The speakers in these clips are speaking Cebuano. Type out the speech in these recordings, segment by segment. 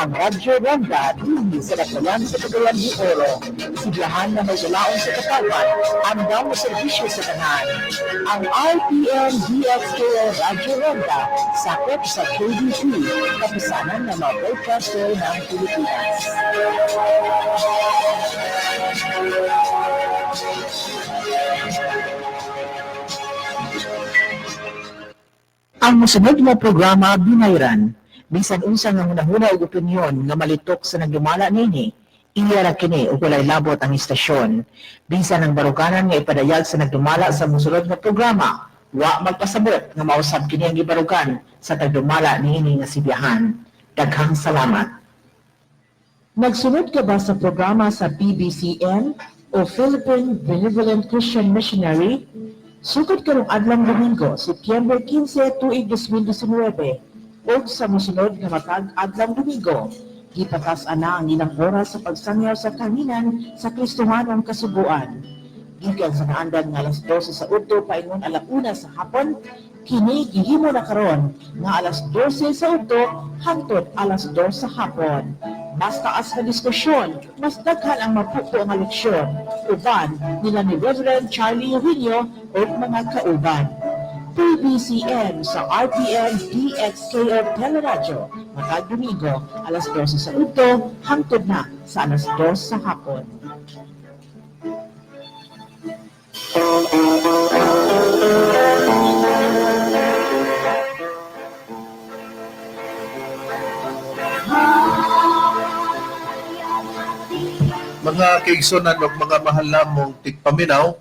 Ang Radyo Ronda dinhi sa Daklayan sa Cagayan de Oro. Sidlahan na may galaon sa katawan, andam mo serbisyo sa tanan. Ang RPN DXKL Radyo Ronda, sakop sa KBP, kapisanan ng mga broadcaster ng Pilipinas. Ang mosunod nga programa binayran, bisan unsa nga hunahuna ug opinyon nga malitok sa nagdumala niini, iya ra kini ug walay labot ang istasyon. Bisan ang baruganan nga ipadayag sa nagdumala sa mosunod nga programa, wa magpasabot nga mausab kini ang gibarugan sa tagdumala niini nga sidlahan. Daghang salamat. Nagsunod ka ba sa programa sa PBCM o Philippine Benevolent Christian Missionary? Sugod karong adlong Domingo, Setyembre 15, tuig 2019, ug sa mosunod nga matag adlong Domingo, gipatas ana ang ilang oras sa pagsangyaw sa kahanginan sa Kristohanong Kasuguan. Gikan sa naandan nga alas 12 sa udto paingon 1:00 sa hapon, kini gihimo na karon nga alas 12 sa udto hangtod alas 2 sa hapon. Mas taas nga diskusyon, mas daghan ang maputo nga leksyon. Uban nila ni Reverend Charlie Eugenio ug mga kauban. PBCM sa RPN DXKO Teleradyo, matag Domingo, alas 12 sa udto, hangtod na sa alas 2 sa hapon. Mga kaigsunan ug mga mahal namong tigpaminaw,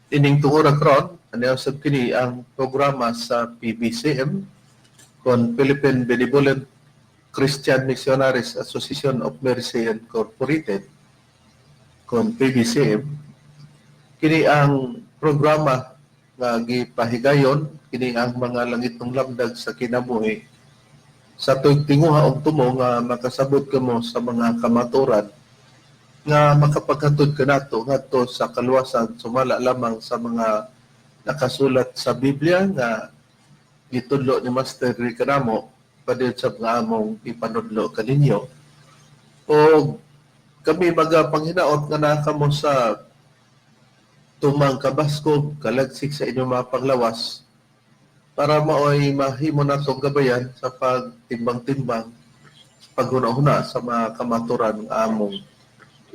ining tungura karon, aniya sab kini ang programa sa PBCM kon Philippine Benevolent Christian Missionaries Association of Mercy Incorporated kon PBCM. Kini ang programa nga gipahigayon kini ang mga langitong lamdag sa kinabuhi sa tuig tinguha og tumo nga makasabot kamo sa mga kamaturan nga makapaghatod kanato ngadto sa kaluwasan sumala lamang sa mga nakasulat sa Biblia nga gitudlo ni Master Rick Ramo padayon sa mga among ipanudlo kaninyo. O kami magapanghinaot nga naa kamo sa tumang kabaskog kalagsik sa inyong mga panglawas para maoy mahimo natong gabayan sa pagtimbang-timbang sa paghuna-huna sa mga kamaturan nga among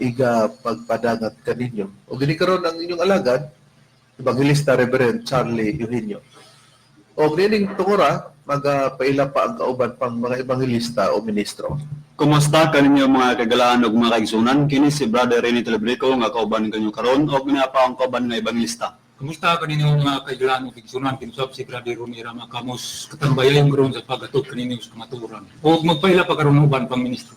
iga pagpadangat kaninyo. O gini karon ang inyong alagad, Evangelista Reverend Charlie Eugenio. O nining tungura, magapaila pa ang kauban pang mga evangelista o ministro. Kumusta kaninyo mga kagalaan ug mga kaigsunan? Kini si Brother Rene Telebrico nga kauban kanyo karon og niya pa ang kauban nga evangelista. Kumusta kaninyo mga kaigalaan ug igsunan? Kinusab si Brother Ronnie Rama Kamos katambayan karon sa paghatod kaninyo sa kamatuoran. Ug magpaila pa karon uban pang ministro.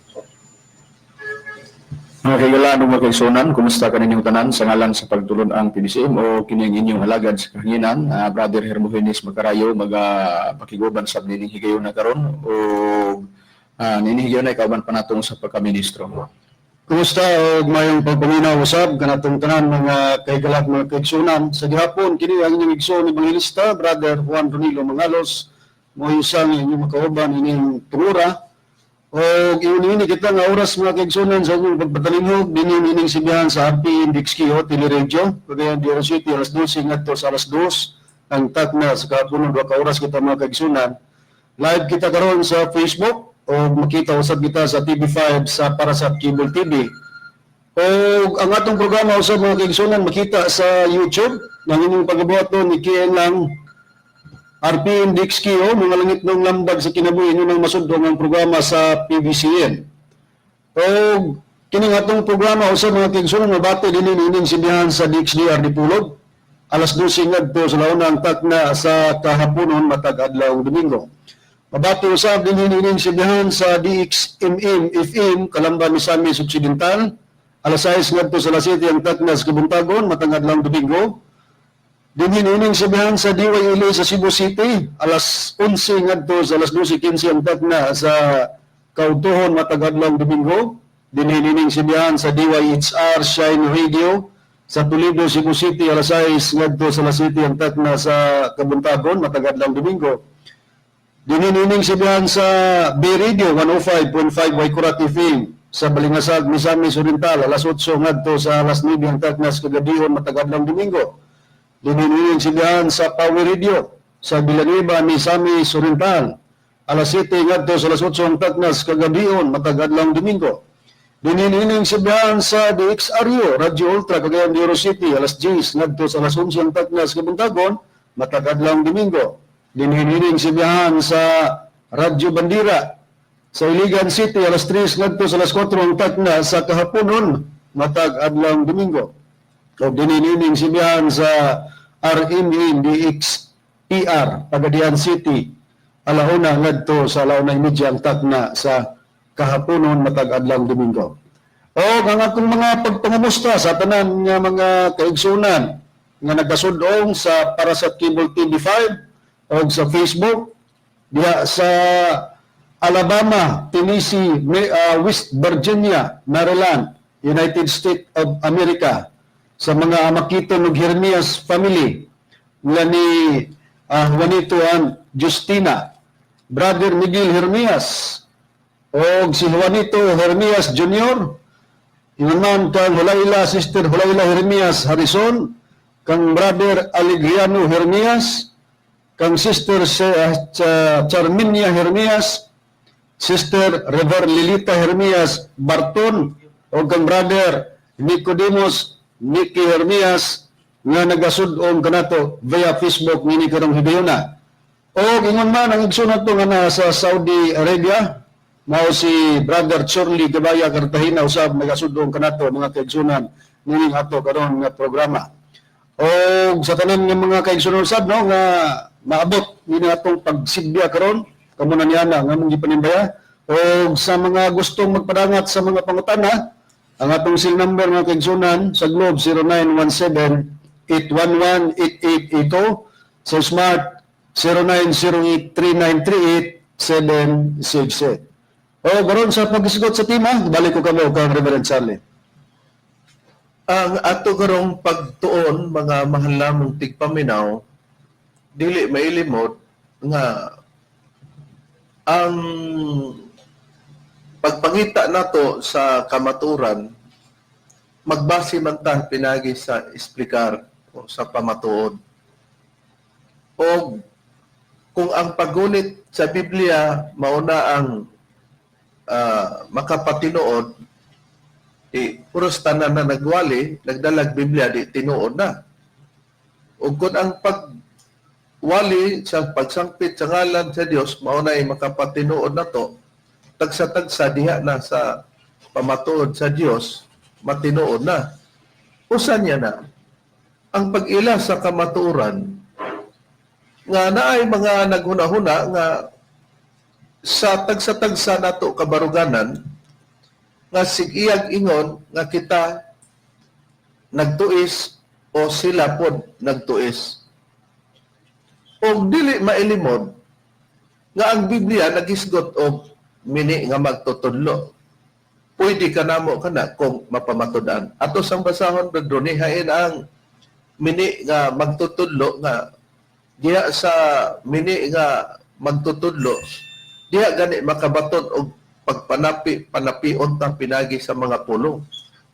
Mga kaigalaan ug mga kaigsunan, kumusta kaninyong tanan sa ngalan sa pagtulon ang PBCM o kini ang inyong halagad sa kahanginan, Brother Hermogenes Macarayo magapakiguban sa nining higayon na karon o nining higayon ay kauban pa natong sa pagkaministro. Kumusta og mayong pagpaminaw usab kanatong tanan mga kahigalat mga kaigsunan sa gihapon. Kini ang inyong igsoon ebanghilista, Brother Juan Ronilo Mangalos, mo isang inyong makauban ining tungura og iuni kita nga oras mga kaigsunan sa inyong pagpatalinghog dinhi ining sibihan sa RP DXKO Teleradyo, Cagayan de Oro City, alas 12 ngadto sa alas 2 ang takna sa kahaponon. 2 ka oras kita mga kaigsunan. Live kita karon sa Facebook o makita usab kita sa TV5 sa para sa Cable TV. O ang atong programa usab mga kaigsunan makita sa YouTube ng inyong pagabuhat ni KN lang RPN DXKO, mga langit ng lamdag sa kinabuhi, inyo nang masundong ang programa sa PBCM. O kining atong programa usab mga kaigsunan mabati dinhi ining sibihan sa DXDR Dipolog alas 12 ngadto sa launa ang takna sa kahaponon matag adlaw Domingo. Mabati usab dinhi ining sibihan sa DXMM FM Calamba, Misamis Occidental alas 6 ngadto sa alas 7 ang takna sa kabuntagon matag adlaw Domingo. Dinhi ining sibihan sa DYLA sa Cebu City alas 11 ngadto sa alas 12:15 ang takna sa kautuhon matag adlaw Domingo. Dinhi ining sibihan sa DYHR Shine Radio sa Toledo, Cebu City alas 6 ngadto sa alas 7 ang takna sa kabuntagon matag adlaw Domingo. Dinhi nining sibihan sa B Radio 105.5 Waikurat FM sa Balingasag, Misamis Oriental, alas 8 ngadto sa alas 9 ang taknas kagabion matag adlawng Domingo. Dinhi nining sibihan sa Power Radio sa Villanueva, Misamis Oriental, alas 7 ngadto sa alas 8 ang taknas kagabion matag adlawng Domingo. Dinhi nining sibihan sa DXRU, Radio Ultra, Cagayan de Oro City, alas 10 ngadto sa alas 11 ang taknas kabuntagon matag adlawng Domingo. Dinhi nining sibihan sa Radyo Bandira sa Iligan City, alas 3 ngadto sa alas 4 ang takna sa kahaponon matag adlawng Domingo. O dinhi nining sibihan sa RMN DXPR, Pagadian City, alauna ngadto sa 1:30 ang takna sa kahaponon matag adlawng Domingo. O ang akong mga pagpangamusta sa tanan nga mga kaigsunan nga nagkasudong sa para sa Cable TV5 o sa Facebook diha sa Alabama, Tennessee, West Virginia, Maryland, United States of America, sa mga Makito ug Hermias family nga ni Juanito and Justina, Brother Miguel Hermias og si Juanito Hermias Jr., ingon man kang Hulayla, Sister Hulayla Hermias Harrison, kang Brother Alegriano Hermias, kang Sister Charminia Hermias, Sister Rever Lilita Hermias Barton, o kang Brother Nicodemus Nicky Hermias nga nagasud-ong kanato via Facebook nini karong higayuna. O ingon man ang igsoon nato nga nasa Saudi Arabia, mao si Brother Charlie Gabaya Cartagena, usab nagasud-ong kanato, mga kaigsunan, nining ato karon nga programa. O sa tanan nga mga kaigsunan usab, no, nga maabot nini atong pagsigbiya karon, kamo na niya na nga mong gipanimbaya. O sa mga gustong magpadangat sa mga pangutana, ang atong cell number, mga kaigsunan, sa Globe 0917 811 8882, sa Smart 0908 3938 767. O karon sa paghisgot sa tema, balik ko kamo kang Reverend Charlie. Ang ato karong pagtuon, mga mahal namong tigpaminaw, dili mailimot nga ang pagpangita nato sa kamaturan magbase man ta pinagi sa esplikar o sa pamatuod. O kung ang paggunit sa Biblia mauna ang makapatinuod, di puros tanan na nagwali, nagdalag Biblia, di tinuod na. Ug kung ang pagwali sa pagsangpit sa ngalan sa Dios mao na makapatinuod na to, tagsa-tagsa diha na sa pamatuod sa Dios matinuod na. Usa niya na ang pag-ila sa kamatuoran nga naay mga naghunahuna nga sa tagsa-tagsa nato kabaruganan nga sigiyag ingon nga kita nagtuis o sila pod nagtuis. Og dili mailimod nga ang Biblia nagisgot og mini nga magtutudlo. Pwede ka namo kana kung mapamatud-an. Ato sang basahon, Brother, hain ang mini nga magtutudlo, nga diha sa mini nga magtutudlo diha gani makabaton og pagpanapi panapion ta pinagi sa mga pulong.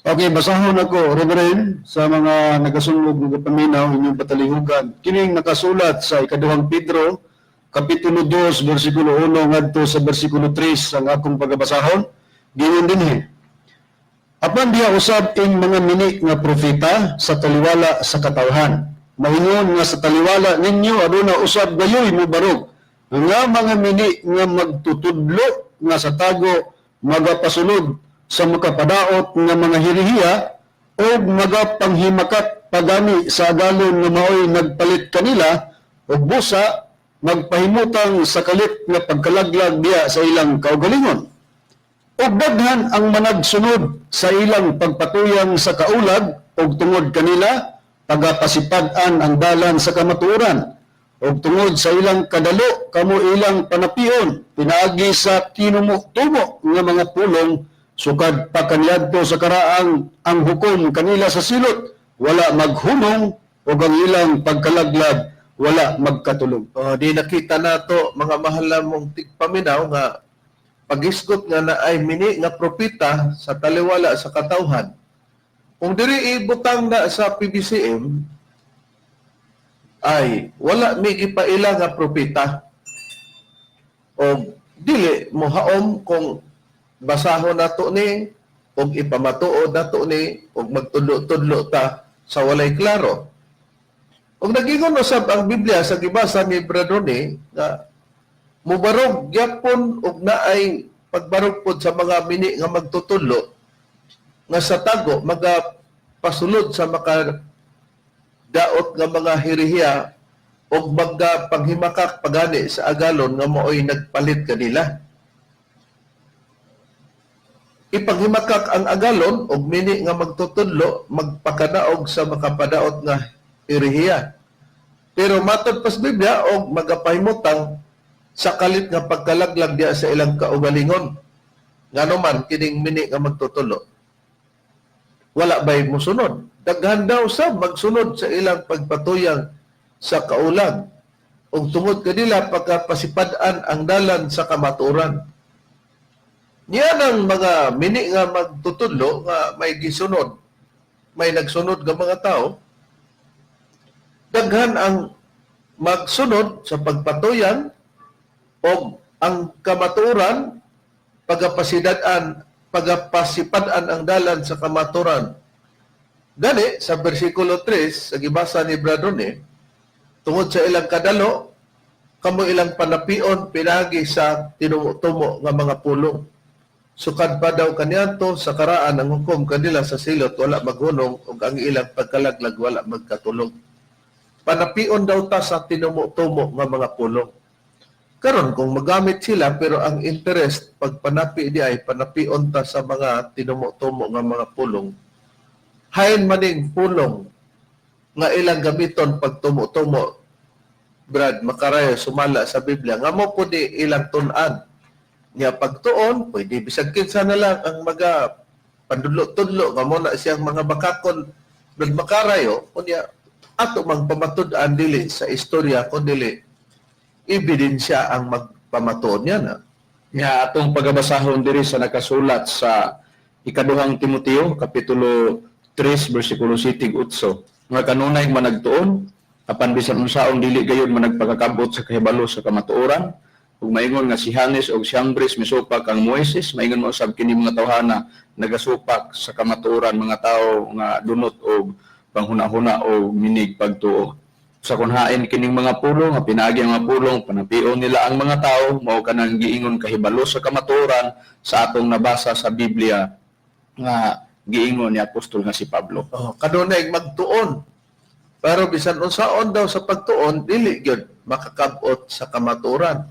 Okay, basahon ako, Reverend, sa mga nagasulog ng paminaw, inyong patalihugan. Kining nakasulat sa ikaduhang Pedro, Kapitulo 2, versikulo 1 ngadto sa versikulo 3 ang akong pagabasahon. Giyon dinhi. Apan diha usab ing mga mini nga propeta sa taliwala sa katawhan. Maingon nga sa taliwala ninyo aduna usab gayoy mobarog nga mga mini nga magtutudlo nga sa tago magapasulod sa makapadaot nga mga hirihiya o magapanghimakat pagani sa agalon nga maoy nagpalit kanila ug busa magpahimutang sa kalit nga pagkalaglag diya sa ilang kaugalingon. Ug daghan ang managsunod sa ilang pagpatuyang sa kaulag ug tungod kanila pagapasipad-an ang dalan sa kamatuoran. Ug tungod sa ilang kadalo kamo ilang panapion pinaagi sa tinumo-tumo nga mga pulong, sukad pa kaniadto sa karaang ang hukom kanila sa silot wala maghunong ug ang ilang pagkalaglag wala magkatulog. Oh, di nakita nato, mga mahal namong tigpaminaw, nga pagisgot nga na ay mini nga propeta sa taliwala sa katawhan. Kung diri ibutang na sa PBCM ay wala mi gipaila nga propeta. O dili mohaom kung basahon nato ni og ipamatuod nato ni og magtudlo-tudlo ta sa walay klaro. Og nagingon usab ang Biblia sa gibasa ni Bradone nga mubarog gyapon og naay pagbarog pod sa mga mini nga magtutudlo nga sa tago magapasulod sa maka daot nga mga hirihiya og magapanghimakak pagani sa agalon nga maoy nagpalit kanila. Ipanghimakak ang agalon og mini nga magtutudlo magpakadaog sa makapadaot nga hirihiya. Pero matod pas Biblia og magapahimutang sa kalit nga pagkalaglag diya sa ilang kaugalingon. Ngano man kining mini nga magtutulo, wala ba'y musunod? Daghan daw sa magsunod sa ilang pagpatuyang sa kaulag. Ug tungod kanila pagkapasipad-an ang dalan sa kamatuoran. Niya ng mga mini nga magtutudlo nga may gisunod, may nagsunod nga mga tao, daghan ang magsunod sa pagpatuyang og ang kamatuoran, pagkapasidad-an, pagkapasipad-an ang dalan sa kamatuoran. Gani, sa versikulo 3, sa gibasa ni Bradone, tungod sa ilang kadalo, kamo ilang panapion pinagi sa tinumo-tumo nga mga pulong. Sukad pa daw kaniadto sa karaan ang hukom kanila sa silot wala maghunong ug ang ilang pagkalaglag wala magkatulog. Panapion daw ta sa tinumo-tumo nga mga pulong. Karon kung magamit sila pero ang interest pagpanapi di ay panapion ta sa mga tinumo-tumo nga mga pulong. Hain maning pulong nga ilang gamiton pag tumo-tumo, Brad Makarayo, sumala sa Biblia nga mo pud ilang tun-an niya pagtuon, pwede bisag kinsa na lang ang maga pandudlo-tudlo nga mo na siyang mga bakakon, Brad Makarayo. Unya ato mang pamatud-an dili sa istorya kundi ebidensya ang magpamatuod niya na. Nga atong pagabasahon diri sa nakasulat sa Ikaduhang Timoteo kapitulo 3 bersikulo 7 8 nga kanunay managtuon apan bisan unsaon dili gayud managpakakabot sa kahibalo sa kamatuoran ug maingon nga si Hanes og si Jambres misupak ang Moises, maingon mo usab kini mga tawhana nagasupak sa kamatuoran, mga tawo nga dunot og panghuna-huna og minig pagtuo. Sa kun hain kining mga pulong nga pinaagi ang mga pulong panapion nila ang mga tao, mao kanang giingon kahibalo sa kamatuoran sa atong nabasa sa Biblia nga giingon ni apostol nga si Pablo. Oh, kanunay magtuon. Pero bisan unsaon daw sa pagtuon, dili gyud makakabot sa kamatuoran.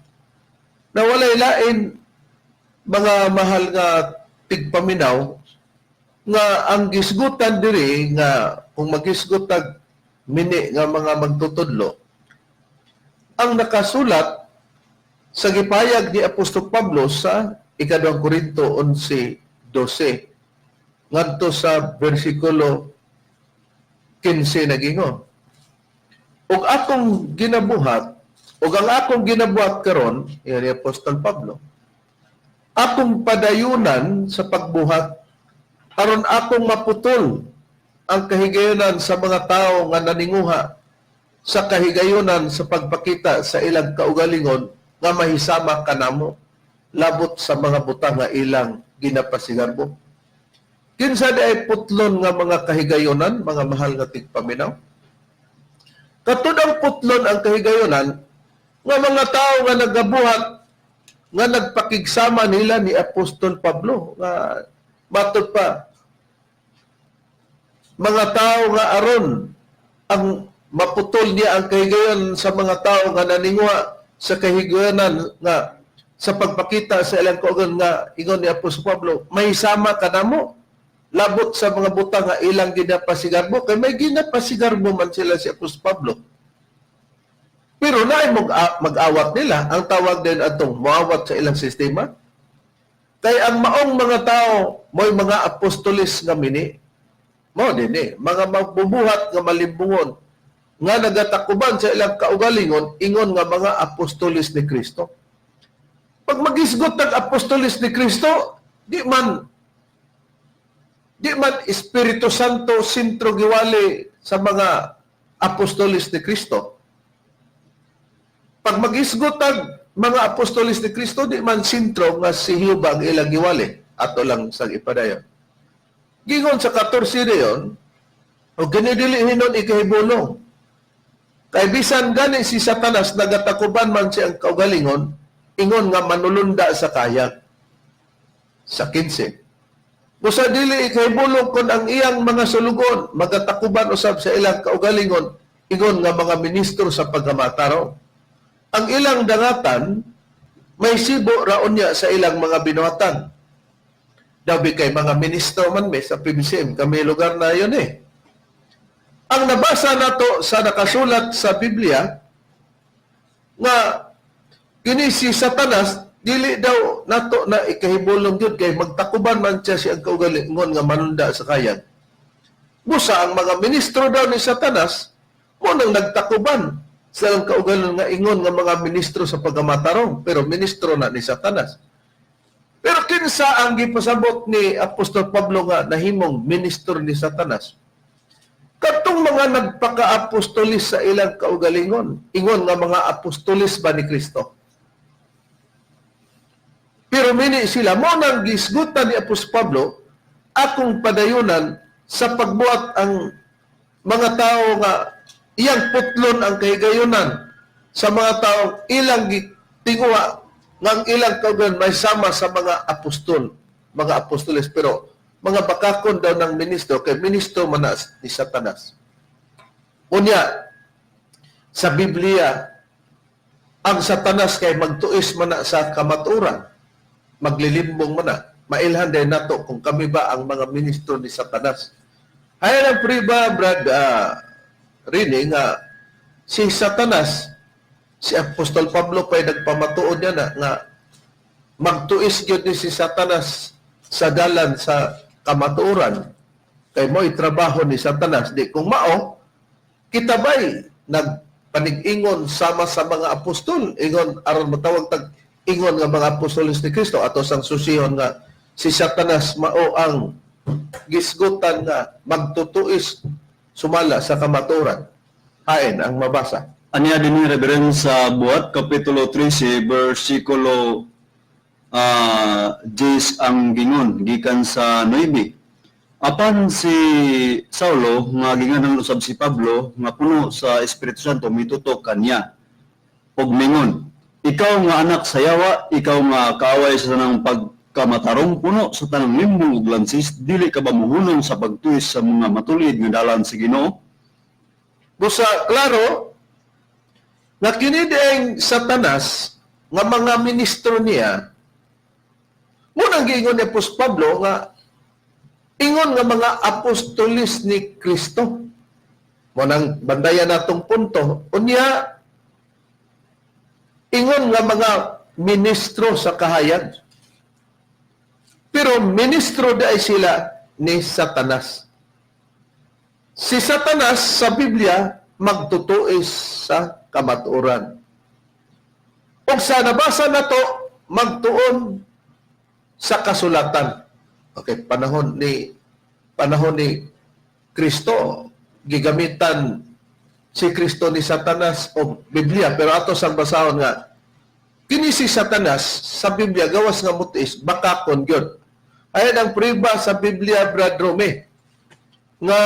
Na walay lain, mga mahal nga tigpaminaw, nga ang gisgutan diri nga kung magisgot tag mini nga mga magtutudlo, ang nakasulat sa gipayag ni Apostol Pablo sa Ikaduhang Korinto 11:12 ngadto sa bersikulo 15 nagingon. Ug akong ginabuhat, ug ang akong ginabuhat karon, iyan ni Apostol Pablo, akong padayunan sa pagbuhat aron akong maputol ang kahigayunan sa mga tao nga naninguha sa kahigayunan sa pagpakita sa ilang kaugalingon nga mahisama kanamo labot sa mga butang nga ilang ginapasigarbo. Kinsa di ay putlon nga mga kahigayunan, mga mahal nga tigpaminaw? Katudang putlon ang kahigayunan nga mga tao nga nagabuhat nga nagpakigsama nila ni Apostol Pablo nga matod pa mga tao nga aron ang maputol niya ang kahigayon sa mga tao nga naninguha sa kahigayonan nga sa pagpakita sa ilang kaugalingon nga ingon ni Apostol Pablo, may sama kanamo labot sa mga butang nga ilang ginapasigarbo, kay may ginapasigarbo man sila si Apostol Pablo. Pero naay mag-awat nila, ang tawag din atong muawat sa ilang sistema. Kay ang maong mga tao mo'y mga apostolis nga mini, mao din eh, mga magbubuhat nga malimbungon. nga nagatakuban sa ilang kaugalingon ingon nga mga apostolis ni Kristo. Pag magisgot ng apostolis ni Kristo, di man Espiritu Santo sentro giwali sa mga apostolis ni Kristo. Pag magisgot ang mga apostolis ni Kristo, di man sentro nga si Jehova ang ilang giwali. Ato lang sang ipadayon. Gingon sa 14 dayon, o ganidili hinon ikahibulong. Kay bisan gani si Satanas nagatakuban man siya ang kaugalingon, ingon nga manulunda sa kayag. Sa 15. Busa dili ikahibulong kon ang iyang mga sulugon magatakuban usab sa ilang kaugalingon, ingon nga mga ministro sa pagkamataro. Ang ilang dangatan may sibo raon niya sa ilang mga binuhatan. Dabi kay mga ministro man may sa PBCM, kami lugar na yun eh. Ang nabasa nato sa nakasulat sa Biblia nga kini si Satanas dili daw nato na ikahibulong gyud kay magtakuban man siya siyang kaugalingon nga manunda sa kayag. Busa ang mga ministro daw ni Satanas mo nang nagtakuban sa ilang kaugalingon nga ingon nga mga ministro sa pagkamatarong, pero ministro na ni Satanas. Pero kinsa ang gipasabot ni Apostol Pablo nga nahimong ministro ni Satanas? Katong mga nagpaka-apostolis sa ilang kaugalingon, ingon nga mga apostolis ba ni Kristo? Pero mini sila, mo nang gisgutan ni Apostol Pablo, akong padayunan sa pagbuhat ang mga tao nga iyang putlon ang kahigayunan sa mga tao ilang tinguha nga ang ilang kaugalingon may sama sa mga apostol, mga apostoles, pero mga bakakon daw ng ministro, kay ministro man na ni Satanas. Unya, sa Biblia, ang Satanas kay magtuis man na sa kamaturan, maglilimbong man na. Mailhan din nato kung kami ba ang mga ministro ni Satanas. Hayan ang priba, Brad Rini, nga si Satanas, si Apostol Pablo pa'y nagpamatuod niya na nga magtuis gyud ni si Satanas sa dalan sa kamatuoran. Kay mo'y trabaho ni Satanas. Di kung mao, kita ba'y nagpanig-ingon sama sa mga apostol, ingon aron matawag tag ingon nga mga apostoles ni Kristo, ato sang susihon nga si Satanas mao ang gisgutan nga magtutuis sumala sa kamatuoran. Hain ang mabasa. Aniya din ni Reverend sa Buhat, Kapitulo 13, versikulo 10 ang gingon, gikan sa 9. Apan si Saulo, nga ginganan usab si Pablo, nga puno sa Espiritu Santo, mitutok kaniya og mingon, "Ikaw nga anak sa yawa, ikaw nga kaaway sa tanang pagkamatarong, puno sa tanang limbong ug lansis, dili ka ba muhunong sa pagtuis sa mga matulid nga dalan sa Ginoo?" Busa klaro nga kini dieng Satanas nga mga ministro niya mo nang giingon ni Apostol Pablo nga ingon nga mga apostolis ni Kristo. Mo nang bandayan natong punto. Unya, ingon nga mga ministro sa kahayag. Pero ministro di ay sila ni Satanas. Si Satanas sa Biblia magtutuis sa kamatuoran. O sa nabasa na to, magtuon sa kasulatan. Okay, panahon ni Kristo, gigamitan si Kristo ni Satanas o Biblia, pero ato sang basahon nga kini si Satanas sa Biblia gawas nga mutis bakakon gyud. Ayan ang priba sa Biblia, Brad Rome, nga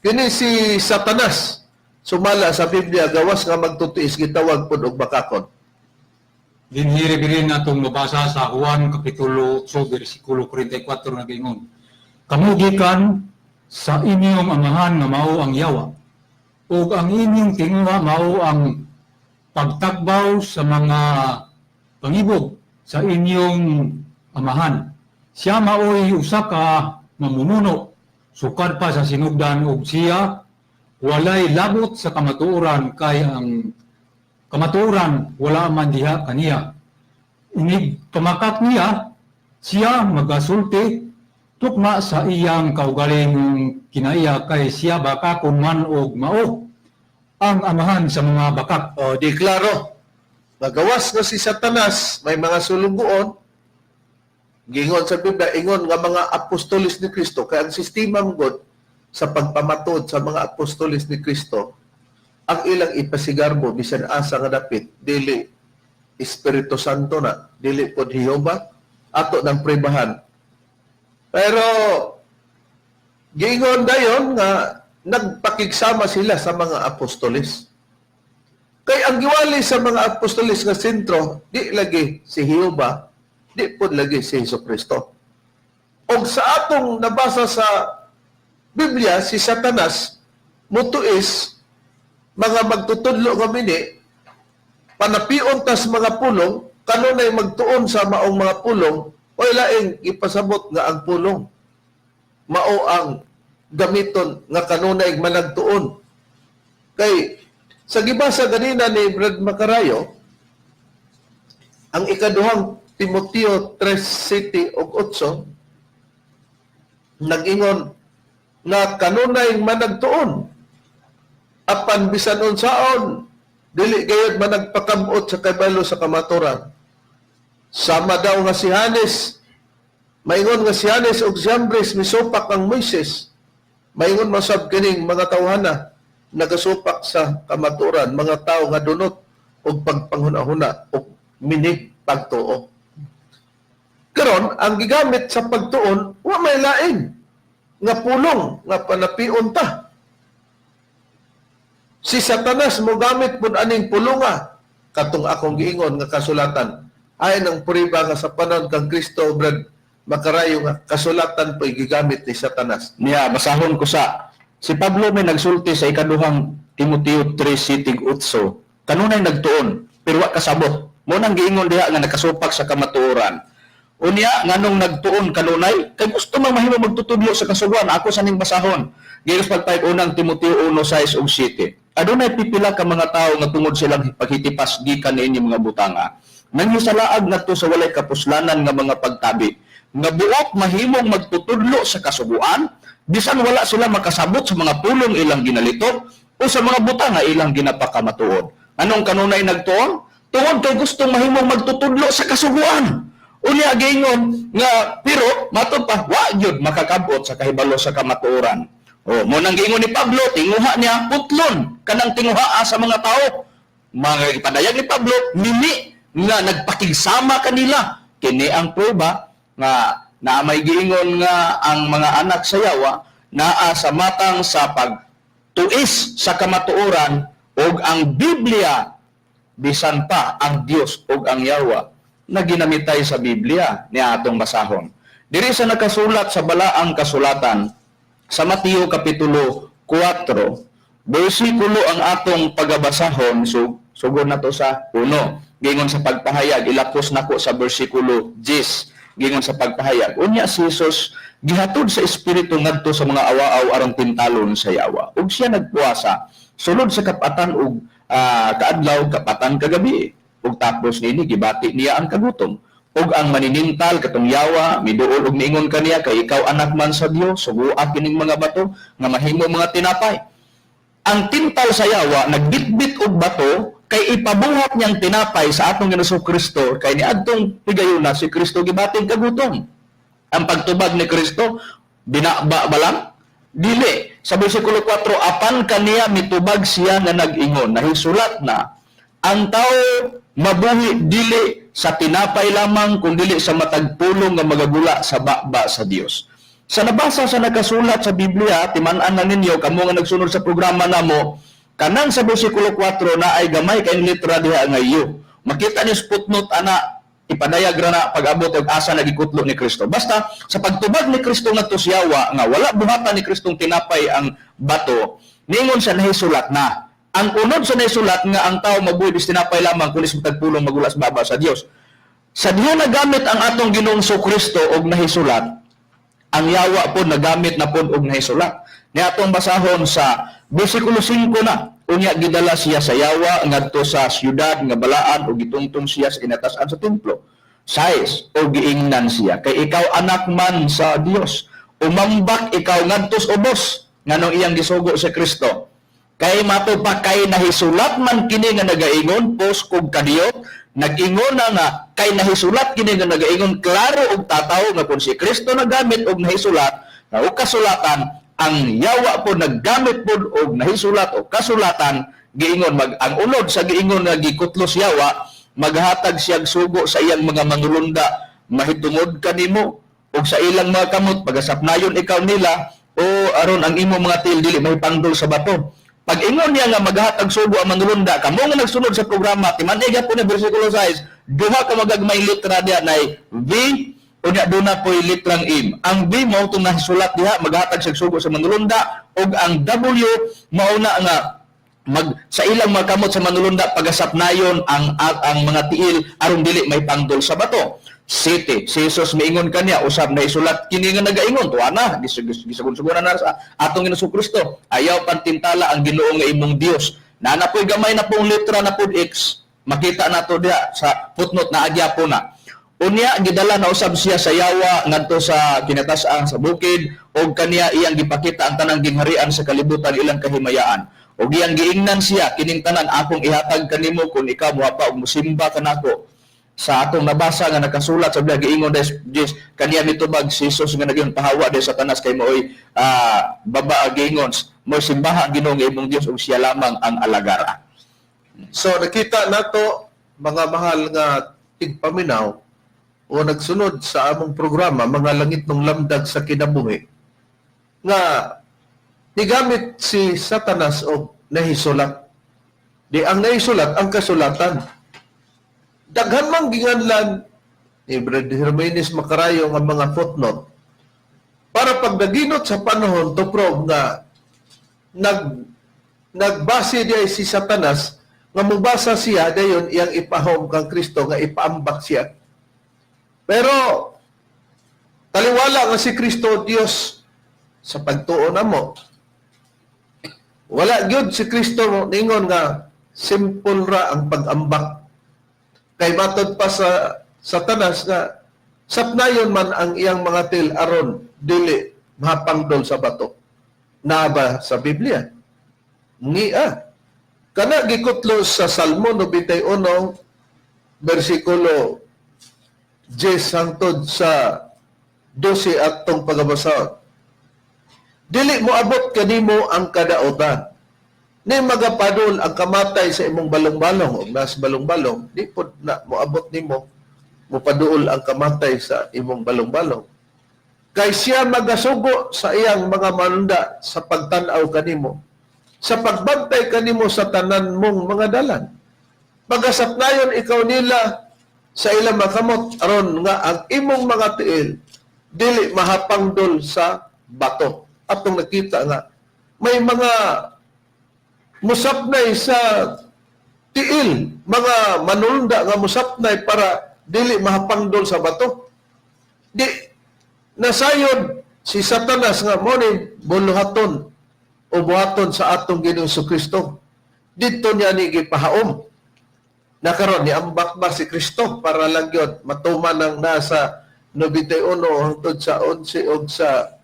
kini si Satanas sumala sa Biblia gawas nga magtutuis gitawag pud og bakakon. Dinhi, Reverend, atong mabasa sa Juan Kapitulo 8 versikulo 44 nga gingon, "Kamo gikan sa inyong amahan nga mao ang yawa ug ang inyong tinguha mao ang pagtagbaw sa mga pangibog sa inyong amahan. Siya maoy usa ka mamununo sukad pa sa sinugdan ug siya walay labot sa kamatuoran kay ang kamatuoran wala man diha kaniya. Inig pamakak niya, siya magasulti Tukma sa iyang kaugalingong kinaiya kay siya bakakon man og mao ang amahan sa mga bakak. O, di klaro. Magawas nga si Satanas, may mga sulugoon, gingon sa Biblia, ingon nga mga apostolis ni Kristo, kaya ang sistema mo God, sa pagpamatod sa mga apostolis ni Kristo, ang ilang ipasigarbo, bisan asa nga dapit, dili Espiritu Santo na, dili pod Jehova, ato ng pribahan. Pero, gingon dayon nga, nagpakigsama sila sa mga apostolis. Kay ang giwali sa mga apostolis nga sentro, di lagi si Jehova, di pod lagi si Hesus Kristo. Og sa atong nabasa sa Biblia, si Satanas mutuis mga magtutudlo kami ni panapion tas mga pulong, kanunay magtuon sa maong mga pulong, o laing ipasabot nga ang pulong. Mao ang gamiton nga kanunay managtuon. Kay sa gibasa ganina ni Brad Macarayo, ang ikaduhang Timoteo 3:7 ug 8 nag-ingon nga kanunay managtuon apan bisan unsaon dili gayud managpakamot sa kabalo sa kamaturan. Sama daw nga si Hanes, maingon nga si Hanes ug si Jambres misupak ang Moises, maingon masab kining mga tawhana nagasupak sa kamaturan, mga tao nga dunot og pagpanghuna-huna og minig pagtuo. Karon ang gigamit sa pagtuon wa may lain nga pulong nga panapion ta. Si Satanas mo gamit pud aning pulunga katong akong giingon nga kasulatan. Ay nang puriba nga sa panahon kang Kristo, Brad Makarayo, nga kasulatan po gigamit ni Satanas. Niya, basahon ko sa si Pablo may nagsulti sa ikaduhang Timoteo 3:8. Kanunay nagtuon pero wa kasabot. Mo nang giingon diha nga nakasupak sa kamatuoran. Unya nganong nagtuon kanunay kay gusto man mahimo magtutudlo sa kasuguan, ako sa ning basahon. Gikas pagpayag unang Timoteo 1:6 ug 7. Adunay pipila ka mga tawo nga tungod silang paghitipas gikan niini mga butanga, nanghisalaag ngadto sa walay kapuslanan nga mga pagtabi, nga buot mahimong magtutudlo sa kasuguan bisan wala sila makasabot sa mga pulong ilang ginalitok o sa mga butang nga ilang ginapakamatuod. Anong kanunay nagtuon? Tungod kay gustong mahimong magtutudlo sa kasuguan. Unya giingon nga pero matod pa wa gyud makakabot sa kahibalo sa kamatuoran. O mo nang giingon ni Pablo, tinguha niya putlon kanang tinguhaa sa mga tao. Mga ipadayag ni Pablo mini nga nagpakigsama kanila. Kini ang prueba nga naa may giingon nga ang mga anak sa yawa naa sa matang sa pagtuis sa kamatuoran ug ang Biblia, bisan pa ang Dios ug ang yawa na ginamitay sa Biblia ni atong basahon. Diri sa nakasulat sa balaang kasulatan sa Mateo Kapitulo 4, bersikulo ang atong pagabasahon, so sugod na to sa 1. Gingon sa pagpahayag, ilapos nako sa bersikulo 10. Gingon sa pagpahayag, unya si Jesus gihatod sa espiritu ngadto sa mga awaaw aron tintalon sa yawa. Ug siya nagpuasa sulod sa kapatan ug kaadlaw, kapatan kagabi. Ug tapos niini gibati niya ang kagutom. Ug ang maninintal katong yawa miduol ug niingon kaniya, kay ikaw anak man sa Dios, sugua kining mga bato nga mahimo mga tinapay. Ang tintal sa yawa nagbitbit og bato kay ipabuhat niyang tinapay sa atong Ginoong Kristo, kay niadtong higayuna si Kristo gibating kagutom. Ang pagtubag ni Kristo binaba ba lang? Dili. Sa bersikulo 4, apan kaniya mitubag siya nga nag-ingon, nahisulat na ang tao mabuhi dili sa tinapay lamang kun dili sa matag pulong nga magagula sa baba sa Dios. Sa nabasa sa nakasulat sa Biblia, timan-an na ninyo kamo nga nagsunod sa programa namo, kanang sa bersikulo 4 na ay gamay kay litra diha nga iyo. Makita ni footnote ana, ipadayag ra na pag-abot og asa nagikutlo ni Kristo. Basta sa pagtubag ni Kristo ngadto sa yawa nga wala buhatan ni Kristong tinapay ang bato, ningon sa nahisulat na. Ang unod sa nahisulat nga ang tao mabuhi bis tinapay lamang kundi sa matag pulong magula sa baba sa Dios. Sa diha nagamit ang atong Ginoong Kristo og nahisulat, ang yawa po nagamit na pod og nahisulat. Ni atong basahon sa bersikulo 5 na, unya gidala siya sa yawa ngadto sa siyudad nga balaan ug gitungtong siya sa inatasan sa templo. 6, o giingnan siya, kay ikaw anak man sa Dios, Umambak ikaw ngadtos ubos nganong iyang gisugo si Kristo. Kay mato pa kay nahisulat man kini nga nagaingon pos kog kadiyot, nag-ingon na nga kay nahisulat kini nga nagaingon klaro og tataw nga kung si Kristo nagamit og nahisulat nga og kasulatan, ang yawa po naggamit pod og nahisulat o kasulatan. Giingon mag ang unod sa giingon nga gikutlos yawa, maghatag siyag sugo sa iyang mga manulunda mahitungod kanimo og sa ilang mga kamot pagasapnayon ikaw nila o aron ang imo mga tiil dili mahipangdol sa bato. Pag ingon niya nga maghatag sugo ang manulunda, kamo nga nagsunod sa programa, timan-i po na bersikulo 6, duha ka magagmay litra diha nay V unya duna po'y litrang M. Ang V mao itong nasulat diha, maghatag siya sugo sa manulunda, ug ang W mao na nga mag sa ilang mga kamot sa manulunda pagasapnayon ang mga tiil aron dili may pangdol sa bato. City, si Jesus miingon kaniya usab na isulat kini nga nagaingon tuwa na gisugun-sugunan na sa atong Ginoong Kristo, ayaw pantintala ang Ginoo nga imong Dios. Naa po'y gamay na pong litra na pod X, makita nato diha sa footnote na agya po na. Unya gidala na usab siya sa yawa ngadto sa kinatas-an sa bukid og kaniya iyang gipakita ang tanang gingharian sa kalibutan, ilang kahimayaan. Og iyang giingnan siya, "Kining tanan akong ihatag kanimo kung ikaw moapa og mosimba kanako." Sa atong nabasa nga nakasulat sa Biblia, giingon des Diyos kaniya, mitubag si Jesus nga naging pahawa des Satanas kay mooy baba giingon mo simbaha ang Ginoo nga imong Dios ug siya lamang ang alagara. So nakita nato, mga mahal nga tigpaminaw o nagsunod sa among programa, mga langit ng lamdag sa kinabuhi, nga nigamit si Satanas og nahisulat. Di ang nahisulat ang kasulatan. Daghan mang ginganlan ni Brad Hermenes Macarayo nga mga footnote para pag naginot sa panahon to prove nga nagbase diay si Satanas nga mubasa siya, dayon iyang ipahom kang Kristo nga ipaambak siya. Pero taliwala nga si Kristo Dios sa pagtuo namo. Wala gyud si Kristo ningon nga simple ra ang pag-ambak. Kay matod pa sa Satanas nga sapnayon man ang iyang mga til aron dili mahapangdol sa bato. Naa ba sa Biblia? Ngia. Kana gikutlo sa Salmo 91 bersikulo 10 hangtod sa 12 atong pagabasahon. Dili mo abot kanimo ang kadaotan, ni magapadol ang kamatay sa imong balong-balong. Og nas balong-balong, di pod na moabot nimo, mopaduol ang kamatay sa imong balong-balong. Kay siya magasugo sa iyang mga manunda sa pagtan-aw kanimo, sa pagbantay kanimo sa tanan mong mga dalan. Pagasapnayon ikaw nila sa ilang makamot aron nga ang imong mga tiil dili mahapangdol sa bato. Atong nakita nga may mga musapnay sa tiil, mga manunda nga musapnay para dili mahapangdol sa bato. Di nasayod si Satanas nga mo ni buluhaton o buhaton sa atong Ginoong Kristo. Didto niya ni gipahaom. Nakaron ni ambak ba si Kristo para lang yun matuman ang nasa 91 hangtod sa 11 og sa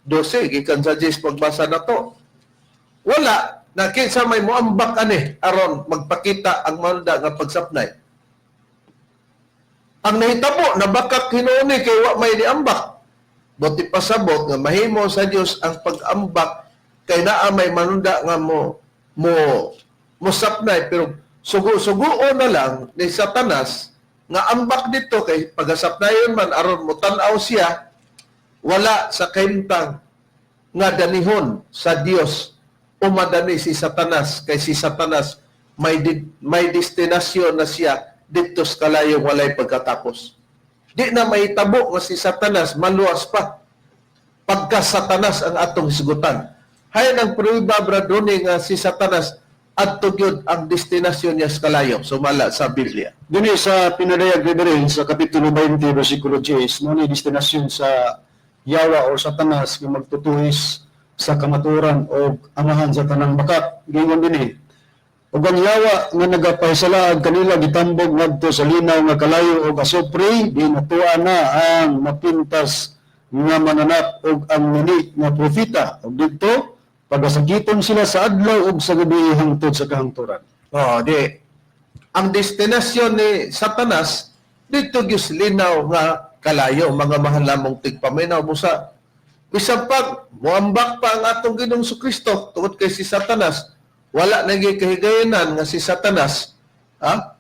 12 gikan sa 10 pagbasa na to? Wala na kinsa may moambak ani aron magpakita ang manda nga pagsapnay. Ang nahitabo, nabakak hinuon kay wa may niambak. Buti pasabot nga mahimo sa Dios ang pag-ambak kay naa may manunda nga mo mo mosapnay, pero sugo-suguo na lang ni Satanas nga ambak dito kay pagasapnayon man aron mo tan-aw siya, wala sa kahimtang nga danihon sa Dios o madani si Satanas, kay si Satanas may destinasyon na siya didto sa kalayong walay pagkatapos. Di na mahitabo nga si Satanas maluwas pa pagka Satanas ang atong hisgutan. Hayan ang prueba, Brad Ronnie, nga si Satanas adto gyud ang destinasyon niya sa kalayo sumala sa Biblia. Dini sa pinadayag, Reverend, sa Kapitulo 20, versikulo 10, mo ni destinasyon sa yawa o Satanas nga magtutuhis sa kamaturan o amahan sa tanang bakak. Gingon dinhi, "Ug ang yawa nga nagapahisalaag kanila gitambog ngadto sa linaw nga kalayo og asupre, di natuwa na ang mapintas nga mananap ug ang mini nga propeta, ug didto pagasakiton sila sa adlaw ug sa gabi hangtod sa kahangturan. Oh, di. Ang destinasyon ni Satanas dito gyud linaw nga kalayo, mga mahal namong tigpaminaw, busa bisan pag muambak pa ang atong Ginoong Kristo, tungod kay si Satanas wala na gyud kahigayonan nga si Satanas ha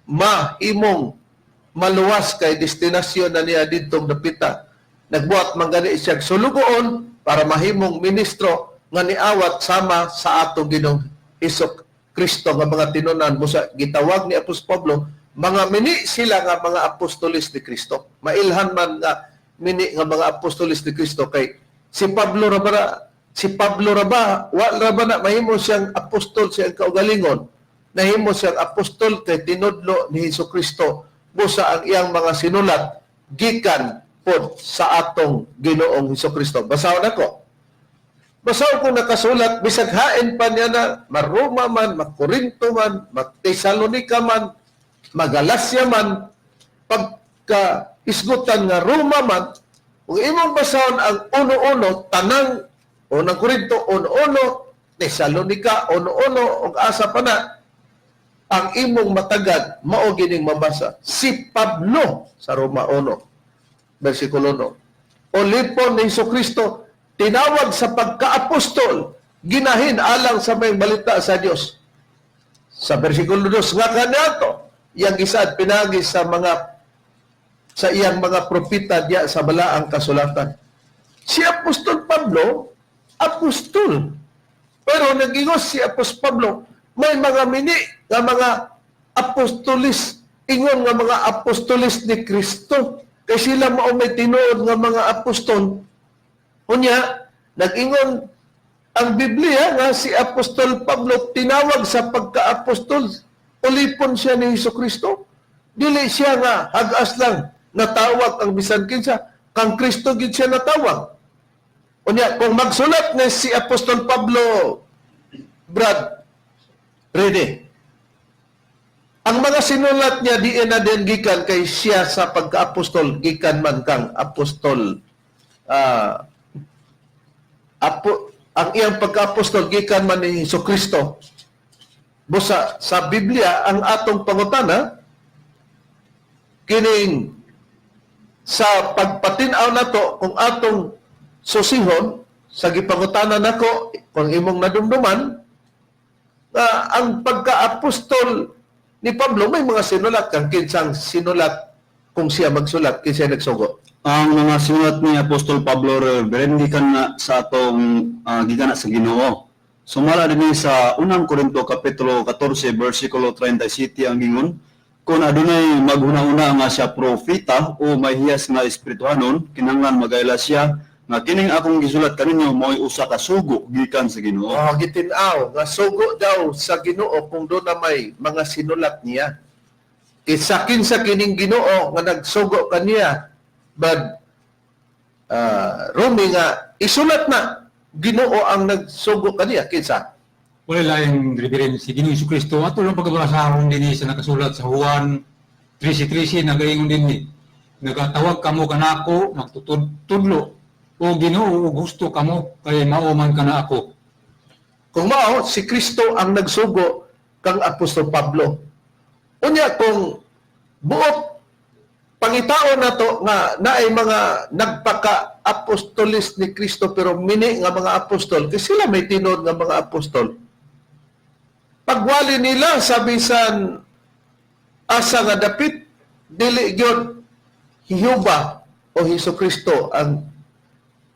mahimong maluwas kay destinasyon na niya didtong dapita. Nagbuhat man gani siya sulugoon para mahimong ministro nga niawat sama sa atong Ginoong Hesus Kristo nga mga tinunan, busa gitawag ni Apostol Pablo mga mini sila nga mga apostolis ni Kristo. Mailhan man nga mini nga mga apostolis ni Kristo kay si Pablo ra ba, si Pablo ra ba, wa ra ba na mahimo siyang apostol siyang kaugalingon? Nahimo siyang apostol kay tinudlo ni Hesus Kristo, busa ang iyang mga sinulat gikan pod sa atong Ginoong Hesus Kristo. Basahon ako. Basahon kung nakasulat, bisag hain pa niya na Maroma man, Makorinto man, Matesalonika man, Magalasya man, pagka isgutan nga Roma man, kung imong basahon ang uno-uno, tanang unang Korinto, uno-uno, Tesalonika, uno-uno, ug asa pa na, ang imong matagad, mao gining mabasa. Si Pablo sa Roma 1, versikulo 1. Olipon ni Hesus Kristo, tinawag sa pagkaapostol, ginahin alang sa may balita sa Dios. Sa versikulo 2, nga kaniadto, iyang gisaad pinagi sa iyang mga propeta diya sa balaang kasulatan. Si Apostol Pablo, apostol. Pero nagingos si Apostol Pablo, may mga mini nga mga apostolis, ingon nga mga apostolis ni Kristo. Kay sila mao may tinuod nga mga apostol. Unya, nag-ingon ang Biblia nga si Apostol Pablo tinawag sa pagka-apostol. Ulipon siya ni Hesus Kristo. Dili siya nga hagas lang natawag ang bisan kinsa, kang Kristo gid siya natawag. Unya, kung magsulat ni si Apostol Pablo, Brad, ready. Ang mga sinulat niya diin na din gikan kay siya sa pagka-apostol, gikan man kang apostol. Ang iyang pagka-apostol gikan man ni Hesus Kristo. Busa sa Biblia ang atong pangutana kining sa pagpatin-aw nato kung atong susihon sa gipangutana nako kung imong nadumduman na ang pagka-apostol ni Pablo may mga sinulat kang kinsang sinulat kung siya magsulat kinsa nagsugo. Ang mga sinulat ni Apostol Pablo, Reverend, gikan na sa atong gikan na sa Ginoo. Sumala dinhi sa unang Korinto kapitulo 14 versikulo 37 ang ingon, kung adunay maghuna-una nga siya propeta o may hiyas nga espirituhanon, kinahanglan magaila siya nga kining akong gisulat kaninyo mao'y usa ka sugo gikan sa Ginoo. Oh, gitin-aw nga sugo daw sa Ginoo kung doon na may mga sinulat niya. Isa kinsa kining Ginoo nga nagsugo kaniya, but Rumi nga isulat na Ginoo ang nagsugo kaniya kinsa. Wala laing, Reverend, si Ginoong Kristo. Ato lang pagkabasahon dinhi sa nakasulat sa Juan 13:13, nagaingon dinhi. Nagatawag kamo kanako magtutudlo o Ginoo ug husto kamo kay mao man kana ako. Kung mao si Kristo ang nagsugo kang Apostol Pablo. Unya kung buot pangitaon nato nga naay mga nagpaka-apostolis ni Kristo pero mini nga mga apostol kasi sila may tinuod nga mga apostol. Pagwali nila sa bisan asa nga dapit dili gyud Hiuba o Hesus Kristo ang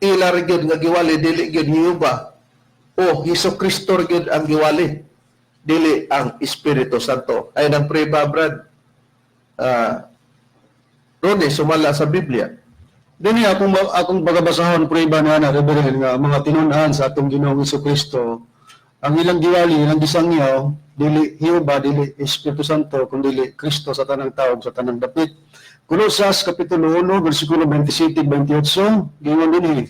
ila ra gyud nga giwali, dili gyud Hiuba o Hesus Kristo ra gyud ang giwali, dili ang Espiritu Santo. Ay nang preba, Brad. Ronnie, sumala sa Biblia. Dinhi akong pagabasahon prueba na na Reverend nga mga tinun-an sa atong Ginoong Kristo ang ilang giwali, ilang gisangyaw dili Jehova, dili Espiritu Santo, kundi Kristo sa tanang tawo sa tanang dapit. Kolosas kapitulo 1 bersikulo 27 28 giingon dinhi.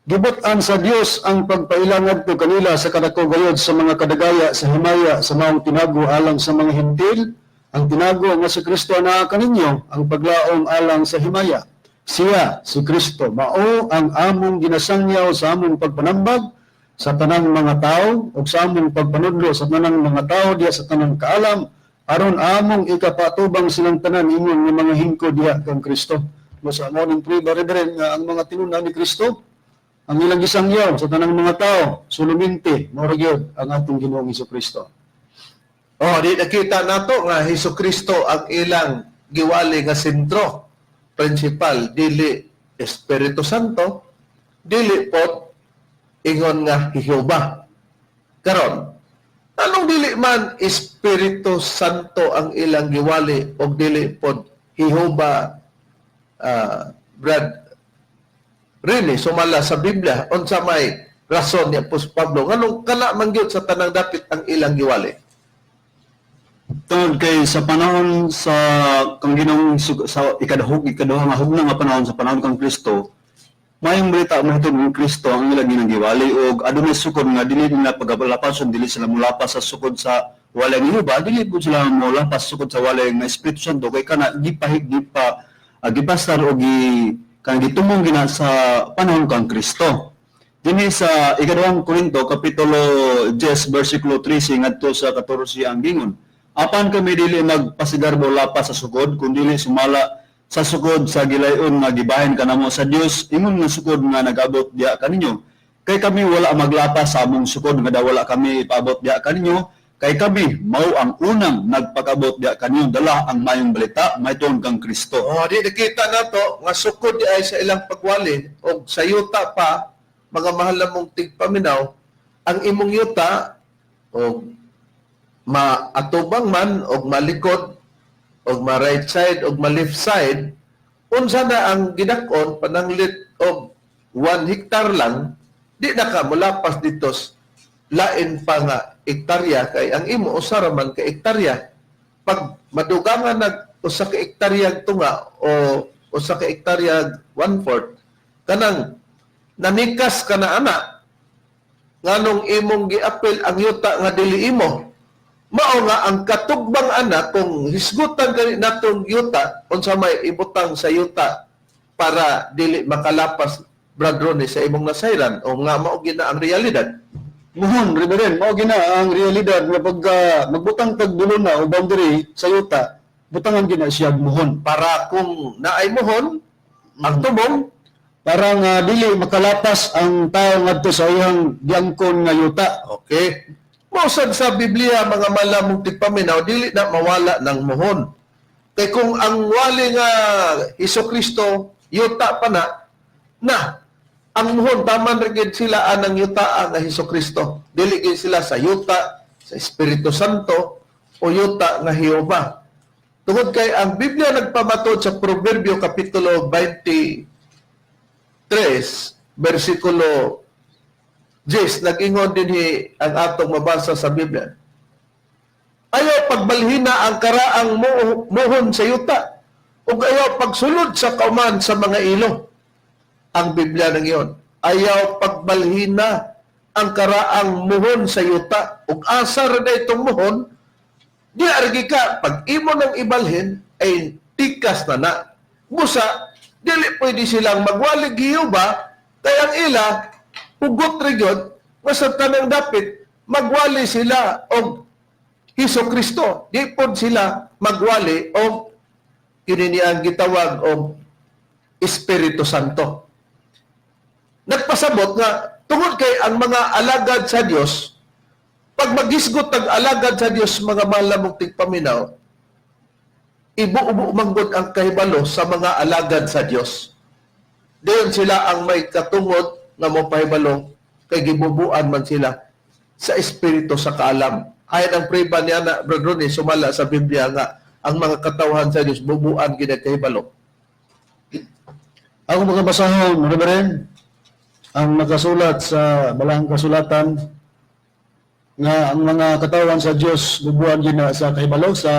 Gibot-an sa Dios ang pagpaila ngadto kanila sa kadako gayod sa mga kadagaya sa himaya sa maong tinago alang sa mga Hentil, ang tinago nga si Kristo anaa kaninyo, ang paglaom alang sa himaya. Siya, si Kristo, mao ang among ginasangyaw sa among pagpanambag sa tanang mga tao ug sa among pagpanudlo sa tanang mga tao diha sa tanang kaalam aron among ikapatubang silang tanan ingon nga mga hingko diha kang Kristo. Mo sa amo ning prueba, Reverend, nga ang mga tinun-an ni Kristo ang ilang gisangyaw sa tanang mga tao suluminti mao ra gyud ang atong Ginoong Kristo. Oh, di nakita nato nga Hesus Kristo ang ilang giwali nga sentro principal, dili Espiritu Santo, dili pod ingon nga Jehova. Karon, anong dili man Espiritu Santo ang ilang giwali og dili pod Jehova, Brad Rene, sumala sa Biblia, unsa may rason ni Apostol Pablo nganong kana man gyud sa tanang dapit ang ilang giwali? Tungod kay sa panahon sa kang Ginoong sa ikaduha nga hugna nga panahon, sa panahon kang Kristo, mayong balita mahitungod ng Kristo ang ilang ginanggiwali og adunay sukod nga dili nila pagalapason, dili sila mulapas sa sukod sa walay nga Jehova, dili pud sila mulapas sa sukod sa walay nga Espiritu Santo kay kana gipahig gipa gipastar o gi kanang gitumong gina sa panahon kang Kristo. Dinhi sa ikaduhang Korinto kapitulo 10 bersikulo 13 ngadto sa 14 ang gingon: "Apan kami dili magpasigarbo lapas sa sukod, kundi sumala sa sukod sa gilayon nga gibahin kanamo sa Dios, ingon nga sukod nga nagabot diha kaninyo. Kay kami wala maglapas sa among sukod nga daw wala kami ipaabot diha kaninyo, kay kami mao ang unang nagpakabot diha kaninyo dala ang maayong balita mahitungod kang Kristo." Oh, di nakita nato nga sukod di ay sa ilang pagwali og sa yuta pa, mga mahal na mong tigpaminaw, ang imong yuta og maatubang man og malikod og ma right side og ma left side, unsa na ang gidak-on, pananglit og 1 hektar lang, di na ka mulapas dito lain pa nga hektarya kay ang imo usa ra man ka hektarya. Pag madugangan nag usa ka hektarya tunga o usa ka hektarya 1/4, kanang nanikas ka na ana, nganong imong giapil ang yuta nga dili imo? Mao nga ang katugbang ana, kung hisgutan gani natong yuta, unsa may ibutang sa yuta para dili makalapas, Brad Ronnie, sa imong nasayran o nga mao gina ang realidad? Muhon, Reverend, mao gina ang realidad nga pagka magbutang tag na o boundary sa yuta, butangan gina siya og muhon. Para kung naay muhon ang tumong para nga dili makalapas ang tao ngadto sa iyang giangkon nga yuta. Okay. Mao sad sa Biblia, mga malamong tigpaminaw, dili na mawala ng muhon. Kay kung ang wali nga Hesus Kristo yuta pa na, na ang muhon taman ra gid sila anang yuta nga Hesus Kristo. Dili gid sila sa yuta sa Espiritu Santo o yuta nga Jehova. Tungod kay ang Biblia nagpamatod sa Proverbio kapitulo 23 bersikulo 10, nag-ingon dinhi ang atong mabasa sa Biblia: "Ayaw pagbalhina ang karaang muhon sa yuta ug ayaw pagsulod sa kauman sa mga ilo." Ang Biblia nang iyon. Ayaw pagbalhina ang karaang muhon sa yuta ug asa ra na itong muhon, di argi ka pag imo nang ibalhin ay tikas na na. Busa dili pwede silang magwalig Jehova kay ang ila hugot ra gyud nga sa tanang dapit magwali sila og Hesus Kristo. Di pod sila magwali og kini ang gitawag og Espiritu Santo. Nagpasabot nga tungod kay ang mga alagad sa Dios, pag maghisgot ang alagad sa Dios, mga mahal na mong tigpaminaw, ibuubo manggod ang kahibalo sa mga alagad sa Dios. Dayon sila ang may katungod nga mopahibalo kay gibubuan man sila sa espiritu sa kaalam. Ayon ang preba niya na, Brad Ronnie, sumala sa Biblia nga ang mga katawhan sa Dios bubuan gid ang kahibalo. Ako mga basahon, Reverend, ang nakasulat sa Balaang Kasulatan nga ang mga katawan sa Dios bubuan gina sa kahibalo sa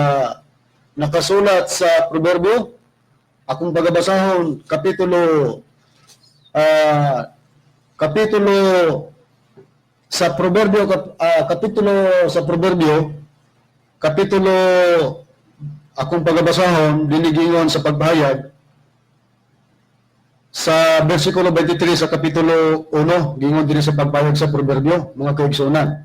nakasulat sa Proverbio, akong pagabasahon kapitulo sa Proverbio kapitulo sa Proverbio kapitulo, akong pagabasahon dinigingon sa pagpahayag. Sa versikulo 23 sa kapitulo 1, gingon dinhi sa pagpahayag sa proverbio, mga kaigsuonan.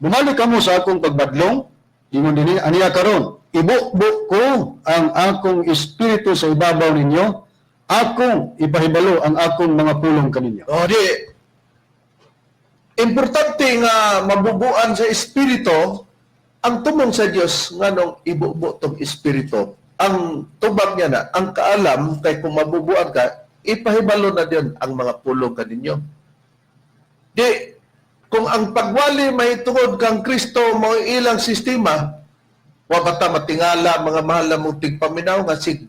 Bumalik kamo sa akong pagbadlong, gingon dinhi, aniya karon, ibubo ko ang akong espiritu sa ibabaw ninyo, akong ipahibalo ang akong mga pulong kaninyo. O di, importante nga mabubuan sa espiritu ang tumong sa Dios nganong ibubo tong espiritu. Ang tubag niya na, ang kaalam kay kung mabubuan ka, ipahibalo na diyon ang mga pulong kaninyo. Di, kung ang pagwali may tungod kang Kristo mao ilang sistema, wa ba ta matingala mga mahal na mong tigpaminaw nga sig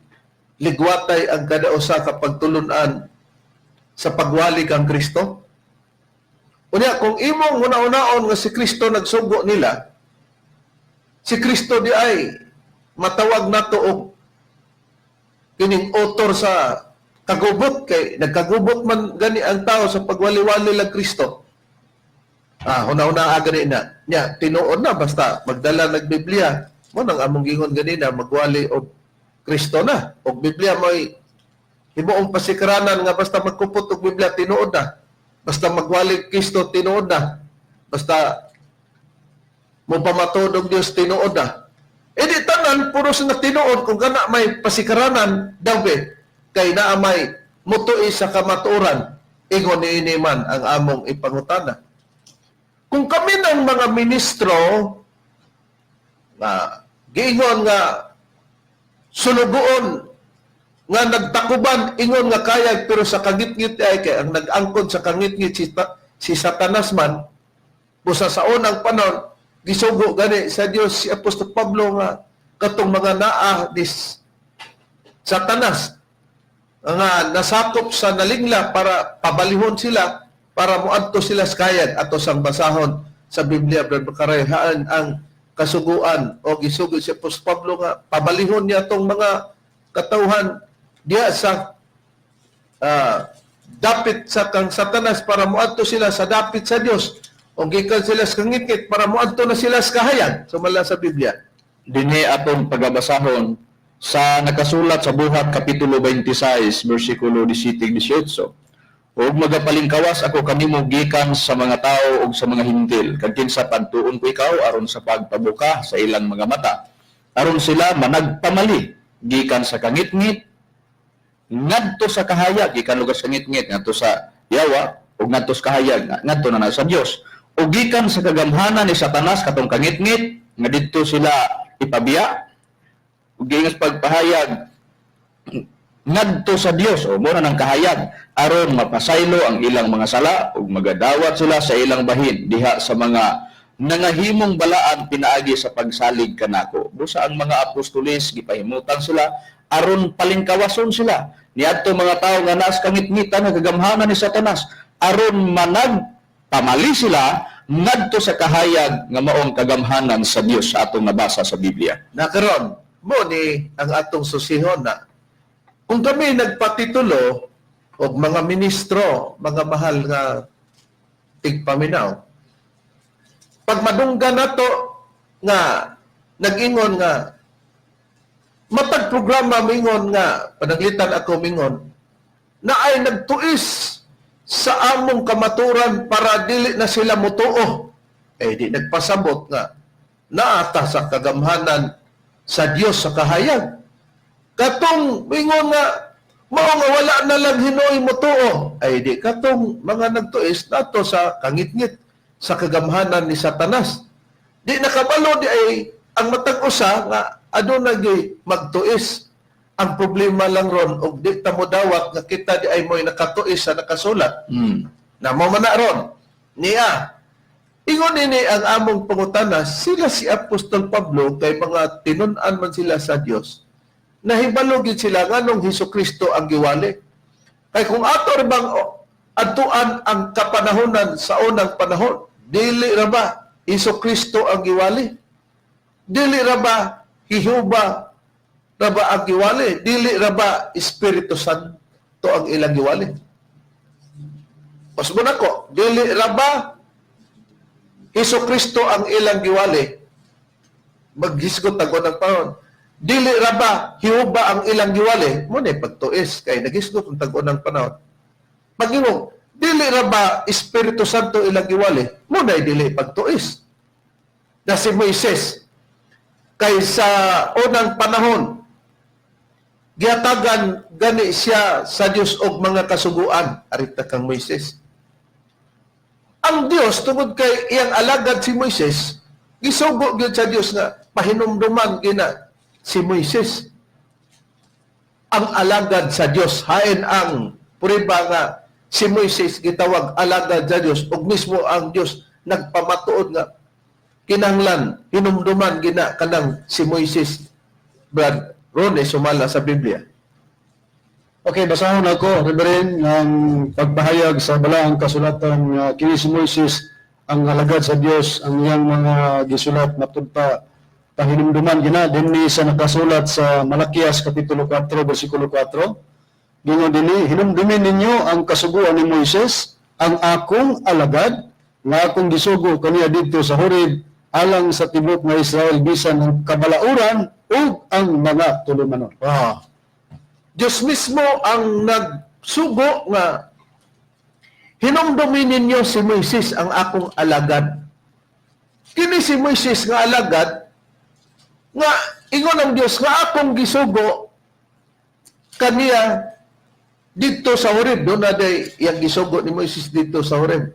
ligwatay ang kada usa ka pagtulunan sa pagwali kang Kristo? Unya, kung imong una-unaon nga si Kristo nagsugo nila, si Kristo di ay matawag nato og kining author sa kagubot kay nagkagubot man gani ang tao sa pagwali-wali lang Kristo. Ah, una-una gani na. Nya, tinuod na basta magdala nag Biblia. Mo nang among gingon ganina magwali og Kristo na. Og Biblia mo'y himuong pasikaranan nga basta magkupot og Biblia tinuod na. Basta magwali Kristo tinuod na. Basta mo pamatuod og Dios tinuod na. E di tanan puro sa tinuod kung kana may pasikaranan daw be kay naa may mutuis sa kamatuoran ingon niini man ang among ipangutana. Kung kami ng mga ministro nga giingon nga sulugoon nga nagtakuban ingon nga kayag pero sa kangitngit ay kay ang nag-angkon sa kangitngit si Satanas man busa sa unang panahon gisugo gani sa Dios si Apostol Pablo nga katong mga naa ni Satanas nga nasakop sa nalingla para pabalihon sila para moadto sila sa kayag ato sang basahon sa Biblia, Brad Bakaray, haan ang kasuguan o gisugo si Apostol Pablo nga pabalihon niya tong mga katawhan diya sa dapit sa kang Satanas para moadto sila sa dapit sa Dios o gikan sila sa kangitngit para moadto na sila sa kahayag sumala sa Biblia. Dinhi atong pagabasahon sa nakasulat sa Buhat Kapitulo 26 bersikulo 17-18. Ug magapalingkawas ako kanimo gikan sa mga tawo ug sa mga hintil, kag kinsa pantuon ko ikaw aron sa pagpabuka sa ilang mga mata, aron sila managpamali gikan sa kangitngit ngadto sa kahayag, gikan lugar sa kangitngit ngadto sa yawa ug ngadto sa kahayag ngadto na na sa Dios, ug gikan sa kagamhanan ni Satanas katong kangitngit nga didto sila ipabiya, ug gikan sa pagpahayag ngadto sa Dios o mura ng kahayag aron mapasaylo ang ilang mga sala ug magadawat sila sa ilang bahin diha sa mga nangahimong balaan pinaagi sa pagsalig kanako. Busa ang mga apostoles gipahimutan sila aron palingkawason sila niadto mga tawo nga naas kangitngitan nga kagamhanan ni Satanas aron managpamali sila ngadto sa kahayag nga maong kagamhanan sa Dios sa atong nabasa sa Biblia. Na karon mo ni ang atong susihon na kung kami nagpatitulo og mga ministro, mga mahal nga tigpaminaw, pag madunggan nato nga nag-ingon nga matag programa mingon nga pananglitan ako mingon na ay nagtuis sa among kamaturan para dili na sila motuo, eh di nagpasabot nga naata sa kagamhanan sa Dios sa kahayag. Katong mingon nga mao nga wala na lang hinoy motuo, ay di katong mga nagtuis nato sa kangitngit sa kagamhanan ni Satanas. Di nakabalo di ay ang matag usa nga aduna gyud magtuis. Ang problema lang ron og di ta mo dawat nga kita di ay mo'y nakatuis sa nakasulat. Na mo man na ron niya. Ingon nini ang among pangutana, sila si Apostol Pablo kay mga tinun-an man sila sa Dios. Nahibalo gid sila nganong Hesukristo ang giwali. Kay kung ato ra bang adtuan ang kapanahonan sa unang panahon, dili ra ba Hesukristo ang giwali? Dili ra ba Jehovah ra ba ang giwali? Dili ra ba Espiritu Santo ang ilang giwali? Pasmo nako, dili ra ba Hesukristo ang ilang giwali? Maghisgot ako ng panahon. Dili ra ba Jehova ang ilang giwali? Mo na pagtuis kay nagisgot ang tag-unang panahon. Pag-ingon, dili ra ba Espiritu Santo ilang giwali? Mo na dili pagtuis. Na si Moises kay sa unang panahon gihatagan gani siya sa Dios og mga kasuguan arita kang Moises. Ang Dios, tungod kay iyang alagad si Moises, gisugo gyud sa Dios nga pahinumduman gina si Moises ang alagad sa Dios. Hain ang prueba nga si Moises gitawag alagad sa Dios ug mismo ang Dios nagpamatuod nga kinahanglan hinumduman gina kanang si Moises. Brad Rone, sumala sa Biblia. Okay, basahon ako, Reverend, ang pagpahayag sa balaang kasulatan nga kini si Moises ang alagad sa Dios, ang iyang mga gisulat matud pa pahinumduman gina dinhi sa nakasulat sa Malakias kapitulo 4 bersikulo 4. Gingon dinhi, "Hinumdumin ninyo ang kasuguan ni Moises, ang akong alagad, nga akong gisugo kaniya didto sa Horeb alang sa tibuok nga Israel bisan ang kabalauran ug ang mga tulumanon." Ah. Diyos mismo ang nagsugo nga hinumdumin ninyo si Moises ang akong alagad. Kini si Moises nga alagad nga ingon ang Dios nga akong gisugo kaniya didto sa Horeb. Doon na day iyang gisugo ni Moises didto sa Horeb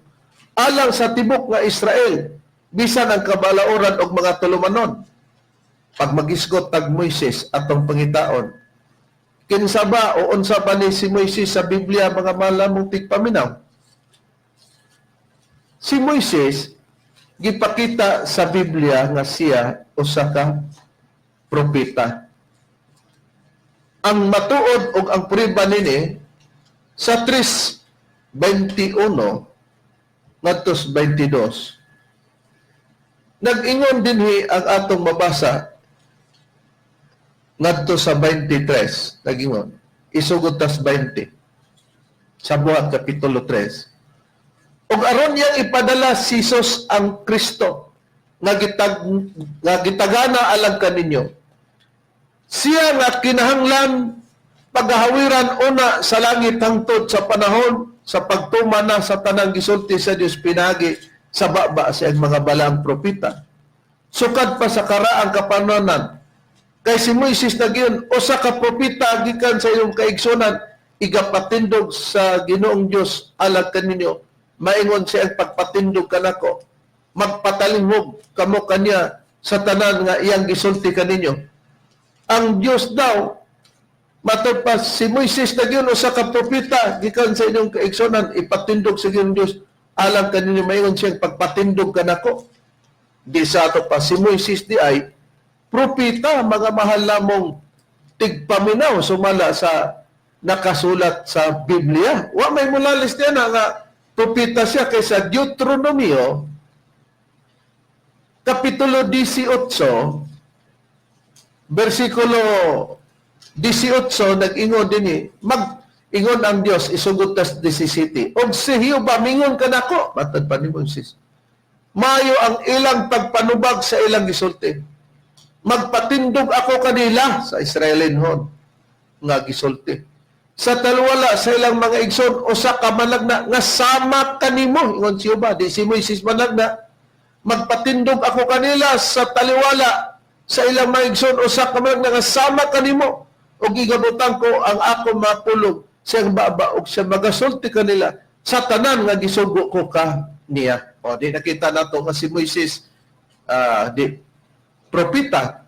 alang sa tibok nga Israel bisan ang kabalaoran og mga tulumanon. Pag magisgot tag Moises, atong pangitaon kinsa ba o unsa ba ni si Moises sa Biblia, mga malamong tigpaminaw. Si Moises gipakita sa Biblia nga siya usa ka propeta. Ang matuod ug ang prueba nini sa 3:21 ngadto sa 22. Nag-ingon dinhi ang atong mabasa ngadto sa 23, nag-ingon. Isugod tas 20. Sa Buhat kapitulo 3. Ug aron niyang ipadala si Jesus ang Kristo nga gitagana alang kaninyo. Siya nga kinahanglan paghahawiran una sa langit hangtod sa panahon sa pagtuman na sa tanang gisulti sa Dios pinagi sa baba sa iyang mga balaang propeta. Sukad pa sa karaang kapanahonan, kay si Moises na giyon, usa ka propeta gikan sa iyong kaigsunan, igapatindog sa Ginoong Dios alang kaninyo. Maingon siya ang pagpatindog kanako. Magpatalinghog kamo kanya sa tanan nga iyang gisulti kaninyo. Ang Dios daw, matod pa si Moises na giyon, usa ka propeta gikan sa inyong kaigsunan, ipatindog sa Ginoong Dios alang kaninyo. Maingon siyang pagpatindog kanako. Di sa ato pa si Moises di ay propeta, mga mahal namong tigpaminaw, sumala sa nakasulat sa Biblia. Wa may mulalis niya na nga propeta siya kaysa Deuteronomio kapitulo 18 versikulo 18, nag-ingon din eh, mag ingon ang Dios, isugot tas 17. "Og si Jehova mingon kanako," matod pa ni Moises, "maayo ang ilang pagpanubag sa ilang gisulti. Magpatindog ako kanila," sa Israelinhon nga gisulti, "sa talwala sa ilang mga igsoon usa ka managna nga sama kanimo." Ingon si Jehova, di si Moises managna. "Magpatindog ako kanila sa taliwala sa ilang mga igsoon usa ka managna nga sama kanimo, ug igabutang ko ang ako mapulog sa iyang baba ug siya magasulti kanila sa tanan nga gisugo ko ka niya." O di nakita nato nga si Moises di propeta.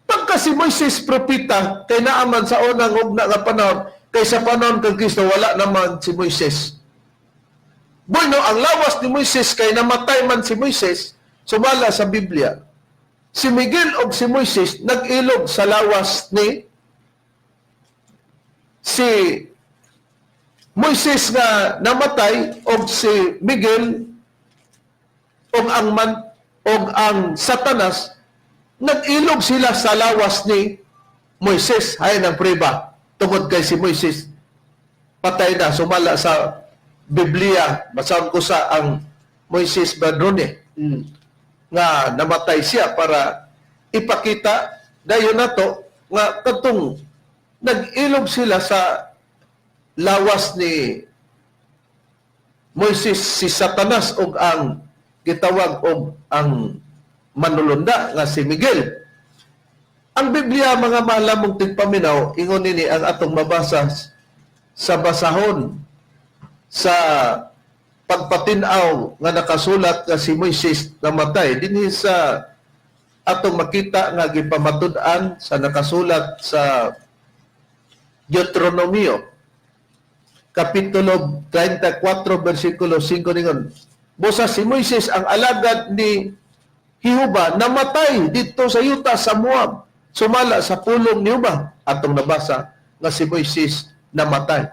Pagka si Moises propeta, kay naaman sa unang ugna nga panahon, kay sa panahon kang Kristo wala naman si Moises. Bueno, ang lawas ni Moises kay namatay man si Moises, sumala sa Biblia. Si Miguel og si Moises nag-ilog sa lawas ni si Moises nga namatay, og si Miguel og ang man og ang Satanas nag-ilog sila sa lawas ni Moises. Hay ng prueba. Tungod kay si Moises patay na sumala sa Biblia. Basahon ko sa ang Moises Badrone nga namatay siya para ipakita dayon nato nga katong nag-ilog sila sa lawas ni Moises, si Satanas og ang gitawag og ang manulunda nga si Miguel. Ang Biblia, mga mahal mong tigpaminaw, ingon nini ang atong mabasa sa basahon sa pagpatinaw nga nakasulat nga si Moises namatay dinhi sa atong makita nga gipamatud-an sa nakasulat sa Deuteronomio Kapitulo 34 versikulo 5. Ningon busa si Moises, ang alagad ni Jehova, namatay dito sa yuta sa Moab sumala sa pulong ni Jehova. Atong nabasa nga si Moises namatay,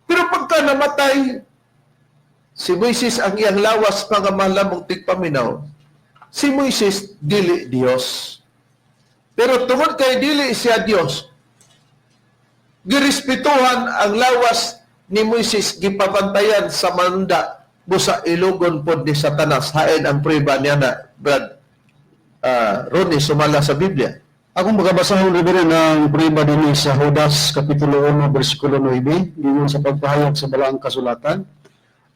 pero pagka namatay si Moises, ang iyang lawas, mga mahal mong tigpaminaw, si Moises dili Dios. Pero tungod kay dili siya Dios, girespetuhan ang lawas ni Moises, gipabantayan sa manda busa ilugon pod ni Satanas. Hain ang prueba niya na, Brad Ronnie, sumala sa Biblia? Akong magabasahon, Reverend, ang prueba dinhi sa Judas Kapitulo 1 versikulo 9, giingon sa pagpahayag sa Balaang Kasulatan.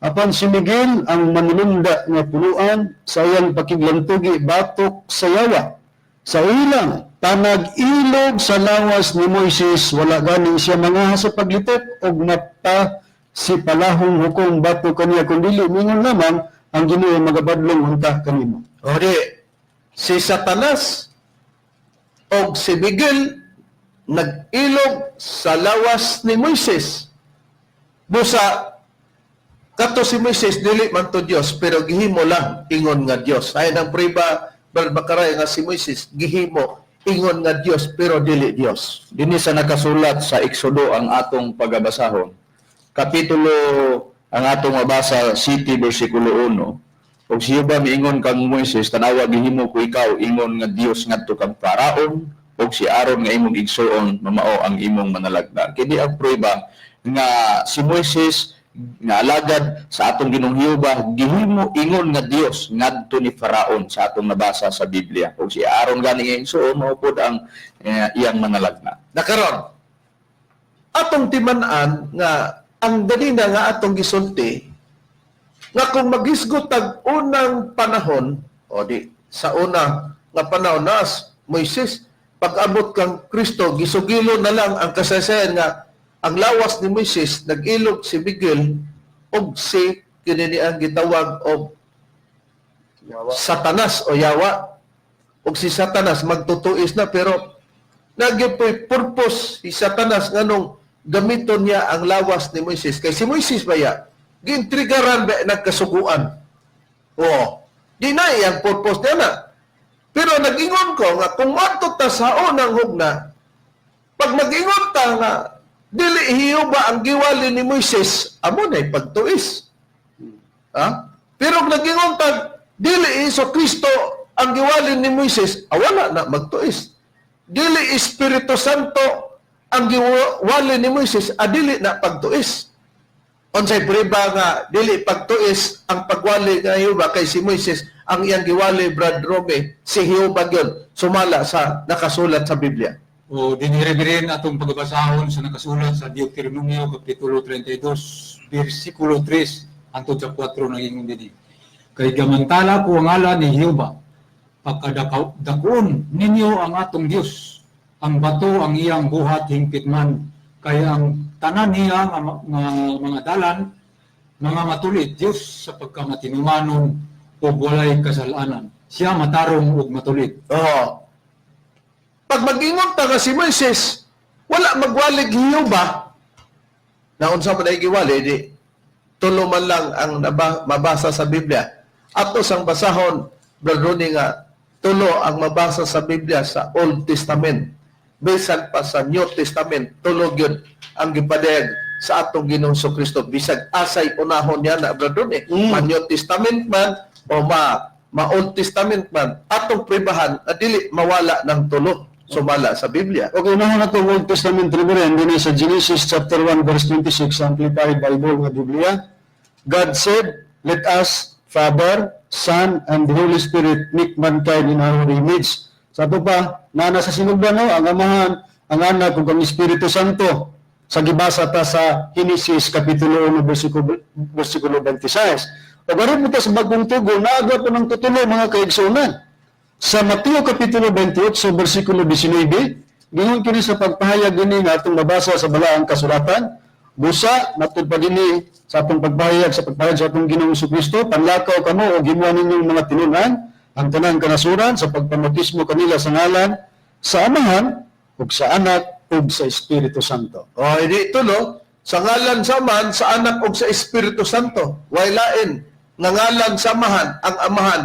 Apan si Miguel, ang manulunda nga punuan, sa iyang pakiglantugi batok sa yawa, sa ilang panag-ilog sa lawas ni Moises, wala gani siya mga sa paglitok og mapa si palahong hukom batok kaniya, kun dili mingon lamang ang Ginoo magabadlong unta kanimo. O di, si Satanas og si Miguel nag-ilog sa lawas ni Moises. Busa kato si Moises dili man to Dios, pero gihimo lang ingon nga Dios. Ay ang prueba, Brad Makaray, nga si Moises gihimo ingon nga Dios pero dili Dios. Dinhi sa nakasulat sa Exodo ang atong pagabasahon. Kapitulo ang atong mabasa 7 bersikulo 1. Ug si Jehova miingon kang Moises, "Tanawa, gihimo ko ikaw ingon nga Dios ngadto kang Faraon, ug si Aaron nga imong igsuon mamao ang imong manalagna." Kini ang prueba nga si Moises nga alagad sa atong Ginoong Jehova gihimo ingon nga Dios ngadto ni Faraon sa atong nabasa sa Biblia. Ug si Aaron gani nga igsuon mao pod ang iyang manalagna. Nakaron, atong timan-an nga ang ganina nga atong gisulti nga kung maghisgot tag unang panahon, o di sa una nga panahon nas Moises, pag-abot kang Kristo gisugilo na lang ang kasaysayan nga ang lawas ni Moises nag-ilog si Miguel og si kini ang gitawag og Satanas o yawa, og si Satanas magtutuis na. Pero nagyopoy purpose si Satanas nganong gamiton niya ang lawas ni Moises, kay si Moises baya giintrigaran ba nagkasuguan. Oo, di na iyang purpose niya na. Pero nag-ingon ko nga kung moadto ta sa unang hugna, pag mag-ingon ta nga dili Jehova ang giwali ni Moises, amo na pagtuis. Ha? Pero kung nag-ingon ta dili Hesus Kristo ang giwali ni Moises, awala na magtuis. Dili Espiritu Santo ang giwali ni Moises, adili na pagtuis. Unsay prueba nga dili pagtuis ang pagwali nga Jehova kay si Moises ang iyang giwali, Brad Rome, si Jehova gyud sumala sa nakasulat sa Biblia? O dinhi, Reverend, atong pagbasahon sa nakasulat sa Deuteronomio Kapitulo 32 versikulo 3 hangtod sa 4, naging dinhi. Kay gamantala ko ang ngalan ni Jehova, pagkadakuon ninyo ang atong Dios, ang bato ang iyang buhat hingpit man, kay ang tanan niya nga mga dalan mga matulid Dios sa pagkamatinumanon ug walay kasalanan. Siya matarong ug matulid. Oo. Pag mag-ingon ta nga si Moises wala magwalig Jehova, na unsa man ay giwali, di tulo man lang ang mabasa sa Biblia. Ato sang basahon, Brad Ronnie, nga tulo ang mabasa sa Biblia sa Old Testament. Bisan pa sa New Testament, tulo gyud ang gipadayag sa atong Ginoong Kristo. Bisag asay unahon niya na, Brad Ronnie, ma New Testament man o ma Old Testament man, atong pribahan na dili mawala ng tulo sumala sa Biblia. Okay, unahan na itong Old Testament, Reverend, din sa Genesis chapter 1 verse 26, Amplified Bible nga Biblia. God said, "Let us, Father, Son, and the Holy Spirit make mankind in our image." Sa ato pa, nana sa sinugdan, no, ang Amahan, ang Anak ug ang Espiritu Santo. Sa gibasa ta sa Henesis kapitulo 1 bersikulo 26. Ug aron mo ta sa Bagong Tugo, naa po ng tutulo, mga kaigsuonan. Sa Mateo kapitulo 28 bersikulo 19, gingon kini sa pagpahayag dinhi nga atong mabasa sa Balaang Kasulatan, busa matud pa dinhi sa atong pagpahayag sa atong Ginoong Kristo, panlakaw kamo ug himoa ninyong mga tinun-an ang tanang kanasuran sa pagpabautismo kanila sa ngalan sa Amahan ug sa Anak ug sa Espiritu Santo. Oh, hindi ito, no? Sa ngalan sa Amahan, sa Anak ug sa Espiritu Santo. Way lain nga ngalan sa Amahan, ang Amahan.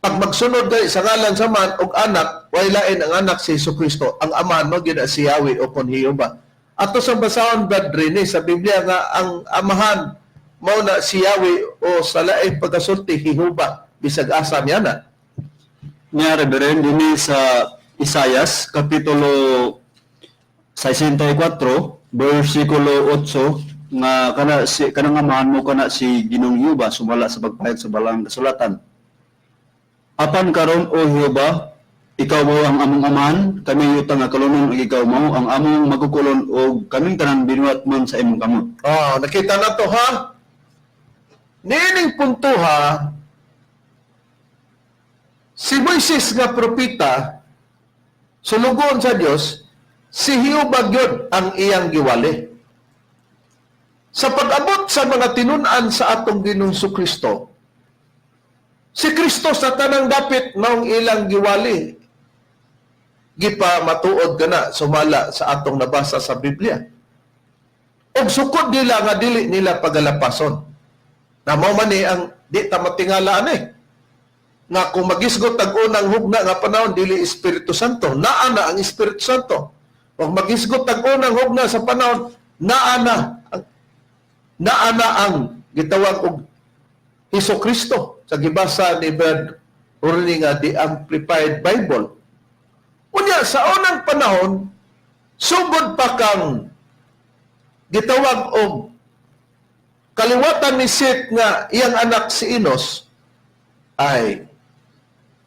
Pag magsunod kay sa ngalan sa Amahan ug Anak, way lain ang Anak si Hesus Kristo. Ang Amahan mo gyud si Yahweh o kon Jehova. Ato sa basahon, Brad Rene, sa Biblia nga ang Amahan mao na si Yahweh o sa laing pagkasulti Jehova, bisag asa niya na. Niya, Reverend, dinhi sa Isayas, Kapitulo 64, versikulo 8, nga kana si kanang Amahan mo kana si Ginoong Jehova sumala sa pagpahayag sa Balaang Kasulatan. Apan karon, O Jehova, ikaw mao ang among Amahan, kami yuta nga kulunon ug ikaw mao ang among magukulon ug kaming tanan binuhat man sa imong kamot. Oh, nakita na to, ha? Niining puntuha, si Moises nga propeta, sulugoon sa Dios, si Jehova gyud ang iyang giwali. Sa pag-abot sa mga tinun-an sa atong Ginoong Kristo, si Kristo sa tanang dapit maong ilang giwali. Gipa matuod kana sumala sa atong nabasa sa Biblia. Og sukod nila nga dili nila pagalapason. Na mao man ni ang di ta matingala ani. Nga kung magisgot tag unang hugna nga panahon dili Espiritu Santo, naa na ang Espiritu Santo. Kung magisgot tag unang hugna sa panahon, naa na ang gitawag og Hesus Kristo sa gibasa ni Brad Orly nga The Amplified Bible. Unya sa unang panahon, sugod pa kang gitawag og kaliwatan ni Seth nga iyang anak si Enos, ay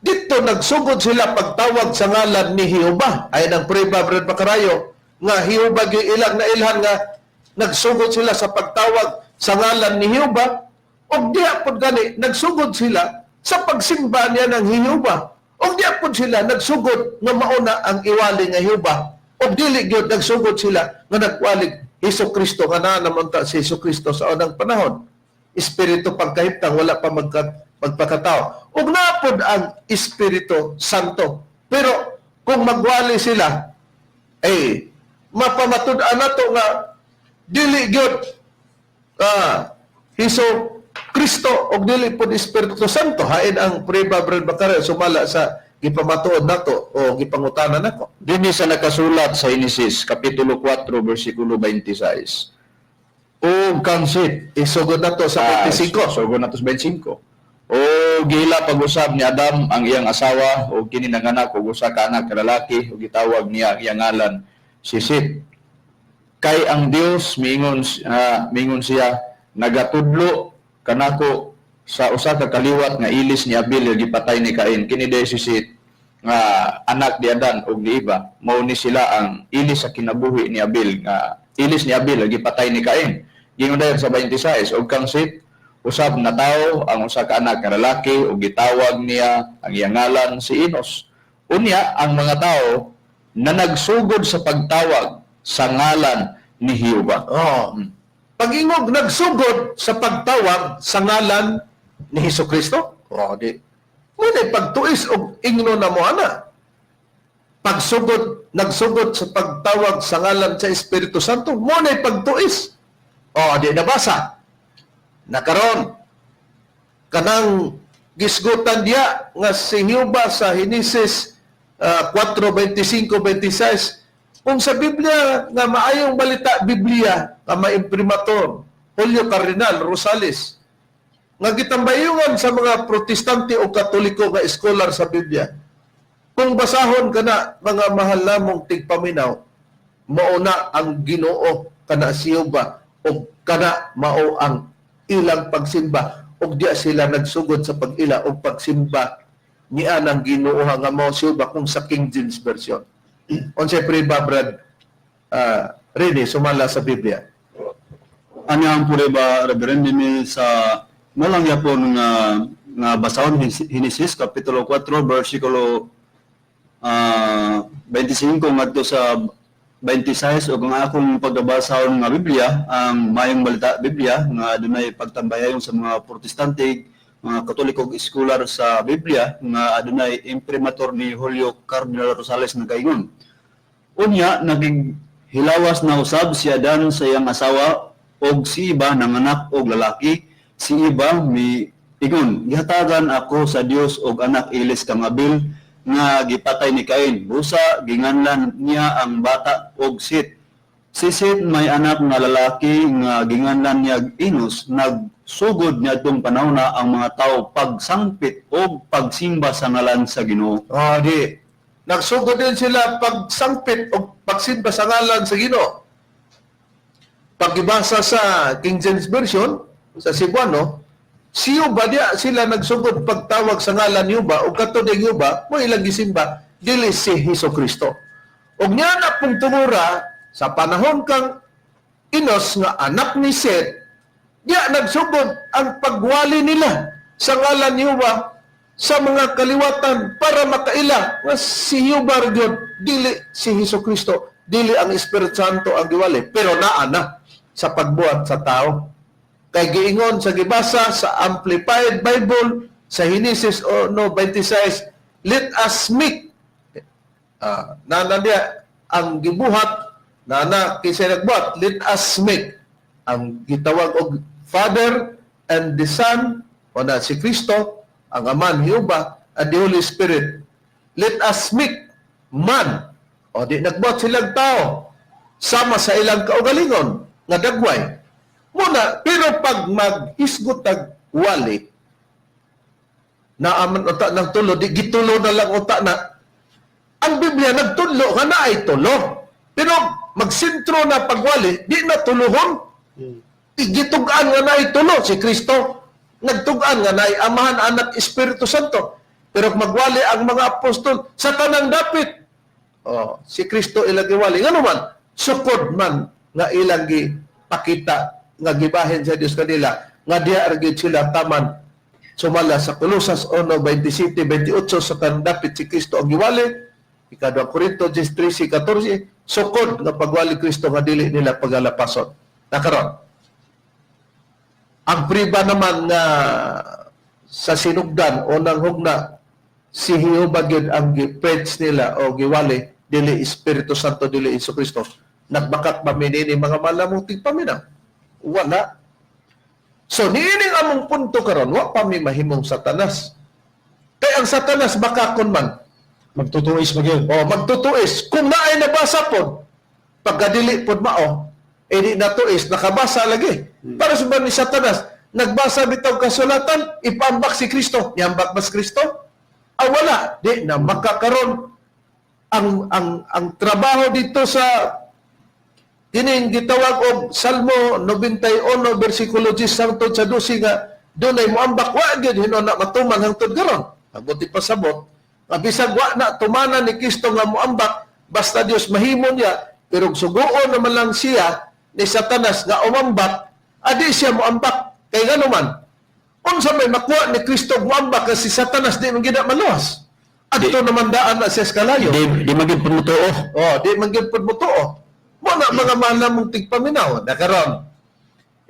dito nagsugod sila pagtawag sa ngalan ni Jehova. Ay nang prueba, Brad Macarayo, nga Jehova gyud ilang nailhan nga nagsugod sila sa pagtawag sa ngalan ni Jehova, ug diha pod gani nagsugod sila sa pagsimba niya ng Jehova, ug diha pod sila nagsugod nga mauna ang iwali nga Jehova, ug dili gyud nagsugod sila nga nagwalig Hesus Kristo nga naa naman ta si Hesus Kristo sa unang panahon. Espiritu pagkahimtang, wala pa magpakatao. Ug naa pod ang Espiritu Santo. Pero kung magwali sila, eh, mapamatud-an nato nga dili gyud Hesus Kristo og dili pod Espiritu Santo. Hain ang prueba, Brad Bakare, sumala sa gipamatuod nato o gipangutana nako. Dinhi sa nakasulat sa Henesis kapitulo 4 bersikulo 26. O kang Seth, Isugod nato sa 25. Sugod nato sa 25. O gihila pag-usab ni Adam ang iyang asawa o kini nanganak og usa ka anak ka lalaki ug gitawag niya ang iyang ngalan si Seth. Kay ang Dios miingon siya, nagatudlo kanako sa usa ka kaliwat nga ilis ni Abel nga gipatay ni Cain. Kini diay si Seth nga anak ni Adan ug ni Eva, mao ni sila ang ilis sa kinabuhi ni Abel nga ilis ni Abel nga gipatay ni Cain. Gingon dayon sa 26, og kang Seth usab natawo ang usa ka anak nga lalaki ug gitawag niya ang iyang ngalan si Enos. Unya ang mga tawo na nagsugod sa pagtawag sa ngalan ni Jehova. Oh. Pag-ingog nagsugod sa pagtawag sa ngalan ni Hesus Kristo. Oh, di. Muna pagtuis og ingno na mo ana. Pagsugod, nagsugod sa pagtawag sa ngalan sa Espiritu Santo, mo na pagtuis. Oh, di nabasa. Nakaron kanang gisgutan diya nga si Jehova sa Henesis 4:25-26, kung sa Biblia nga Maayong Balita Biblia nga maimprimator Julio Cardinal Rosales nga gitambayungan sa mga Protestante o Katoliko nga scholar sa Biblia, kung basahon kana, mga mahal namong tigpaminaw, mauna ang Ginoo kana si Jehova o kana mao ang ilang pagsimba, ug diya sila nagsugod sa pag-ila og pagsimba. Niya ng Ginoo nga mao siya ba kung sa King James Version. Unsay priba, Brad Rene, sumala sa Biblia? Ano ang prueba, Reverend, dinhi sa malang yapon nga nga basahon, Henesis kapitulo 4 bersikulo 25 ngadto sa 26, ug ang akong pagkabasahon nga Biblia ang Maayong Balita Biblia nga adunay pagtambayayon sa mga Protestante, mga Katoliko ug eskular sa Biblia nga adunay imprimatur ni Julio Cardinal Rosales, nagaingon: "Unya naging hilawas na usab si Adan sa iyang asawa og si Eva nanganak og lalaki. Si Eva mi ingon, 'Gihatagan ako sa Dios og anak ilis kang Abel nga gipatay ni Cain.' Busa ginganlan niya ang bata og Sit. Si Sit may anak nga lalaki nga ginganlan niya Enos. Nagsugod niadtong panahona ang mga tawo pagsangpit og pagsimba sa ngalan sa Ginoo." Oh, di. Nagsugod din sila pagsangpit o pagsimba sa ngalan sa Ginoo. Pagibasa sa King James Version, sa Cebuano, siyo ba diya sila nagsugod pagtawag sa ngalan niyo ba o kato niyo ba mo ilang gisimba dili si Hesus Kristo. Og niya na pong tungura sa panahon kang Enos nga anak ni Seth, diya nagsugod ang pagwali nila sa ngalan ni Yuba sa mga kaliwatan para makaila nga si Yuba ra gyud, dili si Hesus Kristo, dili ang Espiritu Santo ang giwali, pero naa na sa pagbuhat sa tao. Kay giingon sa gibasa sa Amplified Bible sa Genesis 1:26, "Let us make." Nana niya ang gibuhat, nana kinsa nagbuhat, "Let us make," ang gitawag og Father and the Son o na si Kristo, ang Aman Jehova and the Holy Spirit. "Let us make man." O di nagbuhat silang tao sama sa ilang kaugalingon nga dagway muna. Pero pag maghisgot tag wali, naaman uta ng tulo, di gitulo na lang uta na. Ang Biblia nagtudlo nga naay tulo. Pero magsentro na pagwali, di na tuluhon. Igitug-an nga naay tulo si Kristo. Nagtug-an nga naay Amahan, Anak, Espiritu Santo. Pero kung magwali ang mga apostol sa tanang dapit, oh, si Kristo ilang giwali. Ngano man, sukod man nga ilang gipakita nga gibahin sa Dios kanila nga diha ra gyud sila taman sumala sa Colosas 1:27, 28, sa tanang dapit si Kristo ang giwali. Ikaduha Korinto 10:13, 14, sukod nga pagwali Kristo nga dili nila pagalapason. Nakaron. Ang priba naman nga sa sinugdan o nang hugna, si Jehova gyud ang gi-preach nila o giwali, dili Espiritu Santo, dili Hesus Kristo. Nagbakak ba mi nini, mga malamong tigpaminaw? Wala. So niining among punto karon, wa pa mi mahimong Satanas. Kay ang Satanas bakakon man. Magtutuis ba gyud? O magtutuis. Kung naay nabasa pod, pagkadili pod mao, eh di natuis, nakabasa lagi. Para sa ba ni Satanas, nagbasa bitaw kasulatan, ipambak si Kristo. Niambak ba si Kristo? Ah, wala. Di na makakaroon ang trabaho dito sa kining gitawag og Salmo 91 bersikulo 10 hangtod sa 12 nga dunay moambak, wa gyud hinuon na matuman hangtod karon. Mabuti pasabot nga bisag wa na tumanan ni Kristo nga moambak, basta Dios mahimo niya, pero suguon naman lang siya ni Satanas nga umambak, adi siya moambak. Kay ngano man, unsa may makuha ni Kristo moambak kasi Satanas di man gid na maluwas adto naman daan na siya sa kalayo? Di maging pumutuo. Oh, di man gyud pud motuo. Mo na, mga mahal na mong tigpaminaw, nakaron.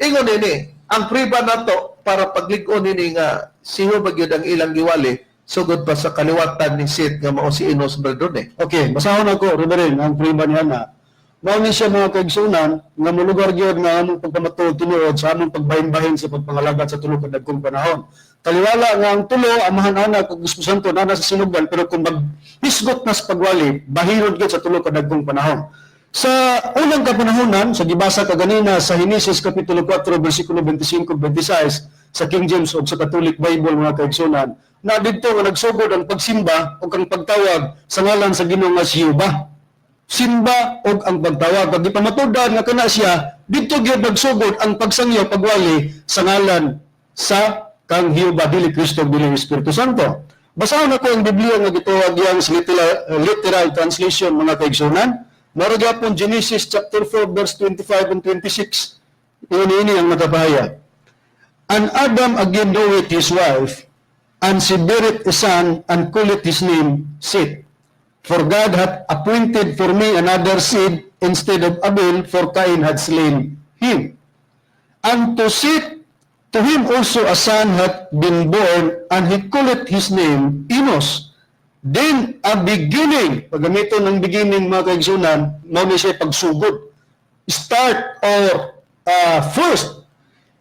Ingon nini, ang priba nato para paglig-on nini nga siho ba gyud ang ilang giwali sugod pa sa kaliwatan ni Seth nga mao si Enos Baldone. Okay, basahon ako, Reverend, ang prima niya na. Mao ni siya, mga kaigsunan, nga molugar gyud nga among pagpamatuod tinuod sa among pagbahin-bahin sa pagpangalagat sa tulo ka dagkong panahon. Taliwala nga ang tulo, Amahan, Anak ug Espiritu Santo, naa sa sinugdan, pero kung maghisgot na sa pagwali, bahinod gyud sa tulo ka dagkong panahon. Sa unang kapanahonan, sa gibasa kaganina sa Henesis kapitulo 4 bersikulo 25 26 sa King James ug sa Catholic Bible, mga kaigsunan, na didto nga nagsugod ang pagsimba ug ang pagtawag sa ngalan sa Ginoo nga si Jehova. Simba og ang pagtawag. Pag gipamatudan nga kana siya, didto gyud nagsugod ang pagsangyo, pagwali sa ngalan sa kang Jehova, dili Kristo, dili Espiritu Santo. Basahon nako ang Biblia nga gituwag yang sa literal translation, mga kaigsunan. Mao gyapon Genesis chapter 4 verse 25 and 26. Ini ini ang nagapahayag. "And Adam again knoweth his wife, and she beareth a son, and calleth his name Seth. For God hath appointed for me another seed instead of Abel, for Cain had slain him. And to Seth, to him also a son hath been born, and he calleth his name Enos. Then a beginning," paggamiton ng beginning, mga kaigsunan, mao ni siya pagsugod. Start or first.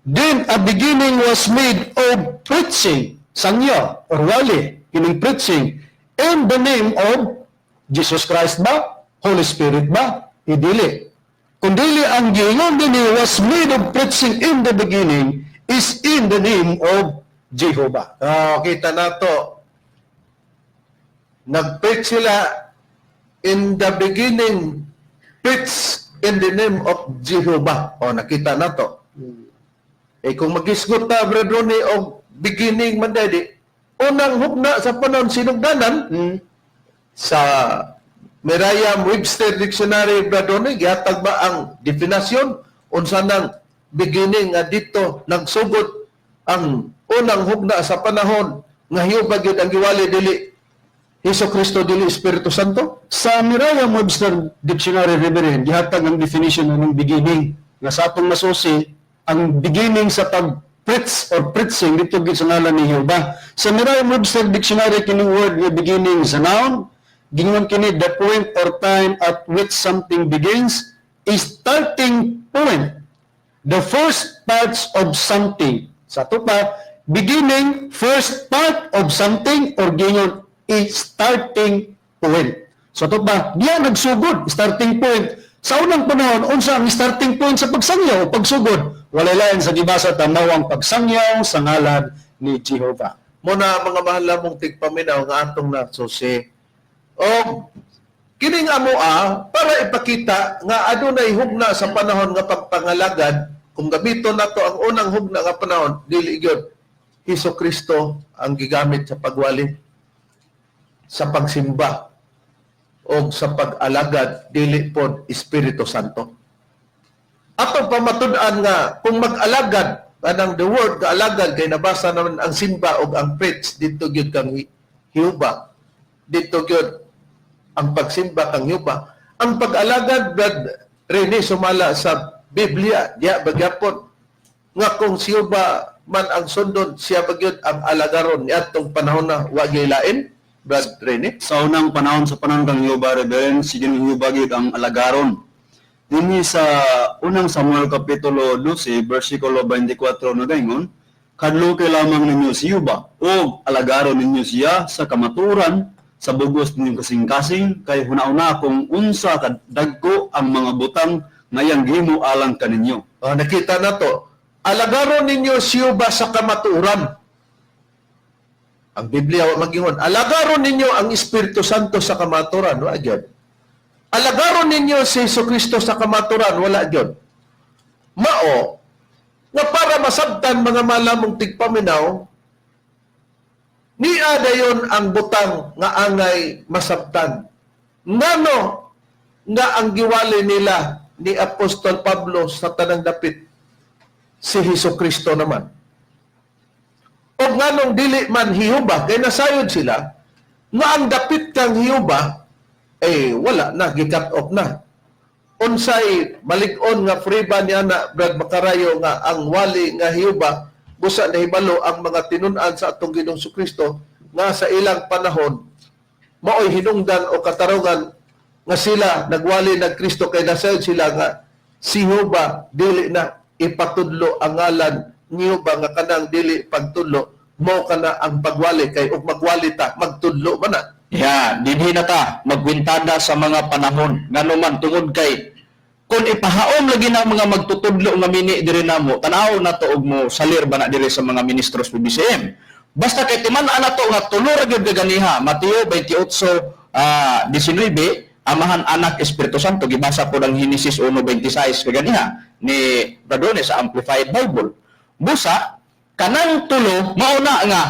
"Then a beginning was made of preaching," sangyaw or wali, kining preaching, "in the name of Jesus Christ ba? Holy Spirit ba? Idili. Kundili ang giingon dinhi, was made of preaching in the beginning is in the name of Jehovah." Ah, kita nato. Nag-preach sila in the beginning, preach in the name of Jehovah. O, nakita nato. Eh, kung magisgot ta, Brad Ronnie, og beginning man dadi, unang hugna sa panahon sinugdanan, sa Merriam-Webster Dictionary, Brad Ronnie, gihatag ba ang definasyon unsa nang beginning nga dito nagsugod ang unang hugna sa panahon nga Jehovah gyud ang giwali, dili Hesus Kristo, dili Espiritu Santo? Sa Merriam-Webster Dictionary, Reverend, gihatag ang definition ng beginning. Nga sa atong masusi, ang beginning sa pag-preach or preaching dito gid sa ngalan ni Jehovah. Sa Merriam-Webster Dictionary, kining word nga beginning sa noun, gingon kini the point or time at which something begins, is starting point, the first parts of something. Sa ato pa, beginning, first part of something, or gingon, a starting point. So ato pa, diya nagsugod, starting point. Sa unang panahon, unsa ang starting point sa pagsangyaw o pagsugod? Walay lain sa gibasa tanaw ang pagsangyaw sa ngalan ni Jehovah. Muna, mga mahal namong tigpaminaw, nga atong nasusi. O kining amoa para ipakita nga adunay hugna sa panahon nga pagpangalagad, kung gamiton nato ang unang hugna nga panahon, dili gyud Hesus Kristo ang gigamit sa pagwali, sa pagsimba o sa pag-alagad, dili pod Espiritu Santo. Atong pamatud-an nga kung mag-alagad kanang the word kaalagad kay nabasa naman ang simba og ang preach dito gyud kang Jehovah. Dito gyud ang pagsimba kang Jehovah. Ang pag-alagad, Brad Rene, sumala sa Biblia, diya bagyapon nga kung si Jehovah man ang sundon, siya bagyod ang alagaron niadtong panahon na wa gyud lain, Brad Rene. Sa unang panahon, sa panahon kang Jehovah, Reverend, si Ginoong Jehovah gyud ang alagaron. Dinhi sa unang Samuel kapitulo 12 versikulo 24 nagaingon, "Kadluki lamang ninyo si Jehovah ug alagaron ninyo siya sa kamaturan sa bugos ninyong kasing-kasing, kay hunauna kung unsa kadagko ang mga butang nga iyang gihimo alang kaninyo." Oh, nakita na to. Alagaron ninyo si Jehovah sa kamatuoran. Ang Biblia wa magingon, alagaron ninyo ang Espiritu Santo sa kamatuoran, wa gyud. Alagaron ninyo si Hesus Kristo sa kamatuoran, wala gyud. Mao nga para masabtan, mga malamong tigpaminaw, niya dayon ang butang nga angay masabtan. Ngano nga ang giwali nila ni Apostol Pablo sa tanang dapit si Hesus Kristo naman? O nganong dili man Jehova, kay nasayod sila nga ang dapit kang Jehova eh wala na, gi-cut off na. Unsay malig-on nga priba niya na, Brad Makarayo, nga ang wali nga Jehova, busa nahibalo ang mga tinun-an sa atong Ginoong Kristo nga sa ilang panahon maoy hinungdan o katarungan nga sila nagwali ng Kristo, kay nasayod sila nga si Jehova dili na ipatudlo ang ngalan ni Jehova, nga kanang dili pagtudlo mo kana ang pagwali, kay ug magwali ta magtudlo man na. Ya, dinhi na ta magkwintada sa mga panahon. Ngano man, tungod kay kung ipahaom lagi na mga magtutudlo nga mini diri namo, tan-aw na to og mo salir ba na diri sa mga ministros PBCM. Basta kay timan-an na to nga tulo ra gyud gaganiha, Mateo 28 19, Amahan, Anak, Espiritu Santo, gibasa po ng Genesis 1:26 kaganiha ni Bradone sa Amplified Bible. Busa kanang tulo mauna nga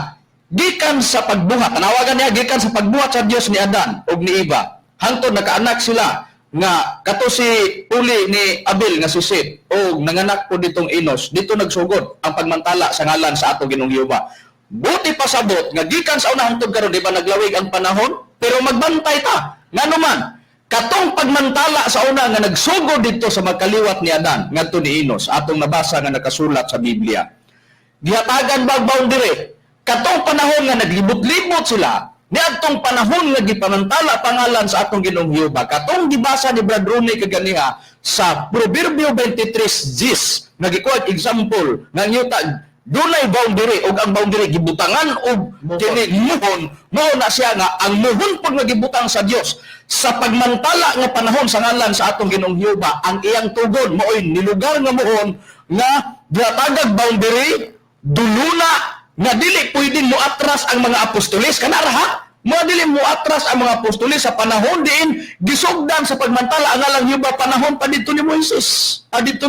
Gikan sa pagbuhat, tanawagan niya, gikan sa pagbuhat sa Dios ni Adan ug ni Eva hangtod nakaanak sila nga kato si uli ni Abel nga si Seth og nanganak po ditong Enos, dito nagsugod ang pagmantala sa ngalan sa ato Ginoong Jehova. Buti pasabot nga gikan sa una hangtod karon, di ba naglawig ang panahon, pero magbantay ta. Ngano man katong pagmantala sa una nga nagsugod dito sa magkaliwat ni Adan ngadto ni Enos, atong nabasa nga nakasulat sa Biblia, gihatagan ba boundary katong panahon nga naglibot-libot sila niadtong panahon nga gipamantala pangalan sa atong Ginoong Jehova, katong gibasa ni Brad Rooney kaganiha sa Proverbio 23:10 nga gikuha example nga ang yuta dunay boundary ug ang boundary gibutangan og kini muhon, mao na siya nga ang muhon pud nga gibutang sa Dios sa pagmantala nga panahon sa ngalan sa atong Ginoong Jehova, ang iyang tugon maoy nilugar nga muhon nga gihatagag boundary duluna nga dili pwedeng moatras ang mga apostoles. Kanara ha, mga dili moatras ang mga apostoles sa panahon diin gisugdan sa pagmantala ang ngalang Jehova, panahon pa didto ni Moises, didto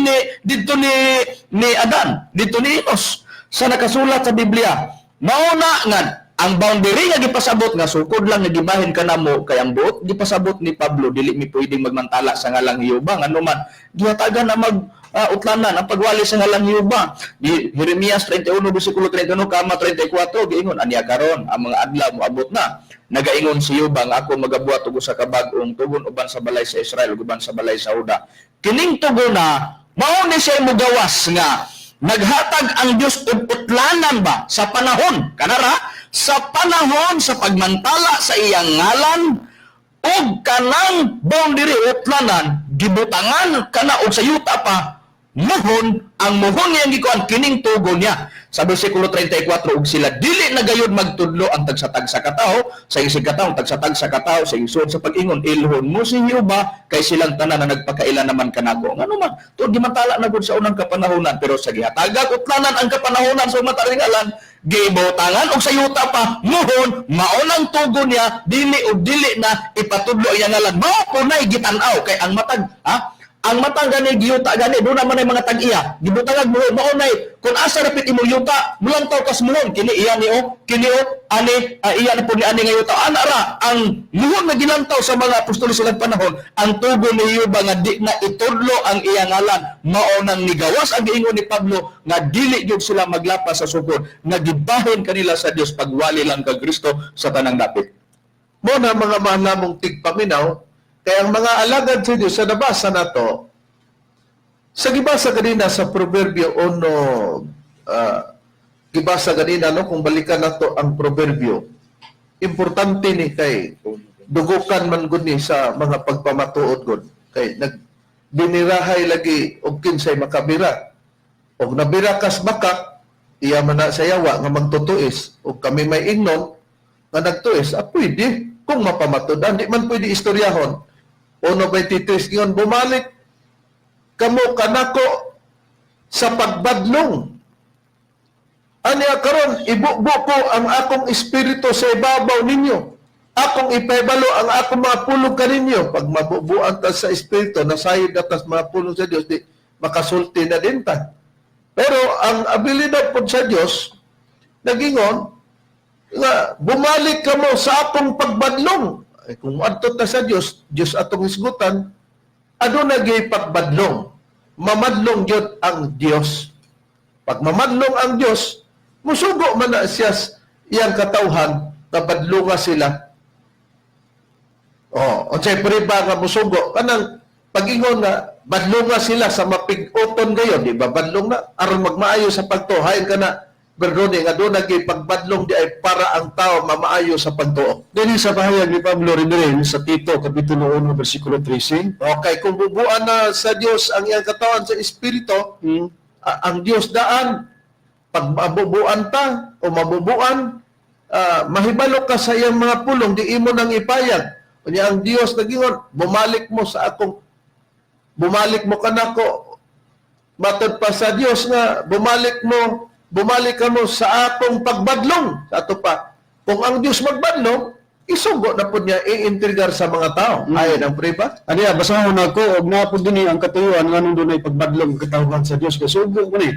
ni Adan, didto ni Enos, sa nakasulat sa Biblia. Mao na nga ang boundary nga gipasabot nga sukod lang nga gibahin kanamo kay ang buot gipasabot ni Pablo, dili mi pwedeng magmantala sa ngalang Jehova, ngano man gihatagan na mag utlanan ang pagwali sa ngalang Jehova. Di Jeremias 31 bersikulo 31 kama 34 giingon aniya, "Karon ang mga adlaw moabot na, nagaingon si Jehova, nga ako magabuhat og usa ka bag-ong tugon uban sa balay sa Israel ug uban sa balay sa Juda. Kining tugon na mao ni siya mogawas nga naghatag ang Dios og utlanan ba sa panahon kanara sa panahon sa pagmantala sa iyang ngalan, og kanang boundary utlanan gibutangan kana og sa yuta pa muhon. Ang muhon niyang gikuan kining tugon niya sa bersikulo 34, "Ug sila dili na gayud magtudlo ang tagsa-tagsa ka tawo sa isig ka tawo, tagsa-tagsa ka tawo sa isod sa pag-ingon, 'Ilhon mo si Jehova,' kay silang tanan na nagpakaila naman kanako." Ngano man tuod gimantala na gud sa unang kapanahonan, pero sa gihatagag utlanan ang kapanahonan sa mataringalan, gibutangan og sa yuta pa muhon, mao nang tugon niya, dili og dili na ipatudlo ang ngalan. Mao kunay gitan-aw kay ang matag ha, ang matang gani giyuta gani doon naman ay mga tag-iya gibutangag mo, mao nay kung asa rapit imong yuta mulantaw kas muhon, kini iya ni o kini o ani, iya na po ni ani nga yuta. Ana ra ang muhon nga gilantaw sa mga apostolos silang panahon. Ang tugon ni Jehova nga di na itudlo ang iyang ngalan, mao nang nigawas ang giingon ni Pablo nga dili gyud sila maglapas sa sukod nga gibahin kanila sa Dios pagwali lang kag Kristo sa tanang dapit. Mo na, mga mahal namong tigpaminaw, kaya ang mga alagad sa Diyos sa nabasa na to, sa gibasa kanina sa Proverbio 1, gibasa kanina, no, kung balikan na to ang Proverbio, importante ni kay dugukan man gud ni sa mga pagpamatuod gud. Kay nag binirahay lagi og kinsay makabira. Og nabira kas bakak, iya man na sa yawa nga magtutuis. Og kami may ingnon nga nagtuis, pwede kung mapamatud-an, di man pwede istoryahon. 1.23 ngayon, "Bumalik kamo kanako sa pagbadlong. Aniya karon ibubo ko ang akong espiritu sa ibabaw ninyo. Akong ipahibalo ang akong mga pulong kaninyo." Pag mabubuan ta sa espiritu, nasayod na tas mga pulong sa Dios, di makasulti na din ta. Pero ang abilidad po sa Dios, nagingon, nga bumalik kamo sa akong pagbadlong. Ay, kung adto ta sa Dios, Dios atong hisgutan, aduna gyud pagbadlong. Mamadlong gyud ang Dios. Pag mamadlong ang Dios, musugo man na siya iyang katawhan na badlonga sila. Oh, unsay prueba nga musugo? Kanang pag-ingon na badlonga sila sa mapig-oton gayon, di ba? Badlong na aron magmaayo sa pagtuo. Hain ka na Berdone nga doon naging pagbadlong di ay para ang tao mamaayo sa pagtuo. Dinhi sa pahayag ni Pablo rin sa Tito, Kapitulo 1, versikulo 13. Okay, kung bubuan na sa Dios ang iyang katawan sa Espiritu, ang Dios daan, pag mabubuan ta o mabubuan, mahibalo ka sa iyang mga pulong, di imo nang ipayag. Unya ang Dios nagingon, bumalik mo sa akong, bumalik mo kanako, matod pa sa Dios nga bumalik mo, bumalik ka mo sa akong pagbadlong. Sa ato pa, kung ang Dios magbadlong, isugo na po niya iintrigar sa mga tao. Ayon ang priba. Aniya, basahon ako, og naa po dinhi ang katuyuan nganong dunay pagbadlong katawhan sa Dios kay sugo ko ni.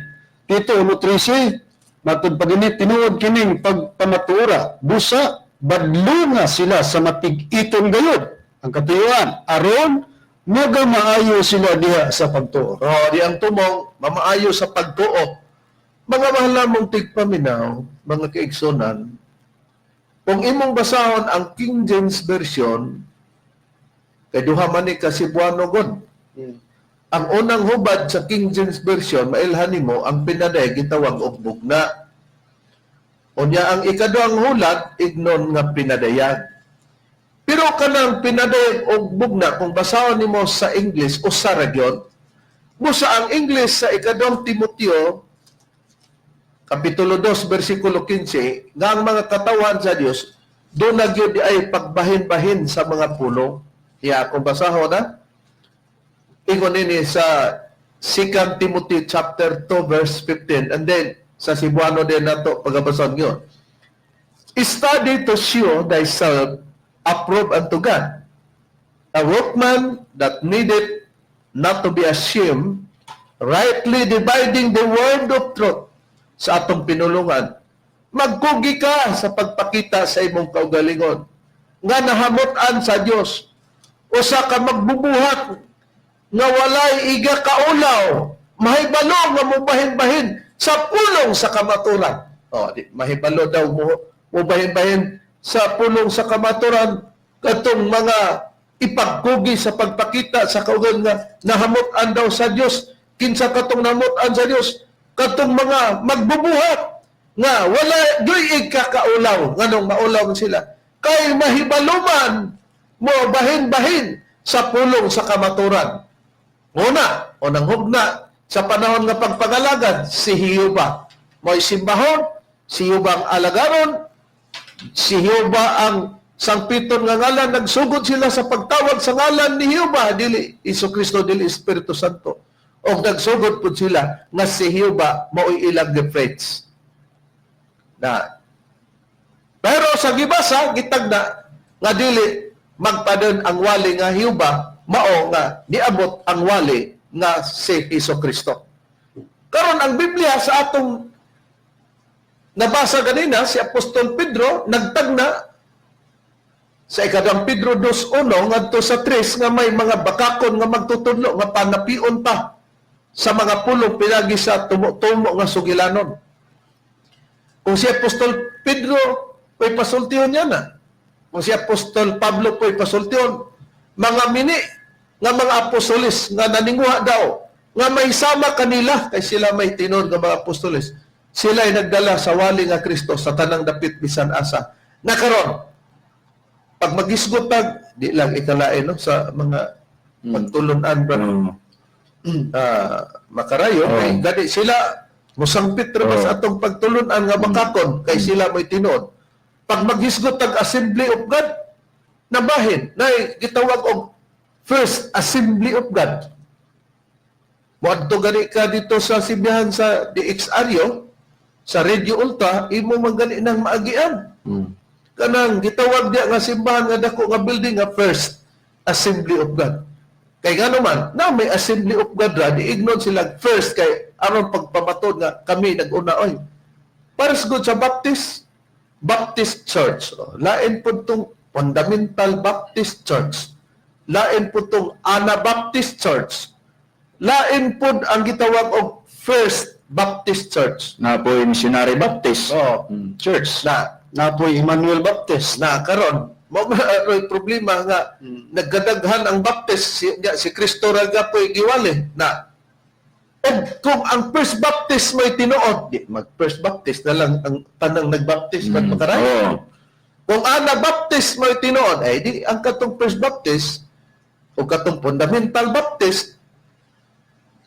Tito 1:13, Matud pa dinhi, tinuod kining pagpamatuora, busa badlunga sila sa matig-iton gayud ang katuyuan aron magamaayo sila diha sa pagtuo. Oh, di ang tumong mamaayo sa pagtuo. Mga mahal namong tigpaminaw, mga kaigsunan, kung imong basahon ang King James Version, kay duha man ni ka Cebuano god. Ang unang hubad sa King James Version, mailhan nimo ang pinaday gitawag og bugna. Unya ang ikaduhang hulat, ignon nga pinadayag. Pero kanang pinadayag og bugna, kung basahon nimo sa English o sa region, busa ang English sa ikaduhang Timoteo, Kapitulo 2, versikulo 15, nga ang mga katawan sa Dios, doon na gyud ay pagbahin-bahin sa mga pulong. Iya, kung basahon na, ingon nini sa 2 Timothy chapter 2 verse 15, and then sa Cebuano din nato pagabason yun. "Study to show thyself approved unto God, a workman that needeth not to be ashamed, rightly dividing the word of truth." Sa atong pinulungan, magkugi ka sa pagpakita sa imong kaugalingon nga nahamot-an sa Dios, usa ka magbubuhat nga walay iga kaulaw, mahibalo nga mubahin-bahin sa pulong sa kamaturan. Oh, di, mahibalo daw mo mubahin-bahin sa pulong sa kamaturan, katong mga ipagkugi sa pagpakita sa kaugalingon nga nahamot-an daw sa Dios. Kinsa katong nahamot-an sa Dios? Katong mga magbubuhat nga wala doy ikakaulaw. Nganong maulaw sila? Kay mahibaluman mo bahin-bahin sa pulong sa kamaturan. Una, unang hugna sa panahon nga pagpagalagad, si Jehova. Mo'y simbahon, si Jehova ang alagaron, si Jehova ang sangpiton nga ngalan, nagsugod sila sa pagtawag sa ngalan ni Jehova, dili Iso Kristo, dili Espiritu Santo. O nagsugod pud sila nga si Jehova mao'y ilang gi-preach. Na. Pero sa gibasa, gitagna nga dili magpadon ang wali nga Jehova, mao nga niabot ang wali nga si Hesus Kristo. Karon ang Biblia sa atong nabasa ganina, si Apostol Pedro nagtagna sa ikaduhang Pedro 2:1 ngadto sa 3 nga may mga bakakon nga magtutudlo nga panapion pa sa mga pulong pinagi sa tumo-tumo nga sugilanon. Kung si Apostol Pedro po'y pasultihon niya na. Kung si Apostol Pablo po'y pasultihon, mga mini nga mga apostoles nga naninguha daw nga may sama kanila kay sila may tinuod nga mga apostoles, sila ay nagdala sa wali nga Kristo sa tanang dapit bisan asa na karon pag magisgot tag di lang ikalain, no, sa mga pagtulunan ba, makarayo, kay gani sila musangpit ra ba sa atong pagtulunan nga makakon kay sila may tinuod. Pag maghisgot tag Assembly of God, nabahin na gitawag og First Assembly of God. Moadto gani ka dito sa simbahan sa DXRyo, sa Radio Ultra, imo man gani nang maagian. Kanang gitawag diya nga simbahan nga dako nga building nga First Assembly of God. Kay ngano man, na may Assembly of God ra, diignon sila first kay aron pagpamatod nga kami nag-una oy. Pares good sa Baptist Baptist Church. Oh, lain po tong Fundamental Baptist Church. Lain po tong Anabaptist Church. Lain po ang gitawag og First Baptist Church. Na po Missionary Baptist Oh, Church. Na Napoy Emmanuel Baptist. Na karon mo may problema nga nagkadaghan ang Baptist, si Kristo ra gapoy giwali na. Og kung ang First Baptist may tinuod, di mag First Baptist na lang ang tanang nagbaptist mm. Makaray. Kung Anabaptist may tinuod, ay di ang katong First Baptist o katong Fundamental Baptist,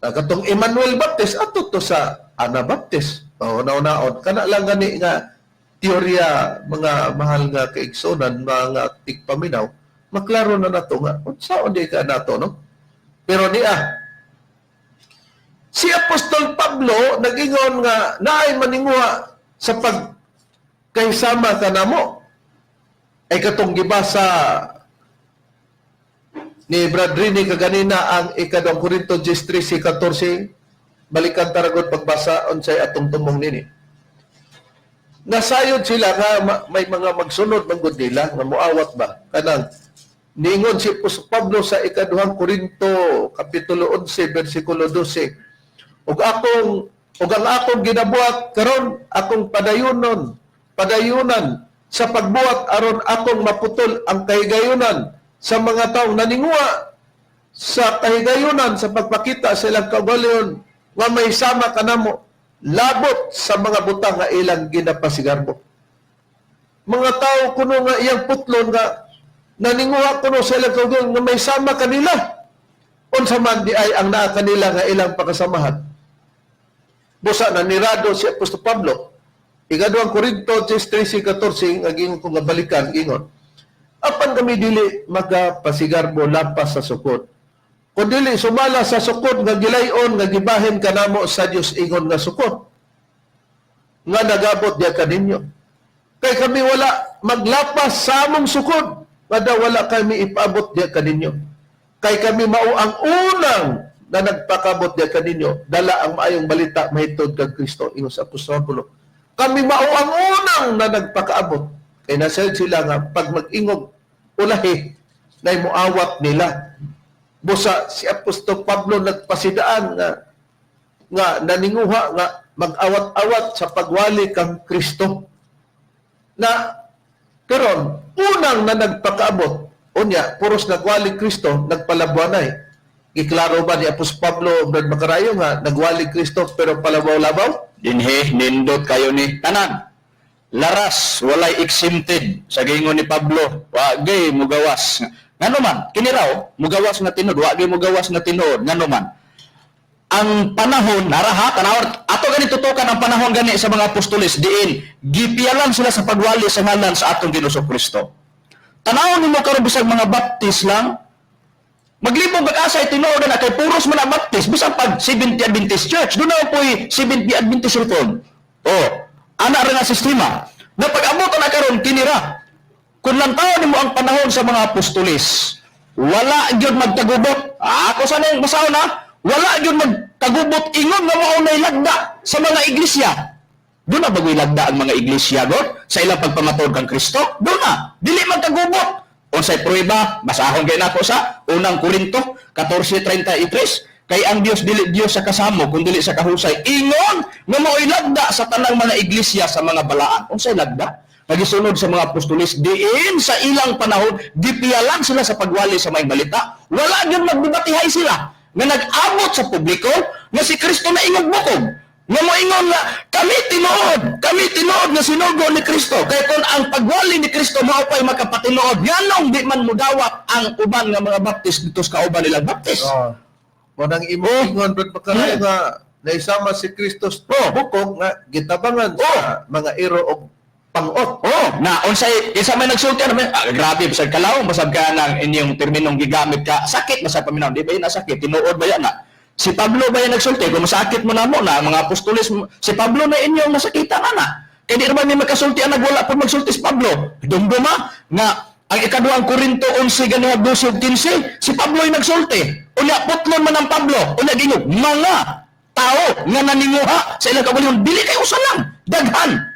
ang katong Emmanuel Baptist ato to sa Anabaptist. O naon kana lang gani nga teorya, mga mahal nga kaigsonan, mga tigpaminaw, maklaro na nato nga unsaon di ka nato, no? Pero niya si Apostol Pablo nag-ingon nga naay maninguha sa pag kaysama kanamo, ay katong gibasa ni Brad Rini kaganina ang ikaduhang Korinto 10:13-14. Balikan taragod pagbasa unsay atong tumong nini. Nasayod sila nga may mga magsunod manggod nila nga muawat ba kanang niingon si Apostol Pablo sa ikaduhang Korinto kapitulo 11 bersikulo 12, ug ang akong ginabuhat karon akong padayunan sa pagbuhat aron akong maputol ang kahigayunan sa mga taong naninguha sa kahigayunan sa pagpakita sa ilang kaugalingon nga may sama kanamo labot sa mga butang nga ilang ginapasigarbo. Mga tao kuno nga iyang putlon nga naninguha kuno sa ilang kaugalingon nga may sama kanila. Unsa man di ay ang naa kanila nga ilang pakasamahan. Busa na nirado si Apostol Pablo. Ikaduhang Korinto 10:13-14 nga gingon ko nga balikan ingon. Apan kami dili magapasigarbo lapas sa sukod, kun dili sumala sa sukod nga gilayon nga gibahin kanamo sa Dios ingon nga sukod nga nagabot diya kaninyo. Kay kami wala maglapas sa among sukod, kada wala kami ipaabot diya kaninyo. Kay kami mao ang unang na nagpakabot diya kaninyo, dala ang maayong balita mahitod kang Kristo, ingon sa Apostol Pablo. Kami mao ang unang na nagpakaabot. Kay nasayod sila nga pag mag-ingog ulahi na muawat nila. Busa si Apostol Pablo nagpasidaan nga nga naninguha nga mag-awat-awat sa pagwali kang Kristo. Na karon unang na nagpakaabot unya puros nagwali Kristo nagpalabuanay. Giklaro ba ni Apostol Pablo, Brad Macarayo, nga nagwali Kristo pero palabaw-labaw? Dinhi nindot kayo ni tanan. Laras walay exempted sa gingon ni Pablo. Wa gay mugawas. Ngano man kini raw mugawas nga tinuod, wa gay mugawas nga tinuod ngano man. Ang panahon naraha tanawar ato gani tutukan ang panahon gani sa mga apostoles diin gipialan sila sa pagwali sa ngalan sa atong Ginoong Kristo. Tanawon nimo karon bisag mga baptist lang maglibog kag asa tinuod na kay puros man ang baptist bisan pag Seventh Adventist Church doon na po'y Seventh Adventist Reform. Oh, ana ra nga sistema. Na pag-abot na karon kinira. Kung lantaw nimo ang panahon sa mga apostoles, wala gyud magtagubot. Ako sa nang basahon na, wala gyud magtagubot ingon nga mao nay lagda sa mga iglesia. Doon na bagoy lagda ang mga iglesia god sa ilang pagpamatuod kang Kristo? Doon na, dili magkagubot. Unsay pruweba, basahon kay nako sa unang Korinto 14:33, kay ang Dios dili Dios sa kasamo kun dili sa kahusay. Ingon nga mao'y lagda sa tanang mga iglesia sa mga balaan. Unsay lagda? Nagisunod sa mga apostoles diin sa ilang panahon gipiyalan sila sa pagwali sa may balita. Wala gyud magbibatihay sila nga nag-abot sa publiko nga si Kristo na ingog bukog. Nga moingon nga kami tinuod nga sinugo ni Kristo. Kay kung ang pagwali ni Kristo mao pa'y makapatinuod, nganong di man mudawat ang uban nga mga baptist dito sa kauban nilang baptist? Oh. Mo nang imong ingon Brad Macarayo nga naisama si Kristo bukog nga gitabangan sa mga iro og pangot. Oh, na unsay kinsa may nagsulti ano may grabe bisag kalaw basag ka nang inyong terminong gigamit ka sakit basta paminaw di ba yun nasakit tinuod ba yan na si Pablo ba yan nagsulti kung masakit mo na mo na mga apostoles si Pablo na inyong nasakitan na na kay di naman may makasulti ang nagwala po magsulti si Pablo dumduma nga ang ikaduhang Korinto 11 ganiha 12 ug 15 si Pablo ay nagsulti unya putlon man ang Pablo unya gingog mga tao nga naninguha sa ilang kaugalingon dili kay usa lang daghan.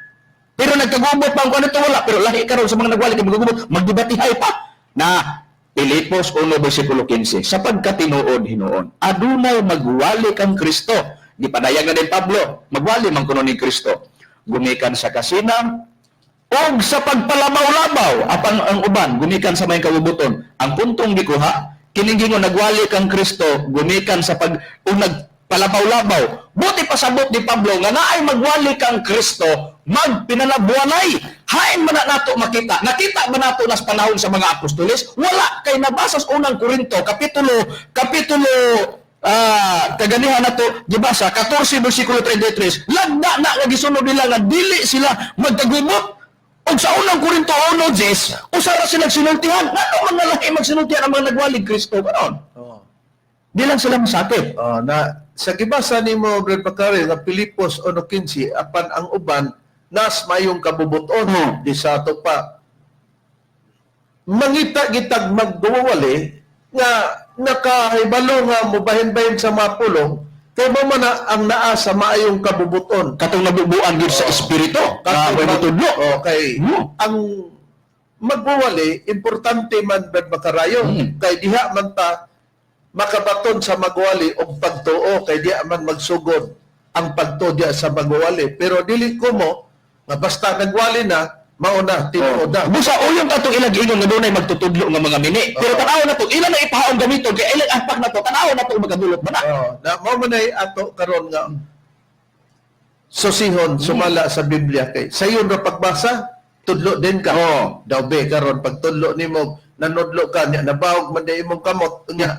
Pero nagkagubot pa ang kung ano wala. Pero lahi karon sa mga nagwali kay magagubot, magdebatihay pa. Na Pilipos 1 versikulo 15, sa pagkatinuod hinuon, adunay magwali kang Kristo. Gipadayag na din Pablo, magwali man kuno ni Kristo. Gumikan sa kasinam og sa pagpalabaw-labaw apan ang uban gumikan sa may kabubuton. Ang puntong gikuha kining gingon nagwali kang Kristo gumikan sa pag ug nagpalabaw-labaw. Buti pasabot ni Pablo nga naay magwali kang Kristo magpinalabuanay. Hain man na nato makita. Nakita ba nato nas panahon sa mga apostoles? Wala kay nabasa sa unang Korinto kapitulo kaganihan nato gibasa 14 versikulo 33. Lagda na nga gisunod nila nga dili sila magkagubot. Og sa unang Korinto 1:10, usa ra sila sinultihan. Ngano man nalahi magsinultihan ang mga nagwalig Kristo karon? Oh. Di lang sila masakit. Oh, na sa gibasa nimo Brad Macarayo nga Pilipos 1:15 apan ang uban nas mayong kabubuton di sa ato pa mangita gitag magduwali nga nakahibalo nga mobahin-bahin sa mga pulong Kay mao man na ang naa sa maayong kabubuton. Katong nabubuan gyud sa espiritu. Nga Katong may motudlo. Okay. Ang magwawali, importante man, Brad Makarayo. Kay diha man ta makabaton sa magwali og pagtuo, kay diha man magsugod ang pagtuo diha sa magwali. Pero dili ko mo nga basta nagwali na, mao na tinuod na. Busa uyong katong ilang giingon nga dunay magtutudlo nga mga mini. Pero tan-aw na to, ilan na ipahaong gamiton kay ilang apak na to, tan-aw na to magadulot ba na? Oh, na mao man ay ato karon nga susihon sumala sa Biblia, kay sayon ra pagbasa, tudlo din ka. Daw be karon pagtudlo nimo, nanudlo ka nya, nabawog man day imong kamot nya,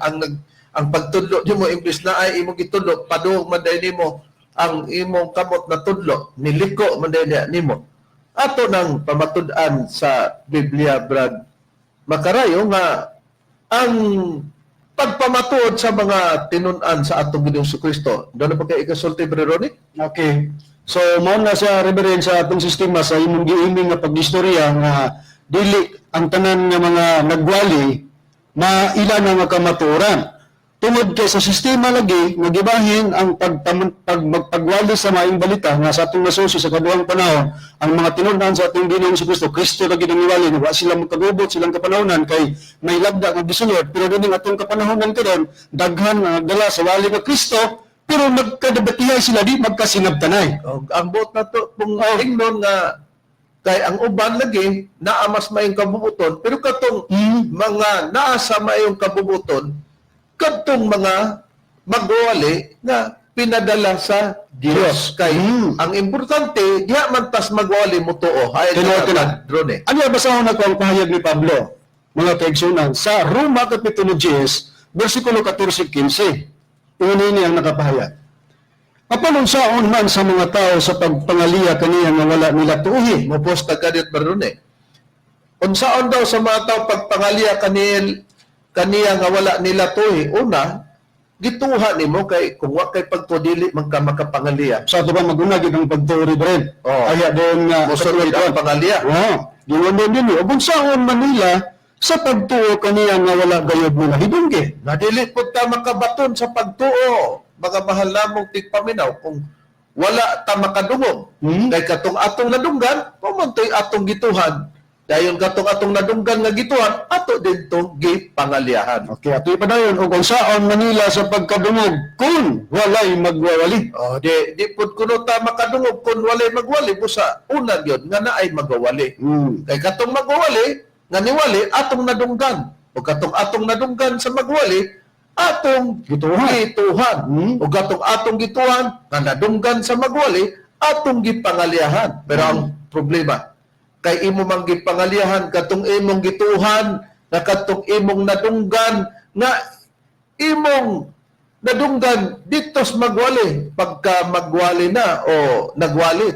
ang pagtudlo nimo, imbes na ay imong gitudlo, paduog man day nimo ang imong kamot na tudlo, niliko man day niya nimo. Ato nang pamatud-an sa Biblia, Brad Makarayo, nga ang pagpamatuod sa mga tinun-an sa atong Ginoong Kristo. Doon na pa kay ikasulti, Brad Ronnie? Okay. So mao na siya, Reverend, sa atong sistema sa imong giiming nga pag-istorya nga dili ang tanan nga mga nagwali maila na nga kamatuoran. Tungod kay sa sistema lagi nga gibahin ang pagwali sa maayong balita nga sa atong nasusi sa kaduhang panahon, ang mga tinun-an sa atong Ginoong Kristo, Kristo lagi nang iwali nga wa sila magkagubot silang kapanahonan kay may lagda nga gisulod, pero dinhi atong kapanahonan karon, daghan nga nagdala sa wali nga Kristo pero magkadabatihay sila, di magkasinabtanay. Og ang buot na to kung ingnon nga kay ang uban lagi naa mas maayong kabubuton, pero katong mga naa sa maayong kabubuton, kadtong mga magwali nga pinadala sa Dios, kay ang importante diha man tas magwali mo tuo. Hay. Tinuod ka na. Drone. Ano, basahon ako ang pahayag ni Pablo, mga kaigsunan, sa Roma Kapitulo 10, versikulo 14-15. Ini niya ang nakapahayag. "Apan unsaon man sa mga tao sa pagpangaliya kaniya nga wala nila tuuhi?" Mo-post ka kadit, Brone. Unsaon daw sa mga tao pagpangaliya kaniya nga wala nila tuhi? Una, gituha nimo, kay kung wa kay pagtuo, dili man ka makapangaliya. Sa ato ba maguna gid ang pagtuo, Reverend? Oo. Kaya doon nga Mosulod ang pangaliya. Wow. Giwan din din. Ug unsaon man nila sa pagtuo kaniya nga wala gayud nila hidunggi? Na dili pud ta makabaton sa pagtuo, mga mahal namong tigpaminaw, kung wala ta makadungog. Kay katong atong nadunggan, mao man to'y atong gituhan. Dayon katong atong nadunggan nga gituhan, ato din to gipangaliyahan. Okay, ato ipadayon, ug unsaon man nila sa pagkadungog kun walay magwawali? Oh, di pud kuno ta makadungog kung walay magwali, busa una gyud nga naay magwawali. Kay katong magwawali nga niwali, atong nadunggan. O katong atong nadunggan sa magwali, atong Gituhan. gituhan. O katong atong gituhan nga nadunggan sa magwali, atong gipangaliyahan. Pero ang problema, kay imo mang gipangaliyahan katong imong gituhan, na katong imong nadunggan nga imong nadunggan ditos magwali, pagka magwali na o nagwali,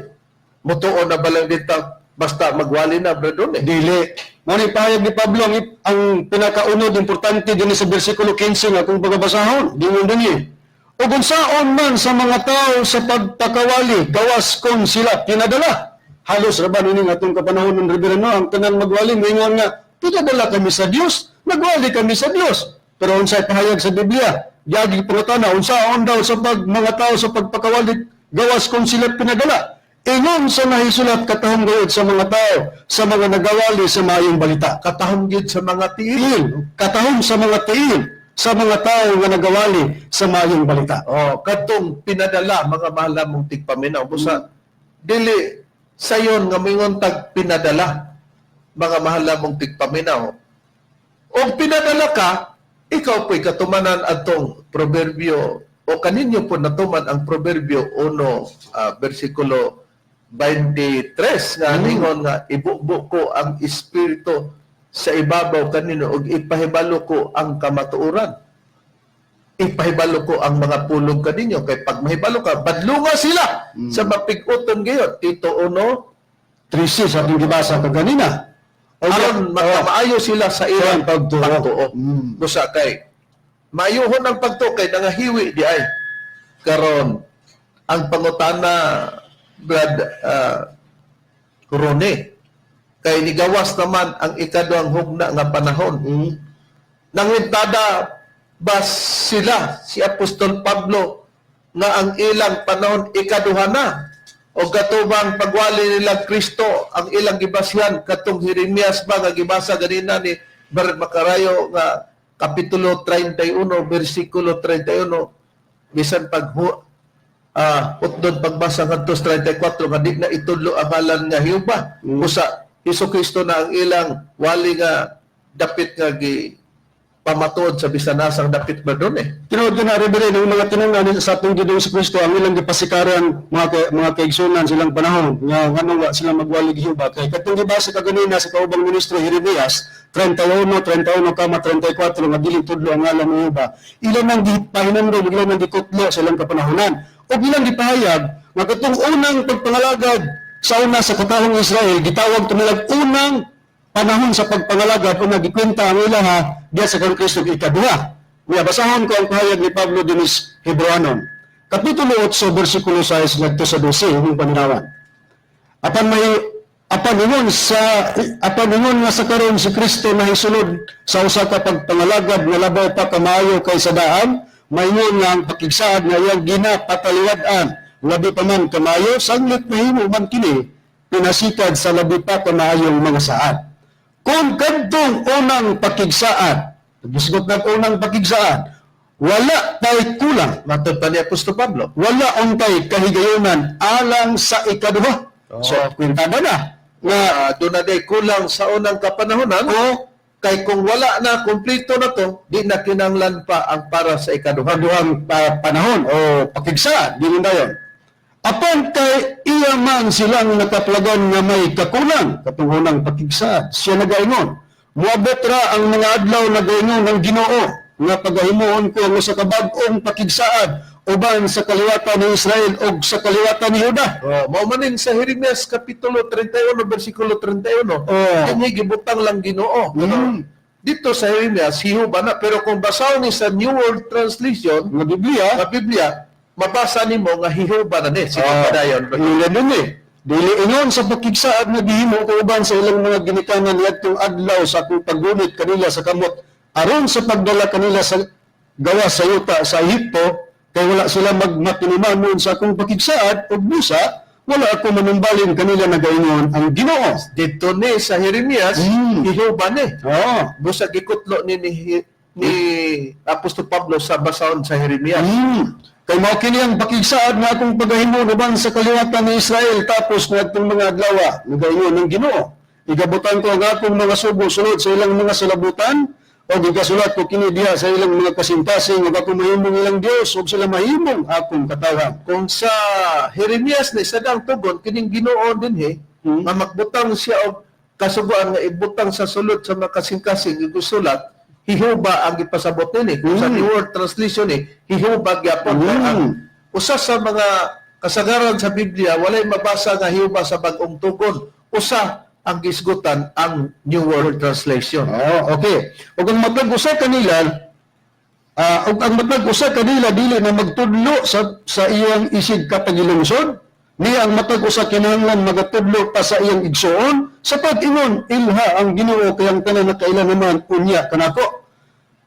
mutuo na ba lang dito basta magwali na, brother eh? Dili. Mao ni pahayag ni Pablo ang pinakaunod importante dinhi sa bersikulo 15 nga kung pagabasahon, dingon dinhi. "Ug unsaon man sa mga tao sa pagpakawali gawas kung sila pinadala?" Halos ra ba nining atong kapanahon ng, Reverend, no, ang tanan magwali moingon nga pinadala kami sa Dios, nagwali kami sa Dios. Pero unsay pahayag sa Biblia? Yagi pangutana, unsaon daw sa pag mga tao sa pagpakawali gawas kung sila pinadala? Ingon sa nahisulat, katahom gayud sa mga tao, sa mga nagawali sa maayong balita. Katahom gyud sa mga tiil. Tiil, katahom sa mga tiil, sa mga tao nga nagawali sa maayong balita. Oh, kadtong pinadala, mga mahal mong tigpaminaw, busa dili sayon nga mingon tag pinadala, mga mahal mong tigpaminaw. Og pinadala ka, ikaw po'y katumanan atong proverbio o kaninyo po natuman ang Proverbio 1 versikulo 23 nga ningon nga ibubo ko ang espiritu sa ibabaw kanino ug ipahibalo ko ang kamatuoran, ipahibalo ko ang mga pulong kaninyo, kay pag mahibalo ka, badlunga sila sa mapig-uton gayon. Tito 1 13 sa atong gibasa kaganina. Aron makamaayo sila sa ilang Sa pagtuo. Pagtuo. Busa kay maayuhon ang pagtuo kay nangahiwi di ay. Karon ang pangutana, Brad Rone, kay nigawas naman ang ikaduhang hugna nga panahon. Nangintada ba sila, si Apostol Pablo, nga ang ilang panahon ikaduha na. O katubang pagwali nila Kristo ang ilang gibasyan katong Jeremias ba nga gibasa ganina ni Brad Macarayo nga kapitulo 31 bersikulo 31, bisan pag utdon pagbasa ngadto sa 34 nga di na itudlo ang ngalan nga Jehova. Usa Hesus Kristo na ang ilang wali nga dapit nga gi pamatuod sa bisan asang dapit ba doon eh. Tinuod na, Reverend, ang mga tinungnan sa atong Ginoong Kristo ang ilang gipasikaran mga kaigsunan silang panahon nga nganong wa sila magwali Jehova, kay katong gibasa kaganina sa kaubang ministro, Jeremias 31 31 kama 34, nga dili tudlo ang ngalan ni Jehova, ilan nang gipahinumdom, ilan nang gikutlo sa ilang kapanahonan ug ilang gipahayag nga katong unang pagpangalagad sa una sa katawhang Israel, gitawag tumilag unang panahon sa pagpangalagad o nagikwenta ang ilaha diya sa kang Kristo ikaduha. Uya, basahon ko ang pahayag ni Pablo dinis Hebreanon. Kapitulo 8, versikulo 6 ngadto sa 12, yung paninawan. Apan ingon nga sa karon si Kristo nahisulod sa usa ka pagpangalagad nga labaw pa kamaayo kaysa daan, maingon nga ang pakigsaad nga iyang ginapataliwad-an labi pa man kamayo sanglit mahimo man kini pinasikad sa labi pa kamaayong mga saad. Kung kadtong unang pakigsaad, gisgot ng unang pakigsaad, wala tay kulang, Matod pa ni Apostol Pablo. Wala untay kahigayonan alang sa ikaduha. So, kwintada na nga Doon na day kulang sa unang kapanahonan. O Kay kung wala na, kumpleto na to, di na kinanglan pa ang para sa ikaduha. Kaduhang panahon o pakigsaad, di mo dayon. Apan kay iya man silang nakaplagan nga may kakulang, katong unang pakigsaad, siya nagaingon, "Muabot ra ang mga adlaw," nagaingon ng Ginoo, "nga pagahimuon ko ang usa ka bag-ong pakigsaad uban sa kaliwatan ni Israel ug sa kaliwatan ni Juda." Oh, mao man sa Jeremias kapitulo 31 bersikulo 31. Dinhi gibutang lang Ginoo. Dito sa Jeremias Jehova na, pero kung basahon ni sa New World Translation nga Biblia, nga Biblia, mabasa nimo nga Jehova na ni. Sige, padayon. Ila dun eh. Dili ingon sa pakigsaad nga gihimo ko uban sa ilang mga ginikanan niadtong adlaw sa akong paggunit kanila sa kamot aron sa pagdala kanila sa gawas sa yuta sa Ehipto, kay wala sila magmatinumanon sa akong pakigsaad ug busa wala ako manumbalin kanila, nagaingon ang Ginoo. Dito ni sa Jeremias, Jehova ni. Busa gikutlo ni Apostol Pablo sa basahon sa Jeremias. Kay mao kini ang pakigsaad nga akong pagahimo uban sa kaliwatan ni Israel tapos ngadtong mga adlaw, nagaingon ang Ginoo. Igabutan ko ang akong mga sugo sulod sa ilang mga salabutan ug igasulat ko kini diha sa ilang mga kasing-kasing, ug ako mahimong ilang Dios ug sila mahimong akong katawhan. Kung sa Jeremias ni sadang tugon kining Ginoo dinhi nga magbutang siya og kasuguan nga ibutang sa sulod sa mga kasing-kasing igusulat, Jehova ang gipasabot nini. Kung sa New World Translation ni Jehova gyapon. Ang usa sa mga kasagaran sa Biblia walay mabasa nga Jehova sa bag-ong tugon. Usa ang gisgutan ang New World Translation. Oh, okay. Ug ang matag usa kanila ug ang matag usa kanila dili na magtudlo sa iyang isig katagilungsod, ni ang matag usa kinahanglan magatudlo pa sa iyang igsuon sa pag-ingon, "Ilha ang Ginoo kay ang tanan nakaila naman unya kanako.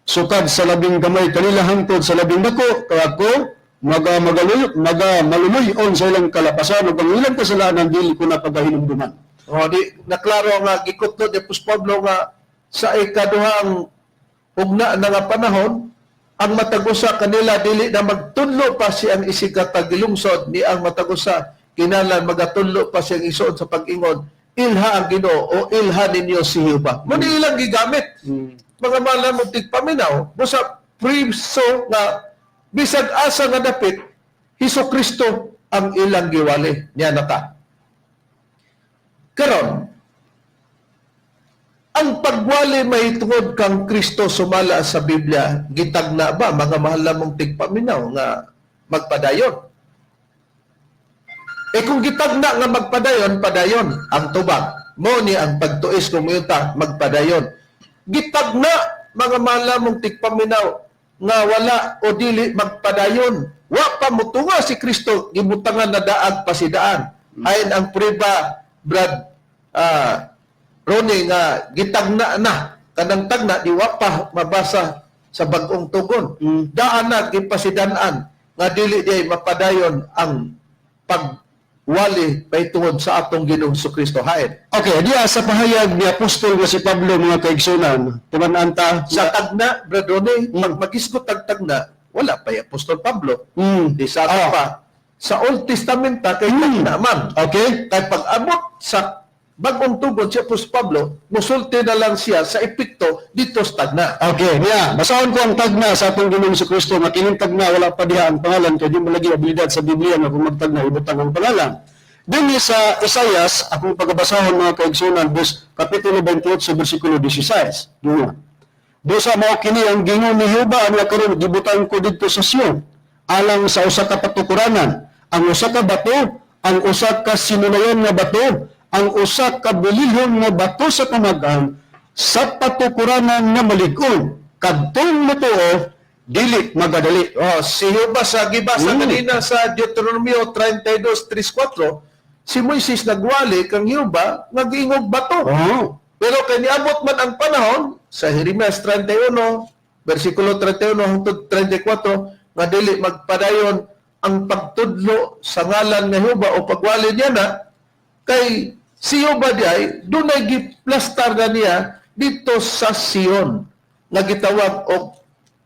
Sukad sa labing gamay kanila hangtod sa labing dako, kay ako maga magaluy maga maluluy-on sa ilang kalapasan ug ang ilang kasalanan dili ko na pagahinumduman." O di naklaro nga gikutlo ni Apostol Pablo nga sa ikaduhang ugna na nga panahon ang matag usa kanila dili na magtunlo pa siyang isig katagilungsod, ni ang matag usa kinahanglan magatunlo pa siyang isuod sa pag-ingon, "Ilha ang Ginoo" o "Ilha ninyo si Jehova." Mo ni ilang gigamit. Mga mahal mo tigpaminaw, busa priso nga bisag asa nga dapit Hesus Kristo ang ilang giwali niya na ta. Karon, ang pagwali may tungod kang Kristo sumala sa Biblia, gitagna ba, mga mahal lamang tigpaminaw, nga magpadayon? Eh kung gitagna nga magpadayon, padayon ang tubag. Mo ni ang pagtuis kung mayuta, magpadayon. Gitagna, mga mahal lamang tigpaminaw, nga wala o dili magpadayon. Wa pa mutunga si Kristo, gibutangan na daag pasidaan. Ayon ang priba, Brad, Ronnie, nga gitagna na kanang tagna di wa pa mabasa sa bag-ong tugon. Daan na gipasidan-an nga nga dili diay mapadayon ang pagwali pahitungod sa atong Ginoong Kristo. Hain. Okay, diya sa pahayag ni Apostol nga si Pablo, mga kaigsunan, timan ta Sa tagna, Brad Ronnie, pag magisgot tag tagna, wala pa yung Apostol Pablo. Di sa ato pa. Sa Old Testament ta, kay tagna man. Kay pag-abot sa Bagong Tugon si Apostol Pablo, musulti na lang siya sa epekto dito sa tagna. Okay, niya. Basahon ko ang tagna sa atong Ginoong Kristo nga kining tagna wala pa diha ang pangalan kay di mo lagi abilidad sa Biblia nga kung magtagna ibutang ang pangalan. Dinhi sa Isayas, akong pagabasahon, mga kaigsunan, bus kapitulo 28 bersikulo 16. Duha. Busa mao kini ang gingon ni Jehova ang karon gibutang ko didto sa Sion alang sa usa ka patukuranan, ang usa ka bato, ang usa ka sinulayan nga bato, ang usa ka bilihon nga bato sa pamag-an sa patukuranan nga malig-on, kadtong motuo dili magadali. Oh, si Jehova sa gibasa kanina sa Deuteronomio 32:3-4, si Moises nagwali kang Jehova nga giingog bato. Pero kay niabot man ang panahon sa Jeremias 31 versikulo 31 hangtod 34 nga dili magpadayon ang pagtudlo sa ngalan ni Jehova o pagwali niya na kay si Jehova di ay dunay giplastar na niya dito sa Sion nga gitawag og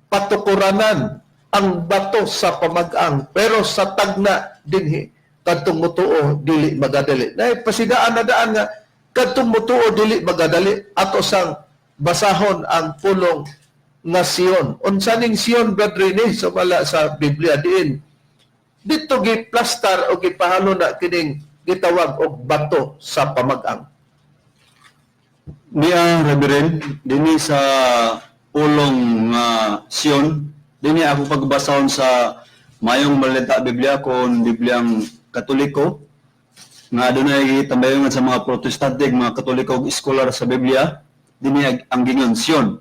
patukuranan, ang bato sa pamag-ang. Pero sa tagna dinhi, kadtong mutuo dili magadali. Nay pasidaan na daan nga kadtong mutuo dili magadali. Ato sang basahon ang pulong nga Sion. Unsa ning Sion, Brad Rene? So wala sa Biblia diin dito giplastar o gipahalo na kining gitawag og bato sa pamag-ang. Niya, Reverend, dinhi sa pulong nga Sion, dinhi ako pagbasahon sa Mayong Balita Biblia kon Bibliang Katoliko nga adunay gitambayongan sa mga Protestante, mga Katoliko ug iskolar sa Biblia. Dinhi ang gingon Sion.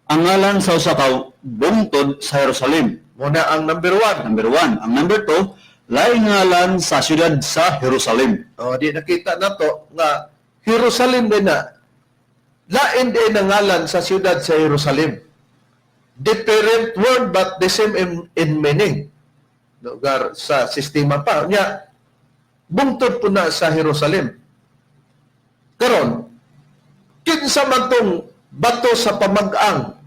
Ang ngalan sa usa ka bungtod sa Jerusalem. Muna ang number 1. Number 1. Ang number 2, laing ngalan sa siyudad sa Jerusalem. O, di nakita na to nga Jerusalem din na. Lain din ang ngalan sa siyudad sa Jerusalem. Different word but the same in meaning. Lugar sa sistema pa. Nya, bungtod po na sa Jerusalem. Karon, kinsa man tong bato sa pamag-ang,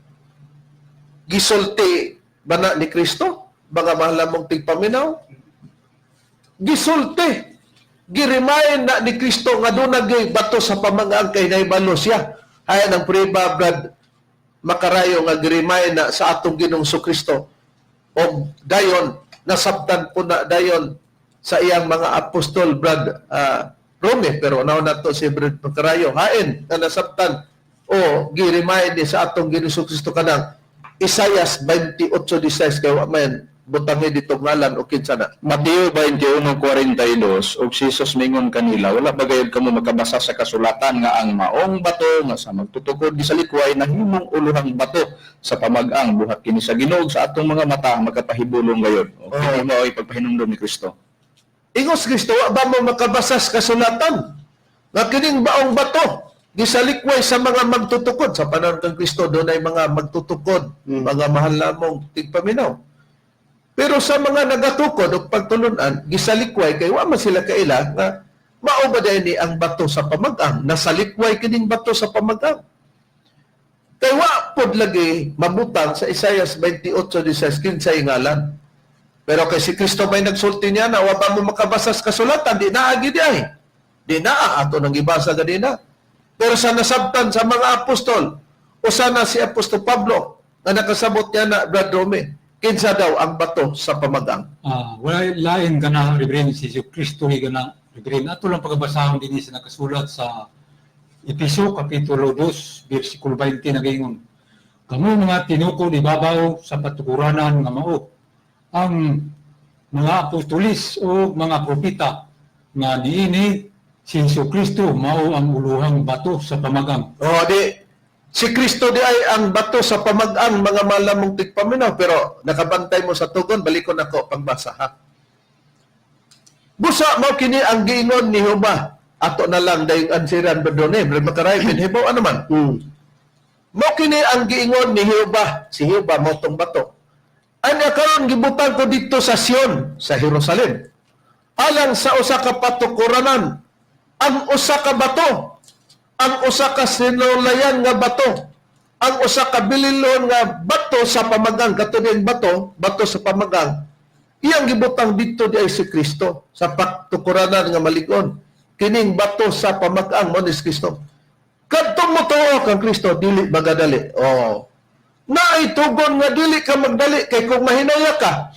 gisulti ba na ni Kristo? Mga mahal mong tigpaminaw? Gisulti. Girimayin na ni Kristo nga doon nagay bato sa pamag-ang kay naibalo siya. Hayan ang priba, Brad Makarayo, nga girimayin na sa atong Ginoong Kristo. O dayon, nasabtan po na dayon sa iyang mga apostol, Brad Rome, pero naon na to si Brad Makarayo. Hain na nasabtan o girimayin ni sa atong Ginoong Kristo kanang Isayas 28:16 kay wa man butangi dito ngalan o kinsa na. Mateo 21:42, og si Jesus mingon kanila, "Wala ba gayud kamo makabasa sa kasulatan nga ang maong bato nga sa magtutukod gisalikway nahimong uluhang bato sa pamag-ang? Buhat kini sa Ginoo sa atong mga mata makapahibulong gayud." O kini mao ay pagpahinumdom ni Kristo. Ingos Kristo, wa ba mo makabasa sa kasulatan nga kining baong bato gisalikway sa mga magtutukod? Sa panahon kang Kristo, doon ay mga magtutukod, mga mahal lamong tigpaminaw. Pero sa mga nagatukod o pagtulunan, gisalikway kay wa man sila kaila nga mao ba ni ang bato sa pamag-ang, nasalikway kining bato sa pamag-ang. Kay wa pod lagi mabutang sa Isaias 28:16 kinsay ngalan. Pero kay si Kristo may nagsulti niya na wa ba mo makabasa sa kasulatan, di naa gid ay. Di naa ato nang gibasa ganina. Pero sa nasabtan sa mga apostol, o sana si Apostol Pablo na nakasabot niya na, Brad Rome, kinsa daw ang bato sa pamagang? Wala lain kana, Reverend, si Jesu Kristo gana, Reverend. Ato lang pagabasahon dinhi sa nakasulat sa Episo kapitulo 2 bersikulo 20 nagaingon: "Kamo mga tinukod ibabaw sa patukuranan nga mao ang mga apostolis o mga propeta nga niini si Jesu Kristo mao ang uluhang bato sa pamagang." O di, si Kristo di ay ang bato sa pamagang, mga malamong tigpaminaw, pero nakabantay mo sa tugon, balikon ako pagbasa ha. Busa mao kini ang giingon ni Jehova. Ato na lang dayong ansiran Brad Rone, makaray pinhibaw ano man. Mao kini ang giingon ni Jehova, si Jehova mao tong bato. Anya karon gibutang ko didto sa Sion, sa Jerusalem, alang sa usa ka patukuranan, ang usa ka bato, ang usa ka sinulayan nga bato, ang usa ka bililon nga bato sa pamagang, kato din bato, bato sa pamagang, iyang gibutang didto di ay si Kristo sa patukuranan nga malig-on. Kining bato sa pamagang mo ni Kristo. Kadtong motuo kang Kristo, dili magadali. Oh. Naay tugon nga dili ka magdali kay kung mahinaya ka,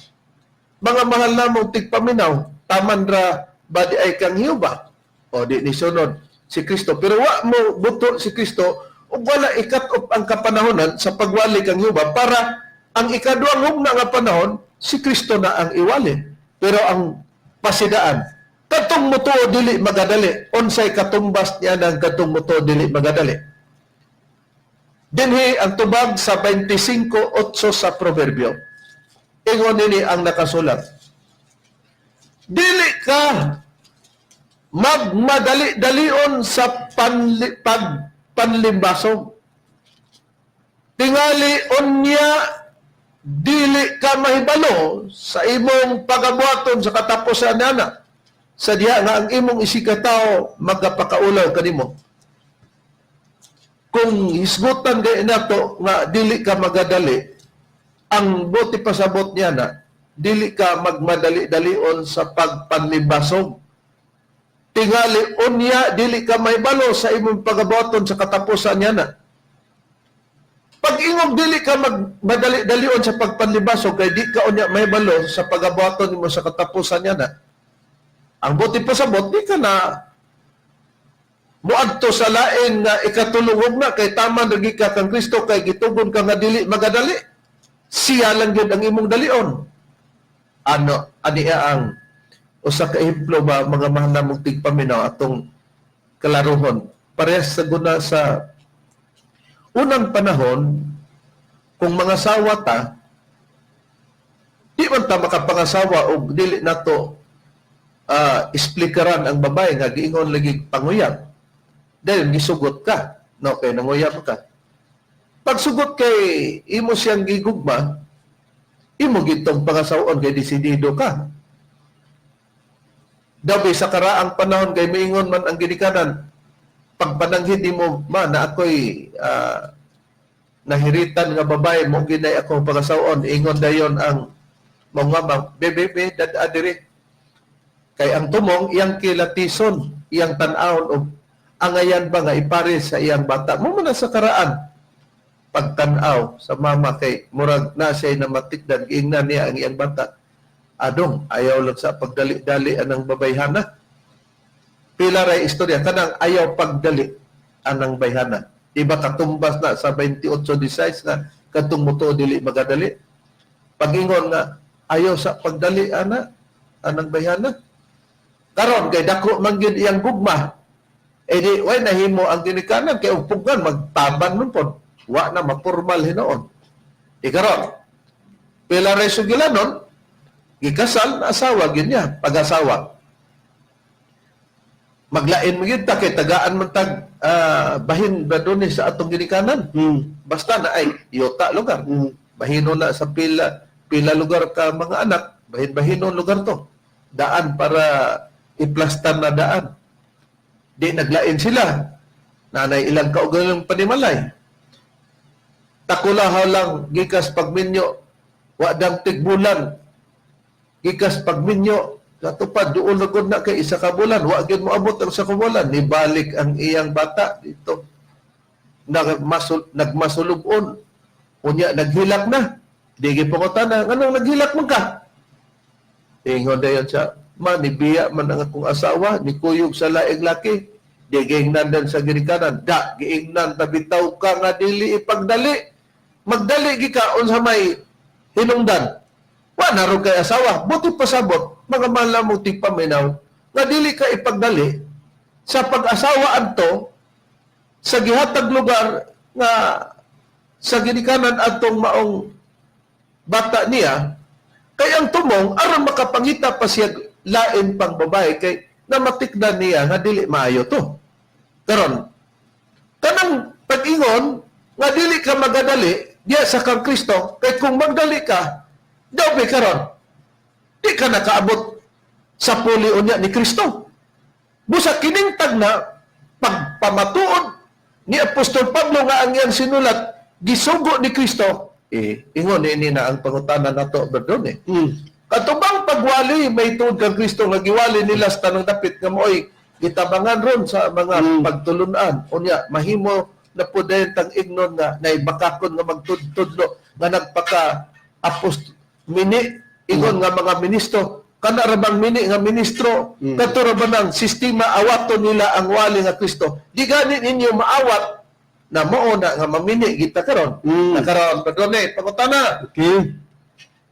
mga mahal namong tigpaminaw, taman ra ba di ay kang Jehova? O di ni sunod si Kristo. Pero wa mo buto si Kristo ug wala ikat-op ang kapanahonan sa pagwali kang Jehova para ang ikaduhang hugna nga panahon si Kristo na ang iwali. Pero ang pasidaan, katong mutuo dili magadali, unsay katumbas niya ng katong mutuo dili magadali? Dinhi ang tubag sa 25:8 sa Proverbio. Ingon nini ang nakasulat. Dili ka magmadali-dalion sa panlimbasog. Tingali unya dili ka mahibalo sa imong pagabuhaton sa katapusan niana. Sa diha nga ang imong isigkatawo magapakaulaw kanimo. Kung hisgutan kay nato nga dili ka magadali, ang buot pasabot niya na dili ka magmadali-dalion sa pagpanlibasog. Tingali unya dili ka mahibalo sa imong pagabuhaton sa katapusan niya na. Pag ingog dili ka magmadali-dalion sa pagpanlibasog kay di ka unya mahibalo sa pagabuhaton nimo sa katapusan niya na. Ang buot pasabot, di ka na muadto sa lain nga ikatulong na kay taman lagi ka kang Kristo kay gitugon ka nga dili magadali. Siya lang gyud ang imong dalion. Ano ani ang usa ka ehemplo ba, mga mahal namong tigpaminaw, atong kalaruhon parehas sa guna sa unang panahon? Kung mga sawa ta, di man ta makapangasawa og dili nato esplikaran ang babae nga giingon lagi panguyab. Dahil gisugot ka, no, kay nanguyab ka. Pagsugot kay imo siyang gigugma, imo gitong pangasawon kay desidido ka. Dabi sa karaang panahon kay miingon man ang ginikanan, pagpananghid nimo ma na ako'y nahiritan nga babae mo ginay akong pangasawon, ingon dayon ang mga ma, bebe be dad diri. Kay ang tumong iyang kilatison, iyang tan-awon og angayan ba nga ipares sa iyang bata. Mo man na sa karaan pagtan-aw sa mama kay murag na siya na matikdan, giingnan niya ang iyang bata. Adong, ayaw lang sa pagdali-dali anang babayhana. Pila ray istorya kanang ayaw pagdali anang bayhana. Iba katumbas na sa 28:16 nga kadtong mutuo dili magadali. Pag-ingon nga ayaw sa pagdali ana anang bayhana. Karon kay dako man gyud iyang gugma. Eh di way nahimo ang ginikanan kay upugan magtaban man pod. Wa na mapurmal hinuon. Di karon pila ray sugilanon gikasal na asawa gyud niya, pag-asawa. Maglain mo gyud ta kay tagaan man tag bahin ba duni sa atong ginikanan. Basta na ay yuta lugar. Bahino na sa pila pila lugar ka mga anak, bahin-bahinon lugar to. Daan para iplastan na daan. Di naglain sila. Nanay ilang kaugalang panimalay. Takulahaw lang gikas pagminyo, wa dang tigbulan. Gikas pagminyo, katupad duol na gud na kay isa ka bulan, wa gyud moabot ang isa ka bulan, nibalik ang iyang bata dito. Nagmasulubon. Unya naghilak na. Di gipangutana, nganong naghilak man ka? Ingon dayon siya, ma, nibiya man ang akong asawa, nikuyog sa laing laki. Di giingnan din sa ginikanan, da, giingnan tabitaw ka nga dili ipagdali. Magdali gi ka unsa may hinungdan. Wa na ron kay asawa, buti pasabot, mga mahal mo tigpaminaw, nga dili ka ipagdali sa pag-asawa adto sa gihatag lugar nga sa ginikanan adtong maong bata niya, kay ang tumong aron makapangita pa siya lain pang babae kay namatikdan niya nga dili maayo to. Karon kanang pag-ingon nga dili ka magadali diya sa kang Kristo kay kung magdali ka Daw ba karon? Di ka nakaabot sa puli unya ni Kristo. Busa kining tagna pagpamatuod ni Apostol Pablo nga ang iyang sinulat gisugo ni Kristo, eh ingon ini na ang pangutana nato, Berdon eh. Katubang pagwali may tuod kang Kristo nga giwali nila sa tanang dapit nga mo'y gitabangan ron sa mga pagtulunan. Unya mahimo na po dayon tang ignon nga naibakakon nga magtudtudlo nga nagpaka apost mini ingon nga mga ministro kana ra bang mini nga ministro, kadto ra ba ng sistema awaton nila ang wali nga Kristo? Di gani ninyo maawat na mao na nga mamini kita karon. Na karon, perdone, pangutana.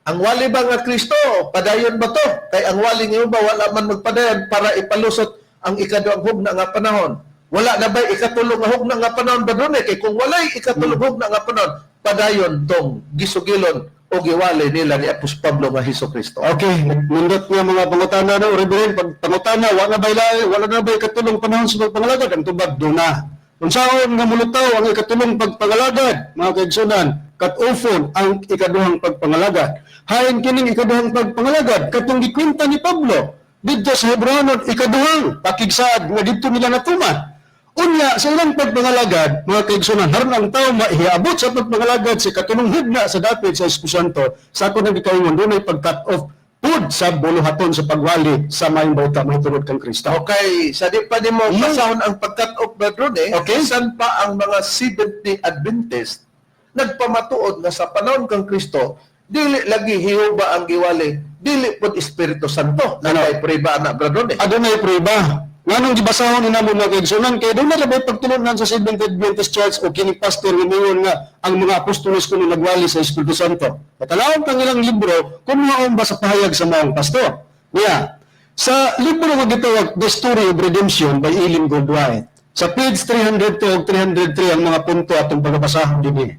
Ang wali ba nga Kristo, padayon ba to? Kay ang wali ngayon ba wala man magpadayon para ipalusot ang ikaduhang hugna nga panahon? Wala na ba ikatulong nga hugna nga panahon ba doon eh? Kay kung walay ikatulong hugna nga panahon, padayon tong gisugilon o giwali nila ni Apostol Pablo nga Hesus Kristo. Okay, nindot nga mga pangutana no, Reverend, pag pangutana, wala na ba'y ikatulong panahon sa pagpangalagad? Ang tubag do na. Kung saon nga mulutaw ang ikatulong pagpangalagad, mga kaigsunan, kat-ufon ang ikaduhang pagpangalagad. Hain kining ikaduhang pagpangalagad, katong gikwenta ni Pablo, didto sa Hebreonon, ikaduhang pakigsaad nga didto nila natuman. Unya, sa ilang pagpangalagad, mga kaigsunan, haron ang tao maiabot sa pagpangalagad sa katulong hugna sa dapit sa Espiritu Santo, sa ako nang gikaingon, dunay pag-cut off pud sa buluhaton sa pagwali sa maayong balita mahitungod kang Kristo. Okay, sa di pa nimo basahon ang pag-cut off ba doon eh, bisan pa ang mga Seventh-day Adventist nagpamatuod nga sa panahon kang Kristo, dili lagi Hiuba ang giwali, dili pod Espiritu Santo. Ano? Natay priba na bro eh. Adunay prueba. Nganong gibasahon ni namo mga kaigsunan kay doon na labay pagtulunan sa Seventh Adventist Church o kining pastor nga mingon nga ang mga apostoles kuno nagwali sa Espiritu Santo. Patalawon kang ilang libro kung maong ba sa pahayag sa maong pastor. Niya, sa libro nga gitawag The Story of Redemption by Ellen Goldwhite. Sa page 302 ug 303 ang mga punto atong pagabasahon dinhi.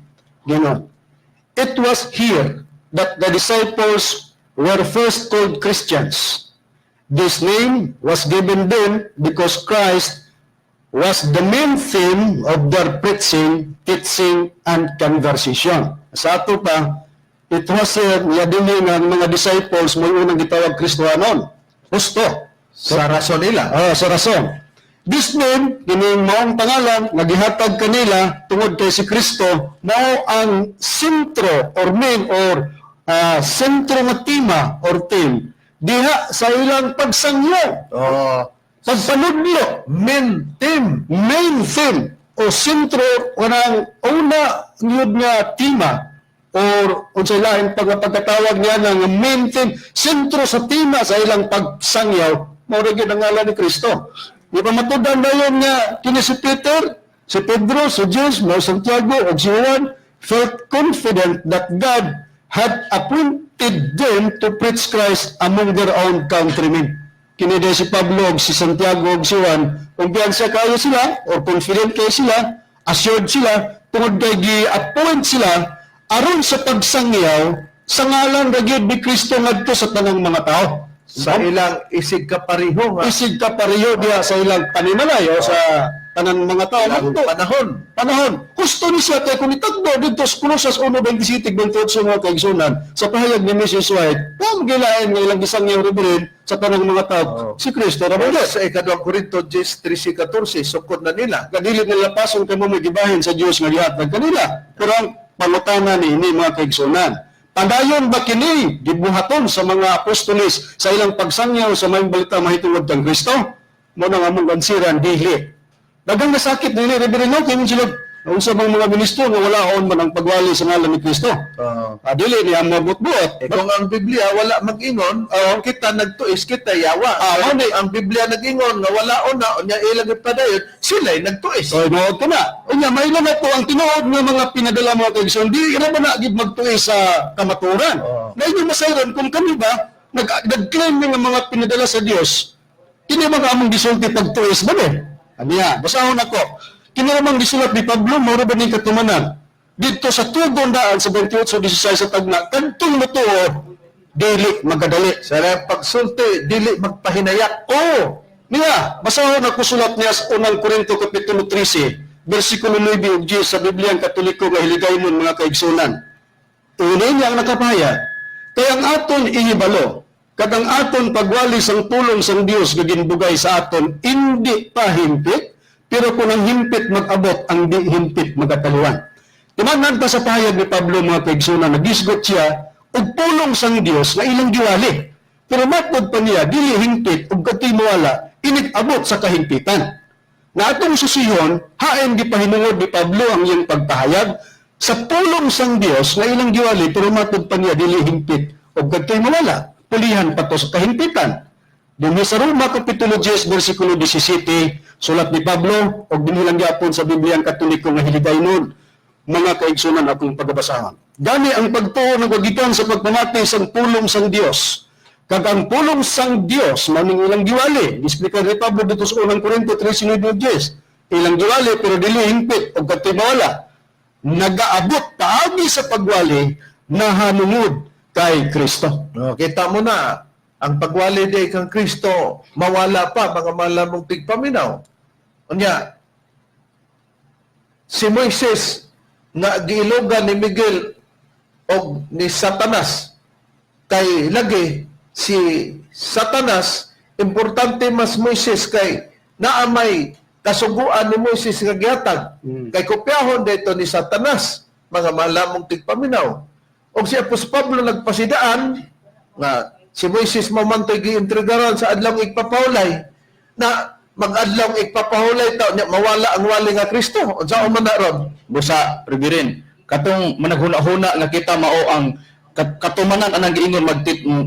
Ganon. It was here that the disciples were first called Christians. This name was given them because Christ was the main theme of their preaching, teaching, and conversation. Sa ato pa, it was here nga dinhi nga ang mga disciples mo unang gitawag Kristohanon. Husto. Sa rason nila. Ah, sa rason. This name, kining maong pangalan, nga gihatag kanila tungod kay si Kristo, mao ang sentro or main or sentro nga tema or theme diha sa ilang pagsangyo, Oh, pagpanudlo, main team. Main theme o sentro kanang una gyud nga tema or unsay lain pagkatawag niya nga main theme, sentro sa tema sa ilang pagsangyaw, mao ra gyud ang ngalan ni Kristo. Di ba matudan dayon nga kini si Peter, si Pedro, si James, mao Santiago ug si Juan felt confident that God had appointed them to preach Christ among their own countrymen. Kini day si Pablo ug si Santiago ug si Juan, kumpiyansa kayo sila or confident kayo sila, assured sila tungod kay gi-appoint sila aron sa pagsangyaw sa ngalan ra gyud ni Kristo ngadto sa tanang mga tao. Sa ilang isig kapariho nga Isig kapareho diha sa ilang panimalay o sa tanan mga tao. Ilang Ngadto panahon. Panahon. Husto ni siya kay kung itagbo dito sa Colosas 1:27 28, mga kaigsunan, sa pahayag ni Mrs. White, kung gilain nga ilang gisangyaw reverend sa tanang mga tao, si Kristo ra ba? Sa ikaduhang Korinto 10:13-14, sukod na nila. Kadili nila pason kay mo may gibahin sa Dios nga gihatag kanila. Pero ang pangutana ni ini, mga kaigsunan, padayon ba kini gibuhaton sa mga apostoles sa ilang pagsangyaw sa maayong balita mahitungod kang Kristo? Mo nang among gansiran, dili. Daghang nasakit nila, Reverend, no, kay sila unsa bang mga ministro nga wala on man ang pagwali sa ngalan ni Kristo. Ah, dili niya mabutbuot. Eh, kung ang Biblia wala mag-ingon, kita nagtuis, kita yawa. Ah, Pero ang Biblia nag-ingon nga wala ona, unya ilang ipadayon, sila'y nagtuis. So, inuod ka na. Unya, may na po ang tinuod nga mga pinadala mga kaigsoon, di ra ba na gid magtuis sa kamaturan? Na inyo masayran kung kami ba, nag-claim nga mga pinadala sa Dios, kini mga among gisulti pagtuis ba ni? Aniya, basahon ako. Kini ramang gisulat ni Pablo, mao ra ba ning katumanan? Dito sa tugon daan sa 28:16 sa tagna, kadtong motuo, dili magadali. Sa ilang pagsulti, dili magpahinayak. Oo. Niya, basahon ako sulat niya sa unang Korinto Kapitulo 13, versikulo 9 ug 10 sa Biblia ang Katoliko nga hiligaynon, mga kaigsunan. Una niya ang nakapahayag. Kay ang aton ihibalo, kag ang aton pagwali sang pulong sang Dios nga ginbugay sa aton hindi pa himpit, pero kung ang himpit mag-abot, ang di himpit magataliwan. Timanan pa sa pahayag ni Pablo, mga kaigsunan, nagisgot siya og pulong sang Dios nga ilang giwali. Pero matod pa niya, dili hingpit ug kadtoy mawala, inig-abot sa kahimpitan. Na atong susihon, hain gipahinungod ni Pablo ang iyang pagpahayag sa pulong sang Dios nga ilang giwali, pero matod pa niya dili hingpit ug kadtoy mawala. Pulihan pa to sa kahimpitan. Dinhi sa Roma Kapitulo 10 versikulo 17, sulat ni Pablo og dinhi lang gyapon sa Biblia ang Katoliko nga hiligaynon, mga kaigsunan, akong pagabasahan. Gani ang pagtuo nagagikan sa pagpamati sang pulong sang Dios. Kag ang pulong sang Dios maning ilang giwali. Gisplikan ni Pablo dito sa Unang Korinto 13:9. Ilang giwali pero dili hingpit og kadtoy mawala. Nagaabot paagi sa pagwali nahanungod kay Kristo. No, kita mo na, ang pagwali di kang Kristo, mawala pa mga malamong tigpaminaw. Unya, si Moises nga giilogan ni Miguel og ni Satanas, kay lagi si Satanas importante mas Moises kay naamay kasuguan ni Moises nga gihatag kay kopyahon dito ni Satanas, mga malamong tigpaminaw. Og si Apostol Pablo nagpasidaan nga si Moises mamantoy giintregaran sa adlawng igpapahulay, na mag-adlawng igpapahulay ta nya mawala ang wali nga Kristo, unsa man na ron? Busa, Reverend, katong managhuna-huna nga kita mao ang katumanan anang giingon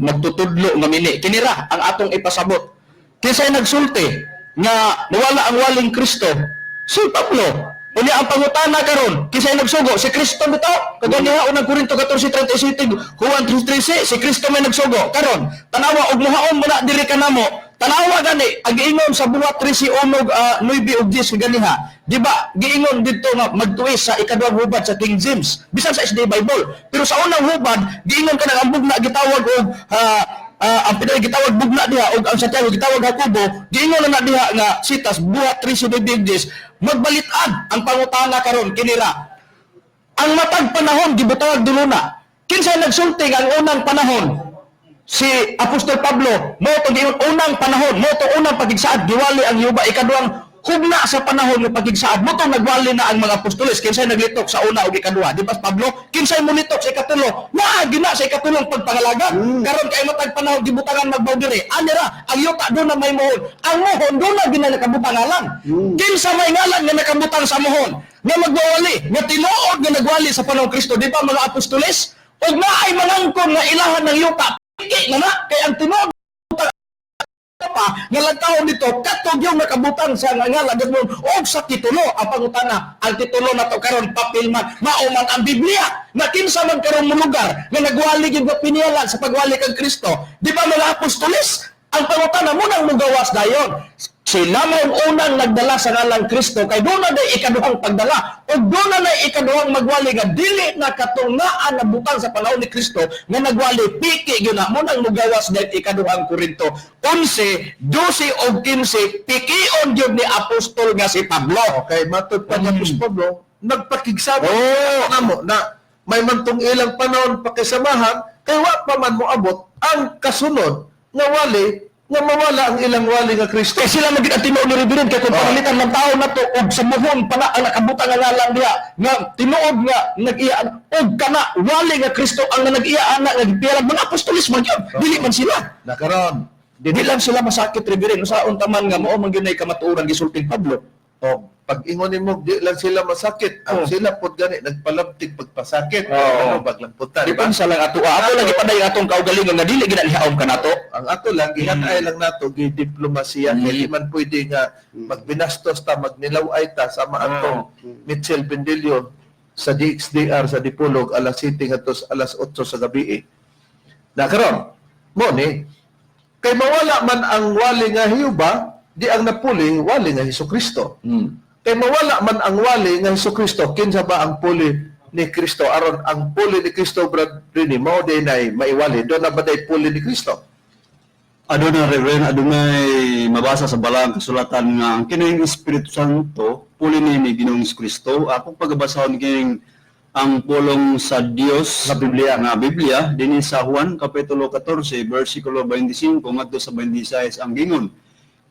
magtutudlo nga mini. Kinira ang atong ipasabot. Kinsay nagsulti nga nawala ang waling Kristo? Si Pablo. Unya ang pangutana karon, kinsay nagsugo? Si Kristo bitaw. Kaganiha Unang Korinto 14:37, Juan 3:13, si Kristo may nagsugo. Karon, tanawa og muhaon mo na diri kanamo. Tanawa gani ang giingon sa Buhat 13 og 9 ug 10 ganiha. Di ba? Giingon didto nga magtuis sa ikaduhang hubad sa King James, bisan sa SDA Bible. Pero sa unang hubad, giingon kanang ang bugna gitawag og ang Pinoy gitawag bugna diha ug ang Santiago gitawag Jacobo, giingon na na diha nga sitas Buhat 13:9 ug 10, magbalit-ad ang pangutana karon kinira. Ang matag panahon gibutawag duluna. Kinsa nagsulti nga ang unang panahon? Si Apostol Pablo, mo to giingon unang panahon, mo to unang pagigsaad giwali ang yuba, ikaduhang hugna sa panahon nga pagigsaad mo to nagwali na ang mga apostoles. Kinsay naglitok sa una ug ikaduha? Di ba Pablo? Kinsay molitok sa ikatulo? Naa gina sa ikatulong pagpangalaga. Karon kay matag panahon gibutangan magboundary anira ang yuta do na may muhon, ang muhon do na gina nakabutang ngalan. Kinsa may ngalan nga nakabutang sa muhon nga magwawali nga tinuod nga nagwali sa panahon Kristo? Di ba mga apostoles? Ug naay manangkon nga ilahan ng yuta, piki na na kay ang tinuod pa nga lantawon dito katog yung nakabutang sa ngalan mo og sa titulo. Ang pangutana, ang titulo nato karon papel man, mao man ang Biblia na kinsa man karon mo lugar nga nagwali gyud nga piniyalan sa pagwali kang Kristo? Di ba mga apostoles? Ang pangutana mo nang mugawas dayon, sila may unang nagdala sa ngalang Kristo kay doon na day ikaduhang pagdala o doon na day ikaduhang magwali nga dili na katong naa na butang sa panahon ni Kristo nga nagwali, piki gyud na mo nang mugawas dahil Ikaduhang Korinto 11, 12 og 15, pikion gyud ni apostol nga si Pablo. Okay, matod pa niya mm. Pablo, nagpakigsama Oo. namo na may mantong ilang panahon pakisamahan kay wa pa man moabot ang kasunod nga wali nga mawala ang ilang wali nga Kristo. Kay sila magid ang tinuod ni Reverend kay kung pangalitan ng tao na to og sa muhon pa na ang nakabutang nga ngalan diha nga tinuod nga nag-iya og kana wali nga Kristo ang nag-iya ana nga gipiyalag mga apostolis man gyud, dili man sila. Na karon, Dili lang sila masakit, Reverend, usaon ta man nga mao man gyud nay kamatuoran gisulti ni Pablo. Oh, pag ingon nimo di lang sila masakit, ang Oh. sila pod gani nagpalabtig pagpasakit. Oo. Ano baglang puta, di ba? Depensa lang ato. Ato lagi paday atong kaugalingon nga dili gid nihaom kanato. Ang ato lang gihatay lang nato gidiplomasya kay di man pwede nga magbinastos ta, magnilaw-ay ta sama atong Mitchell Bendilio sa DXDR sa Dipolog alas 7 ngadto sa alas 8 sa gabi. Eh. Na karon mo ni kay mawala man ang wali nga Hiuba, di ang napuli wali nga Hesukristo. Kay mawala man ang wali nga Hesukristo, kinsa ba ang puli ni Kristo? Aron ang puli ni Kristo, Brad Rini, mao day nay maiwali. Doon na ba day puli ni Kristo? Aduna, Reverend, adunay mabasa sa balang kasulatan nga ang kining Espiritu Santo puli ni Ginoong Kristo. Akong pagabasahon kining Ang pulong sa Dios Nga Biblia. Nga Biblia dinhi sa Juan kapitulo 14 bersikulo 25 ngadto sa 26 ang gingon.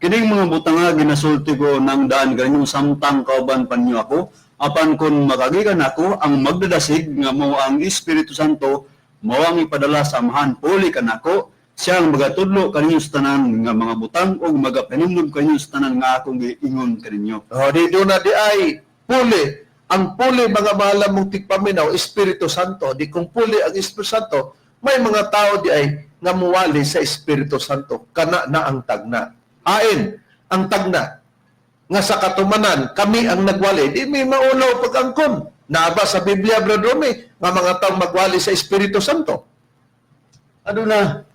Kining mga butanga ginasulti ko nang daan kaninyo samtang kauban pa ninyo ako, apan kon makagikan ako, ang magdadasig nga mao ang Espiritu Santo, mao ang ipadala sa Amahan puli kanako, siya ang magatudlo kaninyo sa tanan nga mga butang ug magapanumdum kaninyo sa tanan nga akong giingon kaninyo. Oh, di doon na di ay puli. Ang puli, mga mahal mong tigpaminaw, Espiritu Santo. Di kung puli ang Espiritu Santo, may mga tao di ay nga muwali sa Espiritu Santo. Kana na ang tagna. Ain, ang tagna. Nga sa katumanan, kami ang nagwali. Di may maulaw pag-angkon. Naaba sa Biblia, Brother Romy, nga mga tao magwali sa Espiritu Santo. Ano na?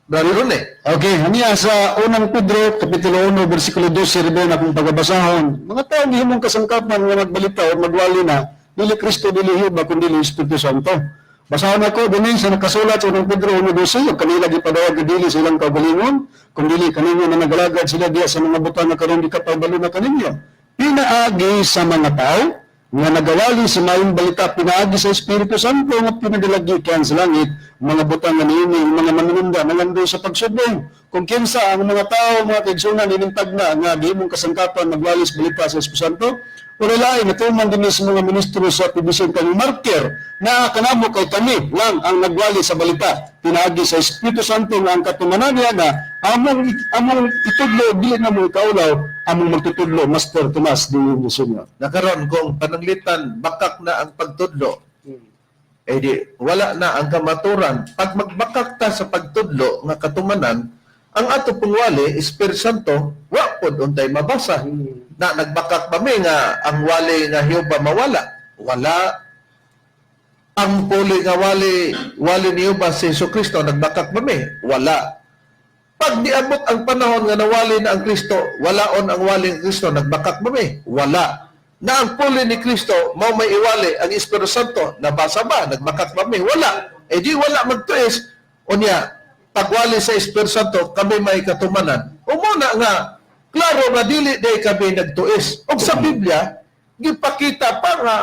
Brother Rone. Okay, aniya sa Unang Pedro, Kapitulo 1, versikulo 12, Ruben, akong pagabasahon. Mga tao gihimong kasangkapan nga magbalita o magwali na, dili Kristo, dili Hiba, kundi dili Espiritu Santo. Basahon ako, dinhi sa nakasulat sa Unang Pedro 1:12, ug kanila gipadayag nga dili sa ilang kaugalingon, kung dili kaninyo na nagalagad sila diya sa mga butang nga karon di kapabalo na kaninyo. Pinaagi sa mga tao, nga nagawali sa maayong balita pinaagi sa Espiritu Santo nga pinadalagikan sa langit mga butang nga niini mga manununda nalandoy sa pagsubong. Kung kinsa ang mga tao, mga kaigsunan, ining tagna nga gihimong kasangkapan magwalis balita sa Espiritu Santo, wala lain natuman din sa mga ministro sa PBC kang marker na kanamo kay kami lang ang nagwali sa balita pinaagi sa Espiritu Santo nga ang katumanan niya na among among itudlo dili na mo ikaulaw, among magtutudlo Master Tomas D. Senior. Nakaron kung pananglitan bakak na ang pagtudlo, eh di wala na ang kamaturan. Pag magbakak ta sa pagtudlo nga katumanan, ang ato pong wali, Espiritu Santo, wa pod untay mabasa. Na nagbakak ba mi nga ang wali nga Jehova mawala? Wala. Ang puli nga wali, wali ni Jehova si Jesu Kristo, nagbakak ba mi? Wala. Pag niabot ang panahon nga nawali na ang Kristo, walaon ang wali ng Kristo, nagbakak ba mi? Wala. Na ang puli ni Kristo, mao may iwali ang Espiritu Santo, nabasa ba? Nagbakak ba mi? Wala. E di wala magtuis. Unya, pagwali sa Espiritu Santo, kami may katumanan. Umuna nga, klaro nga dili day kami nagtuis. Og sa Biblia, gipakita pa nga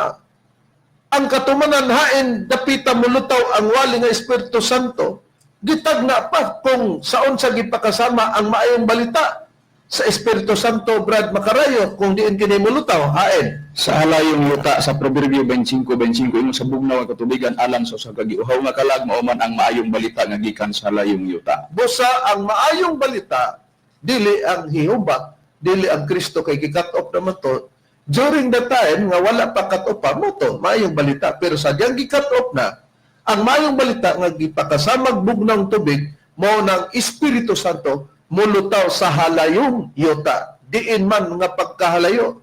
ang katumanan hain dapita mulutaw ang wali nga Espiritu Santo, gitagna pa kung saon sa gipakasama ang maayong balita sa Espiritu Santo, Brad Makarayo, kung diin kini mulutaw hain. Sa halayong yuta sa Proverbio 25:25 ingon sa bugnaw nga katubigan alang sa usa ka giuhaw nga kalag, mao man ang maayong balita nga gikan sa halayong yuta. Busa ang maayong balita dili ang Jehova, dili ang Kristo, kay gi-cut off naman to during the time nga wala pa cut off pa mo to maayong balita, pero sa diyang gi-cut off na ang maayong balita nga gipakasamag bugnang tubig mao ng Espiritu Santo mulutaw sa halayong yuta, diin man nga pagkahalayo,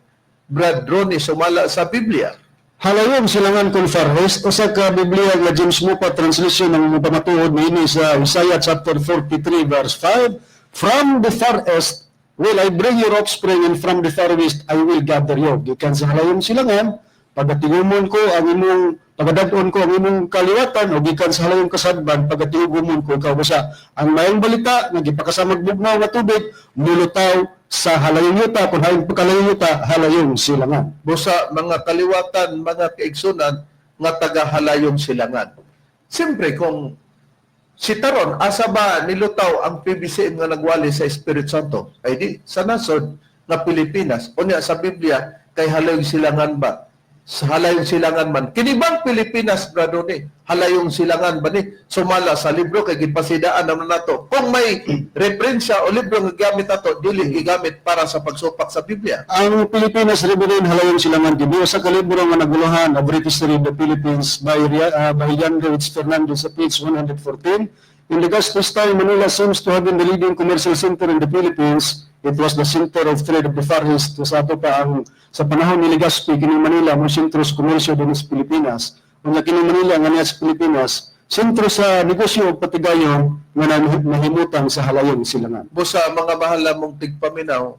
Brad Ronnie, sumala sa Biblia? Halayong silangan kon Far East, usa ka Biblia nga James Moffat translation ang mapamatuod niini sa Isaiah chapter 43 verse 5, "From the far east will I bring your offspring and from the far west I will gather you." Gikan sa halayong silangan pagatingumon ko ang imong pagadad-on ko ang imong kaliwatan o gikan sa halayong kasadban pagatingumon ko ikaw. Basta ang mayong balita nga gipakasamag bugnaw nga tubig mulutaw sa halayong yuta, kung halayong pagkalayong yuta, halayong silangan. Busa mga kaliwatan, mga kaigsunan nga tagahalayong silangan. Siyempre, kung si Taron, asa ba nilutaw ang PBCM nga nagwali sa Espiritu Santo? Ay di, sa nasod nga Pilipinas. Unya sa Biblia, kay halayong silangan ba? Sa halayong silangan man. Kini bang Pilipinas, brado ni? Halayong silangan ba ni? Sumala sa libro, kay gipasidaan naman nato. Kung may referensya o libro nga gamit nato, dili gigamit para sa pagsupak sa Biblia. Ang Pilipinas, Reverend, halayong silangan TV. Sa kalibro nga naguluhan, A Brief History of the Philippines by Leandro H. Fernandez sa page 114. In Legazpi's time, Manila seems to have been the leading commercial center in the Philippines. It was the center of trade of the Far East. Sa ato pa ang sa panahon ni Legazpi, kining Manila mo sentro sa komersyo dinhi sa Pilipinas. Unya kining Manila nga niya sa Pilipinas, sentro sa negosyo ug patigayon nga nahimutang sa halayong silangan. Busa mga mahal mong tigpaminaw,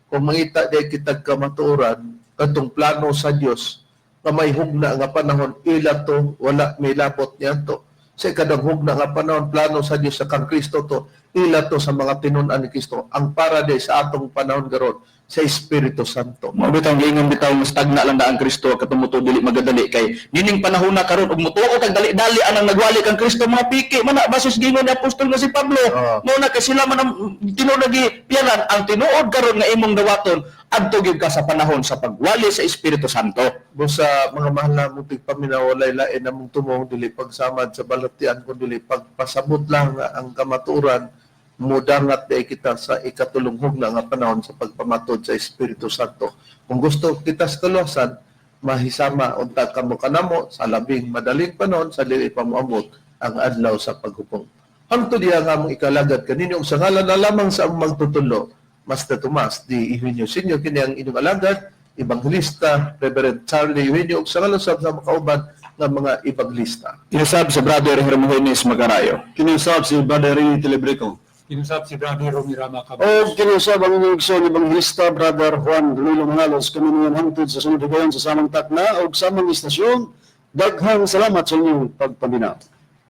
kung mangita di kitag kamatuoran, katong plano sa Dios nga may hugna nga panahon, ila to, wala may labot niya to. Sa ikadang hugna nga panahon, plano sa Dios sa kang Kristo to. Pila to sa mga tinun-an ni Kristo ang para di sa atong panahon karon sa Espiritu Santo. Mao bitaw giingon bitaw mas tagna lang na ang Kristo katong mutuo dili magadali kay nining panahon na karon ug mutuo kag dali-dali anang nagwali kang Kristo, mga piki man na basis giingon ni apostol nga si Pablo. Mao na kay sila man ang tinuod na gipiyanan ang tinuod karon nga imong dawaton adto gyud ka sa panahon sa pagwali sa Espiritu Santo. Busa mga mahal na mong tigpaminaw, walay lain namong tumong dili pagsamad sa balatian kun dili pagpasabot lang nga ang kamatuoran mudangat di kita sa ikatulong hugna nga panahon sa pagpamatod sa Espiritu Santo. Kung gusto kita sa kaluwasan, mahisama unta kamo kanamo sa labing madaling panahon sa dili pa moabot ang adlaw sa paghupong. Hangtod diha nga among ikalagad kaninyo ug sa ngalan na lamang sa among magtutudlo, Master Tomas D. Eugenio Senior, kini ang inyong alagad, Evangelista Reverend Charlie Eugenio, ug sa ngalan sab sa makauban nga mga evangelista. Kinusab sa Brother Hermogenes Macarayo. Kinusab si Brother Rene Telebrico. Kinusab si Brother Romy Rama Cabos. O kinusab ang inyong igsoon Ebanghilista, Brother Juan Danilo Mangalos, kami niyan hangtod sa sunod higayon sa samang takna o samang istasyon. Daghang salamat sa inyong pagpaminaw.